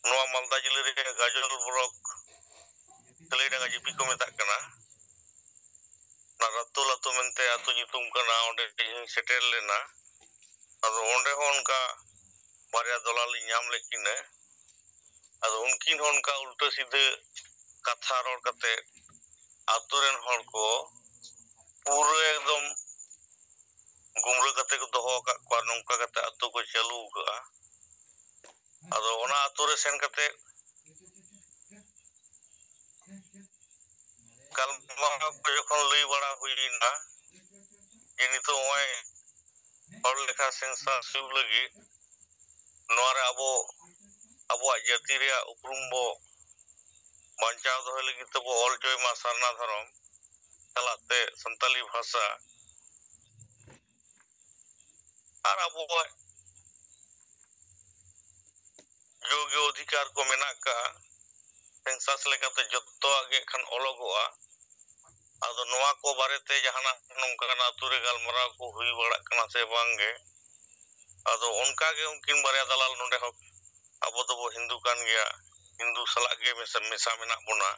ᱱᱚᱣᱟ ᱢᱟᱞᱫᱟ ᱡᱤᱞᱟᱹ ᱨᱮ ᱜᱟᱡᱚᱞ ᱵᱞᱚᱠ ᱠᱟᱹᱞᱟᱹᱭᱰᱟᱸᱜᱟ ᱡᱤᱯᱤ ᱠᱚ ᱢᱮᱛᱟᱜ ᱠᱟᱱᱟ, ᱚᱱᱟ ᱨᱟᱛᱩᱞ ᱟᱹᱛᱩ ᱢᱮᱱᱛᱮ ᱟᱹᱛᱩ ᱧᱩᱛᱩᱢ ᱠᱟᱱᱟ, ᱚᱸᱰᱮ ᱤᱧ ᱥᱮᱴᱮᱨ ᱞᱮᱱᱟ᱾ ᱟᱫᱚ ᱚᱸᱰᱮ ᱦᱚᱸ ᱚᱱᱠᱟ ᱵᱟᱨᱭᱟ ᱫᱟᱞᱟᱞ ᱤᱧ ᱧᱟᱢ ᱞᱮᱫ ᱠᱤᱱᱟᱹ᱾ ᱟᱫᱚ ᱩᱱᱠᱤᱱ ᱦᱚᱸ ᱚᱱᱠᱟ ᱩᱞᱴᱟᱹ ᱥᱤᱫᱷᱟᱹ ᱠᱟᱛᱷᱟ ᱨᱚᱲ ᱠᱟᱛᱮ ᱟᱹᱛᱩ ᱨᱮᱱ ᱦᱚᱲ ᱠᱚ ᱯᱩᱨᱟᱹ ᱮᱠᱫᱚᱢ ᱜᱩᱢᱨᱟᱹ ᱠᱟᱛᱮ ᱠᱚ ᱫᱚᱦᱚ ᱟᱠᱟᱫ ᱠᱚᱣᱟ, ᱱᱚᱝᱠᱟ ᱠᱟᱛᱮ ᱟᱹᱛᱩ ᱠᱚ ᱪᱟᱹᱞᱩ ᱟᱠᱟᱫᱼᱟ᱾ ᱟᱫᱚ ᱚᱱᱟ ᱟᱹᱛᱩ ᱨᱮ ᱥᱮᱱ ᱠᱟᱛᱮ ᱜᱟᱞᱢᱟᱨᱟᱣ ᱠᱚ ᱡᱚᱠᱷᱚᱱ ᱞᱟᱹᱭ ᱵᱟᱲᱟ ᱦᱩᱭᱮᱱᱟ ᱡᱮ ᱱᱤᱛᱚᱜ ᱱᱚᱜᱼᱚᱭ ᱦᱚᱲ ᱞᱮᱠᱷᱟ ᱥᱮᱱᱥᱟᱥ ᱦᱩᱭᱩᱜ ᱞᱟᱹᱜᱤᱫ ᱱᱚᱣᱟ ᱨᱮ ᱟᱵᱚ ᱟᱵᱚᱣᱟᱜ ᱡᱟᱹᱛᱤ ᱨᱮᱭᱟᱜ ᱩᱯᱨᱩᱢ ᱵᱚ ᱵᱟᱧᱪᱟᱣ ᱫᱚᱦᱚᱭ ᱞᱟᱹᱜᱤᱫ ᱛᱮᱵᱚ ᱚᱞ ᱦᱚᱪᱚᱭ ᱢᱟ ᱥᱟᱨᱱᱟ ᱫᱷᱚᱨᱚᱢ ᱥᱟᱞᱟᱜ ᱛᱮ ᱥᱟᱱᱛᱟᱞᱤ ᱵᱷᱟᱥᱟ ᱟᱨ ᱟᱵᱚᱣᱟᱜ ᱡᱳᱜᱽ ᱚᱫᱷᱤᱠᱟᱨ ᱠᱚ ᱢᱮᱱᱟᱜ ᱟᱠᱟᱫᱼᱟ, ᱥᱮᱱᱥᱟᱥ ᱞᱮᱠᱟᱛᱮ ᱡᱚᱛᱚᱣᱟᱜ ᱜᱮ ᱠᱷᱟᱱ ᱚᱞᱚᱜᱚᱜᱼᱟ᱾ ᱟᱫᱚ ᱱᱚᱣᱟ ᱠᱚ ᱵᱟᱨᱮᱛᱮ ᱡᱟᱦᱟᱱᱟᱜ ᱱᱚᱝᱠᱟᱱ ᱟᱹᱛᱩ ᱨᱮ ᱜᱟᱞᱢᱟᱨᱟᱣ ᱠᱚ ᱦᱩᱭ ᱵᱟᱲᱟᱜ ᱠᱟᱱᱟ ᱥᱮ ᱵᱟᱝ ᱜᱮ, ᱟᱫᱚ ᱚᱱᱠᱟ ᱜᱮ ᱩᱱᱠᱤᱱ ᱵᱟᱨᱭᱟ ᱫᱟᱞᱟᱞ ᱱᱚᱰᱮ ᱦᱚᱸ ᱟᱵᱚ ᱫᱚᱵᱚ ᱦᱤᱱᱫᱩ ᱠᱟᱱ ᱜᱮᱭᱟ, ᱦᱤᱱᱫᱩ ᱥᱟᱞᱟᱜ ᱜᱮ ᱢᱮᱥᱟ, ᱢᱮᱥᱟ ᱢᱮᱱᱟᱜ ᱵᱚᱱᱟ,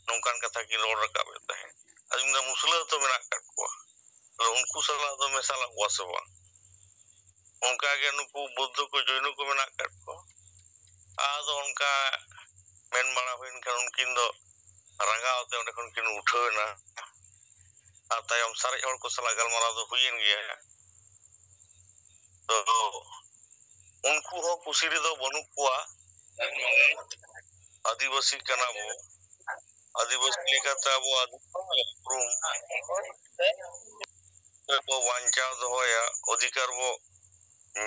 ᱱᱚᱝᱠᱟᱱ ᱠᱟᱛᱷᱟ ᱠᱤᱱ ᱨᱚᱲ ᱨᱟᱠᱟᱵ ᱮᱫ ᱛᱟᱦᱮᱸᱫ᱾ ᱟᱫᱚᱧ ᱢᱮᱱᱫᱟ, ᱢᱩᱥᱞᱟᱹ ᱦᱚᱸᱛᱚ ᱢᱮᱱᱟᱜ ᱟᱠᱟᱫ ᱠᱚᱣᱟ, ᱟᱫᱚ ᱩᱱᱠᱩ ᱥᱟᱞᱟᱜ ᱫᱚ ᱢᱮᱥᱟ ᱞᱮᱫ ᱠᱚᱣᱟ ᱥᱮ ᱵᱟᱝ? ᱚᱱᱠᱟ ᱜᱮ ᱱᱩᱠᱩ ᱵᱩᱫᱽᱫᱷᱚ ᱠᱚ, ᱡᱚᱭᱱᱚ ᱠᱚ ᱢᱮᱱᱟᱜ ᱟᱠᱟᱫ ᱠᱚᱣᱟ᱾ ᱟᱫᱚ ᱚᱱᱠᱟ ᱢᱮᱱ ᱵᱟᱲᱟ ᱦᱩᱭᱮᱱ ᱠᱷᱟᱱ ᱩᱱᱠᱤᱱ ᱫᱚ ᱨᱟᱸᱜᱟᱣ ᱛᱮ ᱚᱸᱰᱮ ᱠᱷᱚᱱ ᱠᱤᱱ ᱩᱴᱷᱟᱹᱣ ᱮᱱᱟ᱾ ᱟᱨ ᱛᱟᱭᱚᱢ ᱥᱟᱨᱮᱡ ᱦᱚᱲ ᱠᱚ ᱥᱟᱞᱟᱜ ᱜᱟᱞᱢᱟᱨᱟᱣ ᱫᱚ ᱦᱩᱭᱮᱱ ᱜᱮᱭᱟ᱾ ᱛᱚ ᱩᱱᱠᱩ ᱦᱚᱸ ᱠᱩᱥᱤ ᱨᱮᱫᱚ ᱵᱟᱹᱱᱩᱜ ᱠᱚᱣᱟ᱾ ᱟᱹᱫᱤᱵᱟᱹᱥᱤ ᱠᱟᱱᱟ ᱵᱚ, ᱟᱹᱫᱤᱵᱟᱹᱥᱤ ᱞᱮᱠᱟᱛᱮ ᱟᱵᱚᱣᱟᱜ ᱩᱯᱨᱩᱢ ᱠᱚ ᱵᱟᱧᱪᱟᱣ ᱫᱚᱦᱚᱭᱟ, ᱚᱫᱷᱤᱠᱟᱨ ᱵᱚ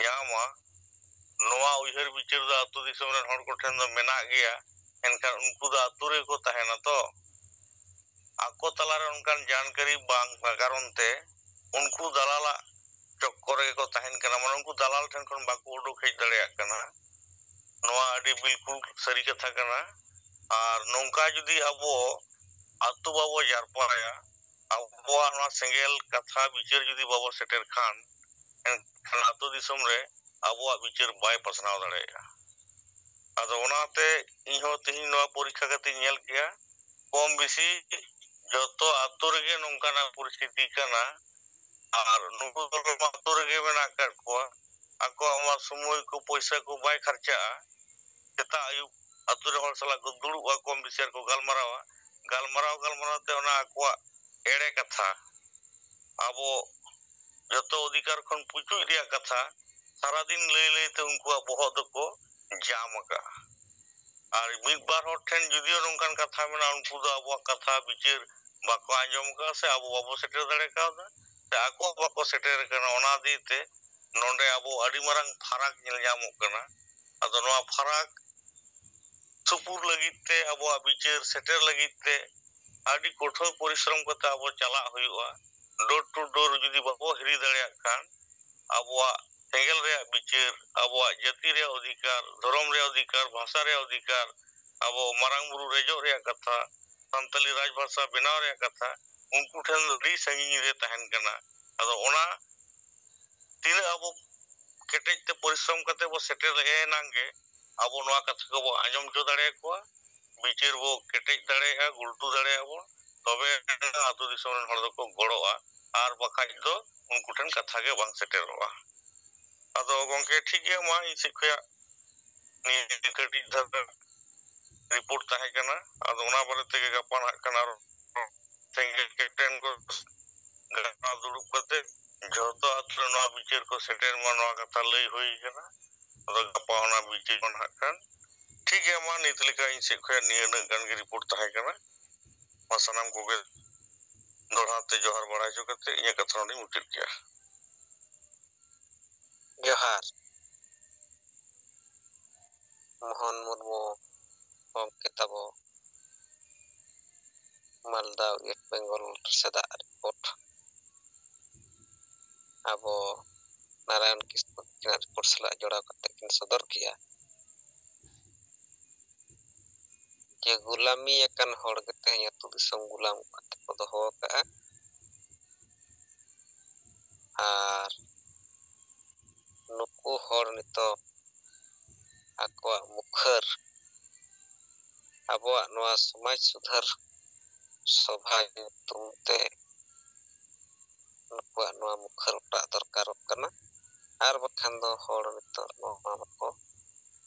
ᱧᱟᱢᱟ, ᱱᱚᱣᱟ ᱩᱭᱦᱟᱹᱨ ᱵᱤᱪᱟᱹᱨ ᱫᱚ ᱟᱹᱛᱩ ᱫᱤᱥᱚᱢ ᱨᱮᱱ ᱦᱚᱲ ᱠᱚᱴᱷᱮᱱ ᱫᱚ ᱢᱮᱱᱟᱜ ᱜᱮᱭᱟ᱾ ᱮᱱᱠᱷᱟᱱ ᱩᱱᱠᱩ ᱫᱚ ᱟᱹᱛᱩ ᱨᱮᱜᱮ ᱠᱚ ᱛᱟᱦᱮᱱᱟ ᱛᱚ᱾ ᱟᱠᱚ ᱛᱟᱞᱟᱨᱮ ᱚᱱᱠᱟᱱ ᱡᱟᱱᱠᱟᱨᱤ ᱵᱟᱝ ᱠᱟᱨᱚᱱ ᱛᱮ ᱩᱱᱠᱩ ᱫᱟᱞᱟᱞᱟᱜ ᱪᱚᱠᱠᱚᱨ ᱨᱮᱜᱮ ᱠᱚ ᱛᱟᱦᱮᱱ ᱠᱟᱱᱟ, ᱢᱟᱱᱮ ᱩᱱᱠᱩ ᱫᱟᱞᱟᱞ ᱴᱷᱮᱱ ᱠᱷᱚᱱ ᱵᱟᱠᱚ ᱩᱰᱩᱠ ᱦᱮᱡ ᱫᱟᱲᱮᱭᱟᱜ ᱠᱟᱱᱟ᱾ ᱱᱚᱣᱟ ᱟᱹᱰᱤ ᱵᱤᱞᱠᱩᱞ ᱥᱟᱹᱨᱤ ᱠᱟᱛᱷᱟ ᱠᱟᱱᱟ᱾ ᱟᱨ ᱱᱚᱝᱠᱟ ᱡᱩᱫᱤ ᱟᱵᱚ ᱟᱹᱛᱩ ᱵᱟᱵᱚ ᱡᱟᱨᱯᱟᱭᱟ, ᱟᱵᱚᱣᱟᱜ ᱱᱚᱣᱟ ᱥᱮᱸᱜᱮᱞ ᱠᱟᱛᱷᱟ ᱵᱤᱪᱟᱹᱨ ᱡᱩᱫᱤ ᱵᱟᱵᱚ ᱥᱮᱴᱮᱨ ᱠᱷᱟᱱ, ᱮᱱᱠᱷᱟᱱ ᱟᱹᱛᱩ ᱫᱤᱥᱚᱢ ᱨᱮ ᱟᱵᱚᱣᱟᱜ ᱵᱤᱪᱟᱹᱨ ᱵᱟᱭ ᱯᱟᱥᱱᱟᱣ ᱫᱟᱲᱮᱭᱟᱜᱼᱟ᱾ ᱟᱫᱚ ᱚᱱᱟᱛᱮ ᱤᱧᱦᱚᱸ ᱛᱮᱦᱮᱧ ᱱᱚᱣᱟ ᱯᱚᱨᱤᱠᱠᱷᱟ ᱠᱟᱛᱮᱧ ᱧᱮᱞ ᱠᱮᱜᱼᱟ, ᱠᱚᱢ ᱵᱮᱥᱤ ᱡᱚᱛᱚ ᱟᱹᱛᱩ ᱨᱮᱜᱮ ᱱᱚᱝᱠᱟᱱᱟᱜ ᱯᱚᱨᱤᱥᱛᱷᱤᱛᱤ ᱠᱟᱱᱟ᱾ ᱟᱨ ᱱᱩᱠᱩ ᱫᱚ ᱟᱹᱛᱩ ᱨᱮᱜᱮ ᱢᱮᱱᱟᱜ ᱟᱠᱟᱫ ᱠᱚᱣᱟ᱾ ᱟᱠᱚᱣᱟᱜ ᱚᱱᱟ ᱥᱚᱢᱚᱭ ᱠᱚ, ᱯᱚᱭᱥᱟ ᱠᱚ ᱵᱟᱭ ᱠᱷᱟᱨᱪᱟᱜᱼᱟ᱾ ᱥᱮᱛᱟᱜ ᱟᱹᱭᱩᱵ ᱟᱹᱛᱩ ᱨᱮ ᱦᱚᱲ ᱥᱟᱞᱟᱜ ᱠᱚ ᱫᱩᱲᱩᱵᱼᱟ, ᱠᱚᱢ ᱵᱮᱥᱤ ᱟᱨ ᱠᱚ ᱜᱟᱞᱢᱟᱨᱟᱣᱟ᱾ ᱜᱟᱞᱢᱟᱨᱟᱣ ᱜᱟᱞᱢᱟᱨᱟᱣ ᱛᱮ ᱚᱱᱟ ᱟᱠᱚᱣᱟᱜ ᱮᱲᱮ ᱠᱟᱛᱷᱟ, ᱟᱵᱚ ᱡᱚᱛᱚ ᱚᱫᱷᱤᱠᱟᱨ ᱠᱷᱚᱱ ᱯᱩᱪᱩᱡ ᱨᱮᱭᱟᱜ ᱠᱟᱛᱷᱟ ᱥᱟᱨᱟᱫᱤᱱ ᱞᱟᱹᱭ ᱞᱟᱹᱭᱛᱮ ᱩᱱᱠᱩᱣᱟᱜ ᱵᱚᱦᱚᱜ ᱫᱚᱠᱚ ᱡᱟᱢ ᱟᱠᱟᱜᱼᱟ᱾ ᱟᱨ ᱢᱤᱫ ᱵᱟᱨ ᱦᱚᱲ ᱴᱷᱮᱱ ᱡᱩᱫᱤᱭᱳ ᱱᱚᱝᱠᱟᱱ ᱠᱟᱛᱷᱟ ᱢᱮᱱᱟᱜᱼᱟ, ᱩᱱᱠᱩ ᱫᱚ ᱟᱵᱚᱣᱟᱜ ᱠᱟᱛᱷᱟ ᱵᱤᱪᱟᱹᱨ ᱵᱟᱠᱚ ᱟᱸᱡᱚᱢ ᱟᱠᱟᱫᱼᱟ ᱥᱮ ᱟᱵᱚ ᱵᱟᱵᱚ ᱥᱮᱴᱮᱨ ᱫᱟᱲᱮ ᱠᱟᱣᱫᱟ, ᱥᱮ ᱟᱠᱚ ᱵᱟᱠᱚ ᱥᱮᱴᱮᱨ ᱟᱠᱟᱱᱟ᱾ ᱚᱱᱟ ᱫᱤᱭᱮ ᱛᱮ ᱱᱚᱰᱮ ᱟᱵᱚ ᱟᱹᱰᱤ ᱢᱟᱨᱟᱝ ᱯᱷᱟᱨᱟᱠ ᱧᱮᱞ ᱧᱟᱢᱚᱜ ᱠᱟᱱᱟ᱾ ᱟᱫᱚ ᱱᱚᱣᱟ ᱯᱷᱟᱨᱟᱠ ᱥᱩᱯᱩᱨ ᱞᱟᱹᱜᱤᱫ ᱛᱮ, ᱟᱵᱚᱣᱟᱜ ᱵᱤᱪᱟᱹᱨ ᱥᱮᱴᱮᱨ ᱞᱟᱹᱜᱤᱫ ᱛᱮ ᱟᱹᱰᱤ ᱠᱚᱴᱷᱳᱨ ᱯᱚᱨᱤᱥᱨᱚᱢ ᱠᱟᱛᱮ ᱟᱵᱚ ᱪᱟᱞᱟᱜ ᱦᱩᱭᱩᱜᱼᱟ᱾ Door to door ᱡᱩᱫᱤ ᱵᱟᱵᱚ ᱦᱤᱨᱤ ᱫᱟᱲᱮᱭᱟᱜ ᱠᱷᱟᱱ, ᱟᱵᱚᱣᱟᱜ ᱥᱮᱸᱜᱮᱞ ᱨᱮᱭᱟᱜ ᱵᱤᱪᱟᱹᱨ, ᱟᱵᱚᱣᱟᱜ ᱡᱟᱹᱛᱤ ᱨᱮᱭᱟᱜ ᱚᱫᱷᱤᱠᱟᱨ, ᱫᱷᱚᱨᱚᱢ ᱨᱮᱭᱟᱜ ᱚᱫᱷᱤᱠᱟᱨ, ᱵᱷᱟᱥᱟ ᱨᱮᱭᱟᱜ ᱚᱫᱷᱤᱠᱟᱨ, ᱟᱵᱚ ᱢᱟᱨᱟᱝ ᱵᱩᱨᱩ ᱨᱮᱡᱚᱜ ᱨᱮᱭᱟᱜ ᱠᱟᱛᱷᱟ, ᱥᱟᱱᱛᱟᱞᱤ ᱨᱟᱡᱽ ᱵᱷᱟᱥᱟ ᱵᱮᱱᱟᱣ ᱨᱮᱭᱟᱜ ᱠᱟᱛᱷᱟ, ᱩᱱᱠᱩ ᱴᱷᱮᱱ ᱫᱚ ᱟᱹᱰᱤ ᱥᱟᱺᱜᱤᱧ ᱨᱮ ᱛᱟᱦᱮᱱ ᱠᱟᱱᱟ᱾ ᱟᱫᱚ ᱚᱱᱟ ᱛᱤᱱᱟᱹᱜ ᱟᱵᱚ ᱠᱮᱴᱮᱡ ᱛᱮ ᱯᱚᱨᱤᱥᱨᱚᱢ ᱠᱟᱛᱮ ᱵᱚ ᱥᱮᱴᱮᱨ ᱮᱱᱟᱝ ᱜᱮ ᱟᱵᱚ ᱱᱚᱣᱟ ᱠᱟᱛᱷᱟ ᱠᱚᱵᱚ ᱟᱸᱡᱚᱢ ᱦᱚᱪᱚ ᱫᱟᱲᱮᱭᱟᱠᱚᱣᱟ, ᱵᱤᱪᱟᱹᱨ ᱵᱚ ᱠᱮᱴᱮᱡ ᱫᱟᱲᱮᱭᱟᱜᱼᱟ, ᱜᱩᱞᱴᱩ ᱫᱟᱲᱮᱭᱟᱜᱼᱟ ᱵᱚᱱ, ᱛᱚᱵᱮ ᱟᱹᱛᱩ ᱫᱤᱥᱚᱢ ᱨᱮᱱ ᱦᱚᱲ ᱫᱚᱠᱚ ᱜᱚᱲᱚᱜᱼᱟ, ᱟᱨ ᱵᱟᱠᱷᱟᱡ ᱫᱚ ᱩᱱᱠᱩ ᱴᱷᱮᱱ ᱠᱟᱛᱷᱟ ᱜᱮ ᱵᱟᱝ ᱥᱮᱴᱮᱨᱚᱜᱼᱟ᱾ ᱟᱫᱚ ᱜᱚᱢᱠᱮ, ᱴᱷᱤᱠ ᱜᱮᱭᱟ, ᱢᱟ ᱤᱧ ᱥᱮᱫ ᱠᱷᱚᱱᱟᱜ ᱱᱤᱭᱟᱹ ᱠᱟᱹᱴᱤᱡ ᱫᱷᱟᱨᱟ ᱨᱤᱯᱳᱨᱴ ᱛᱟᱦᱮᱸ ᱠᱟᱱᱟ᱾ ᱟᱫᱚ ᱚᱱᱟ ᱵᱟᱨᱮ ᱛᱮᱜᱮ ᱜᱟᱯᱟ ᱱᱟᱦᱟᱜ ᱠᱷᱟᱱ ᱟᱨᱚ ᱥᱮᱸᱜᱮᱞ ᱠᱮᱴᱮᱱ ᱠᱚ ᱜᱟᱯᱟ ᱫᱩᱲᱩᱵ ᱠᱟᱛᱮ ᱡᱷᱚᱛᱚ ᱟᱛᱳ ᱨᱮ ᱱᱚᱣᱟ ᱵᱤᱪᱟᱹᱨ ᱠᱚ ᱥᱮᱴᱮᱨ ᱢᱟ, ᱱᱚᱣᱟ ᱠᱟᱛᱷᱟ ᱞᱟᱹᱭ ᱦᱩᱭ ᱠᱟᱱᱟ᱾ ᱟᱫᱚ ᱜᱟᱯᱟ ᱚᱱᱟ ᱵᱤᱪᱟᱹᱨ ᱠᱚ ᱱᱟᱦᱟᱜ ᱠᱷᱟᱱ ᱴᱷᱤᱠ ᱜᱮᱭᱟ᱾ ᱢᱟ ᱱᱤᱛ ᱞᱮᱠᱟ ᱤᱧ ᱥᱮᱫ ᱠᱷᱚᱱ ᱱᱤᱭᱟᱹ ᱩᱱᱟᱹᱜ ᱜᱟᱱ ᱜᱮ ᱨᱤᱯᱳᱨᱴ ᱛᱟᱦᱮᱸ ᱠᱟᱱᱟ᱾ ᱢᱟ ᱥᱟᱱᱟᱢ ᱠᱚᱜᱮ ᱫᱚᱦᱲᱟ ᱛᱮ ᱡᱚᱦᱟᱨ ᱵᱟᱲᱟ ᱦᱚᱪᱚ ᱠᱟᱛᱮ ᱤᱧᱟᱹᱜ ᱠᱟᱛᱷᱟ ᱱᱚᱰᱮᱧ ᱢᱩᱪᱟᱹᱫ ᱠᱮᱜᱼᱟ᱾ ᱡᱚᱦᱟᱨ᱾ ᱢᱳᱦᱚᱱ ᱢᱩᱨᱢᱩ ᱜᱚᱢᱠᱮ ᱛᱟᱵᱚ, ᱢᱟᱞᱫᱟ ᱣᱮᱥᱴ ᱵᱮᱝᱜᱚᱞ ᱥᱮᱫᱟᱜ ᱨᱤᱯᱳᱨᱴ ᱟᱵᱚ ᱱᱟᱨᱟᱭᱚᱱ ᱠᱤᱥᱠᱩ ᱛᱟᱹᱠᱤᱱᱟᱜ ᱨᱤᱯᱳᱨᱴ ᱥᱟᱞᱟᱜ ᱡᱚᱲᱟᱣ ᱠᱟᱛᱮ ᱠᱤᱱ ᱥᱚᱫᱚᱨ ᱠᱮᱜᱼᱟ ᱡᱮ ᱜᱩᱞᱟᱢᱤ ᱟᱠᱟᱱ ᱦᱚᱲ ᱜᱮ ᱛᱮᱦᱮᱧ ᱟᱹᱛᱩ ᱫᱤᱥᱚᱢ ᱜᱩᱞᱟᱢ ᱠᱟᱛᱮ ᱠᱚ ᱫᱚᱦᱚ ᱟᱠᱟᱫᱼᱟ᱾ ᱟᱨ ᱱᱩᱠᱩ ᱦᱚᱲ ᱱᱤᱛᱚᱜ ᱟᱠᱚᱣᱟᱜ ᱢᱩᱠᱷᱟᱹᱨ, ᱟᱵᱚᱣᱟᱜ ᱱᱚᱣᱟ ᱥᱚᱢᱟᱡᱽ ᱥᱩᱫᱷᱟᱹᱨ ᱥᱚᱵᱷᱟ ᱧᱩᱛᱩᱢ ᱛᱮ ᱱᱩᱠᱩᱣᱟᱜ ᱱᱚᱣᱟ ᱢᱩᱠᱷᱟᱹᱨ ᱚᱴᱟᱜ ᱫᱚᱨᱠᱟᱨᱚᱜ ᱠᱟᱱᱟ, ᱟᱨ ᱵᱟᱠᱷᱟᱱ ᱫᱚ ᱦᱚᱲ ᱱᱤᱛᱚᱜ ᱱᱚᱣᱟ ᱵᱟᱠᱚ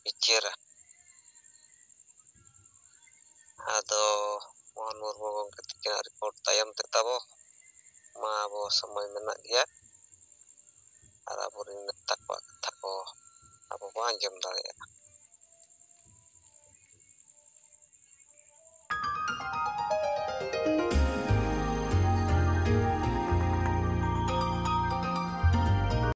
ᱵᱤᱪᱟᱹᱨᱟ᱾ ᱟᱫᱚ ᱢᱳᱦᱚᱱ ᱢᱩᱨᱢᱩ ᱜᱚᱢᱠᱮ ᱛᱟᱹᱠᱤᱱᱟᱜ ᱨᱤᱯᱳᱨᱴ ᱛᱟᱭᱚᱢ ᱛᱮ ᱛᱟᱵᱚ ᱢᱟ ᱟᱵᱚ ᱥᱚᱢᱚᱭ ᱢᱮᱱᱟᱜ ᱜᱮᱭᱟ, ᱟᱨ ᱟᱵᱚᱨᱮᱱ ᱱᱮᱛᱟ ᱠᱚᱣᱟᱜ ᱠᱟᱛᱷᱟ ᱠᱚ ᱟᱵᱚ ᱵᱚᱱ ᱟᱸᱡᱚᱢ ᱫᱟᱲᱮᱭᱟᱜᱼᱟ᱾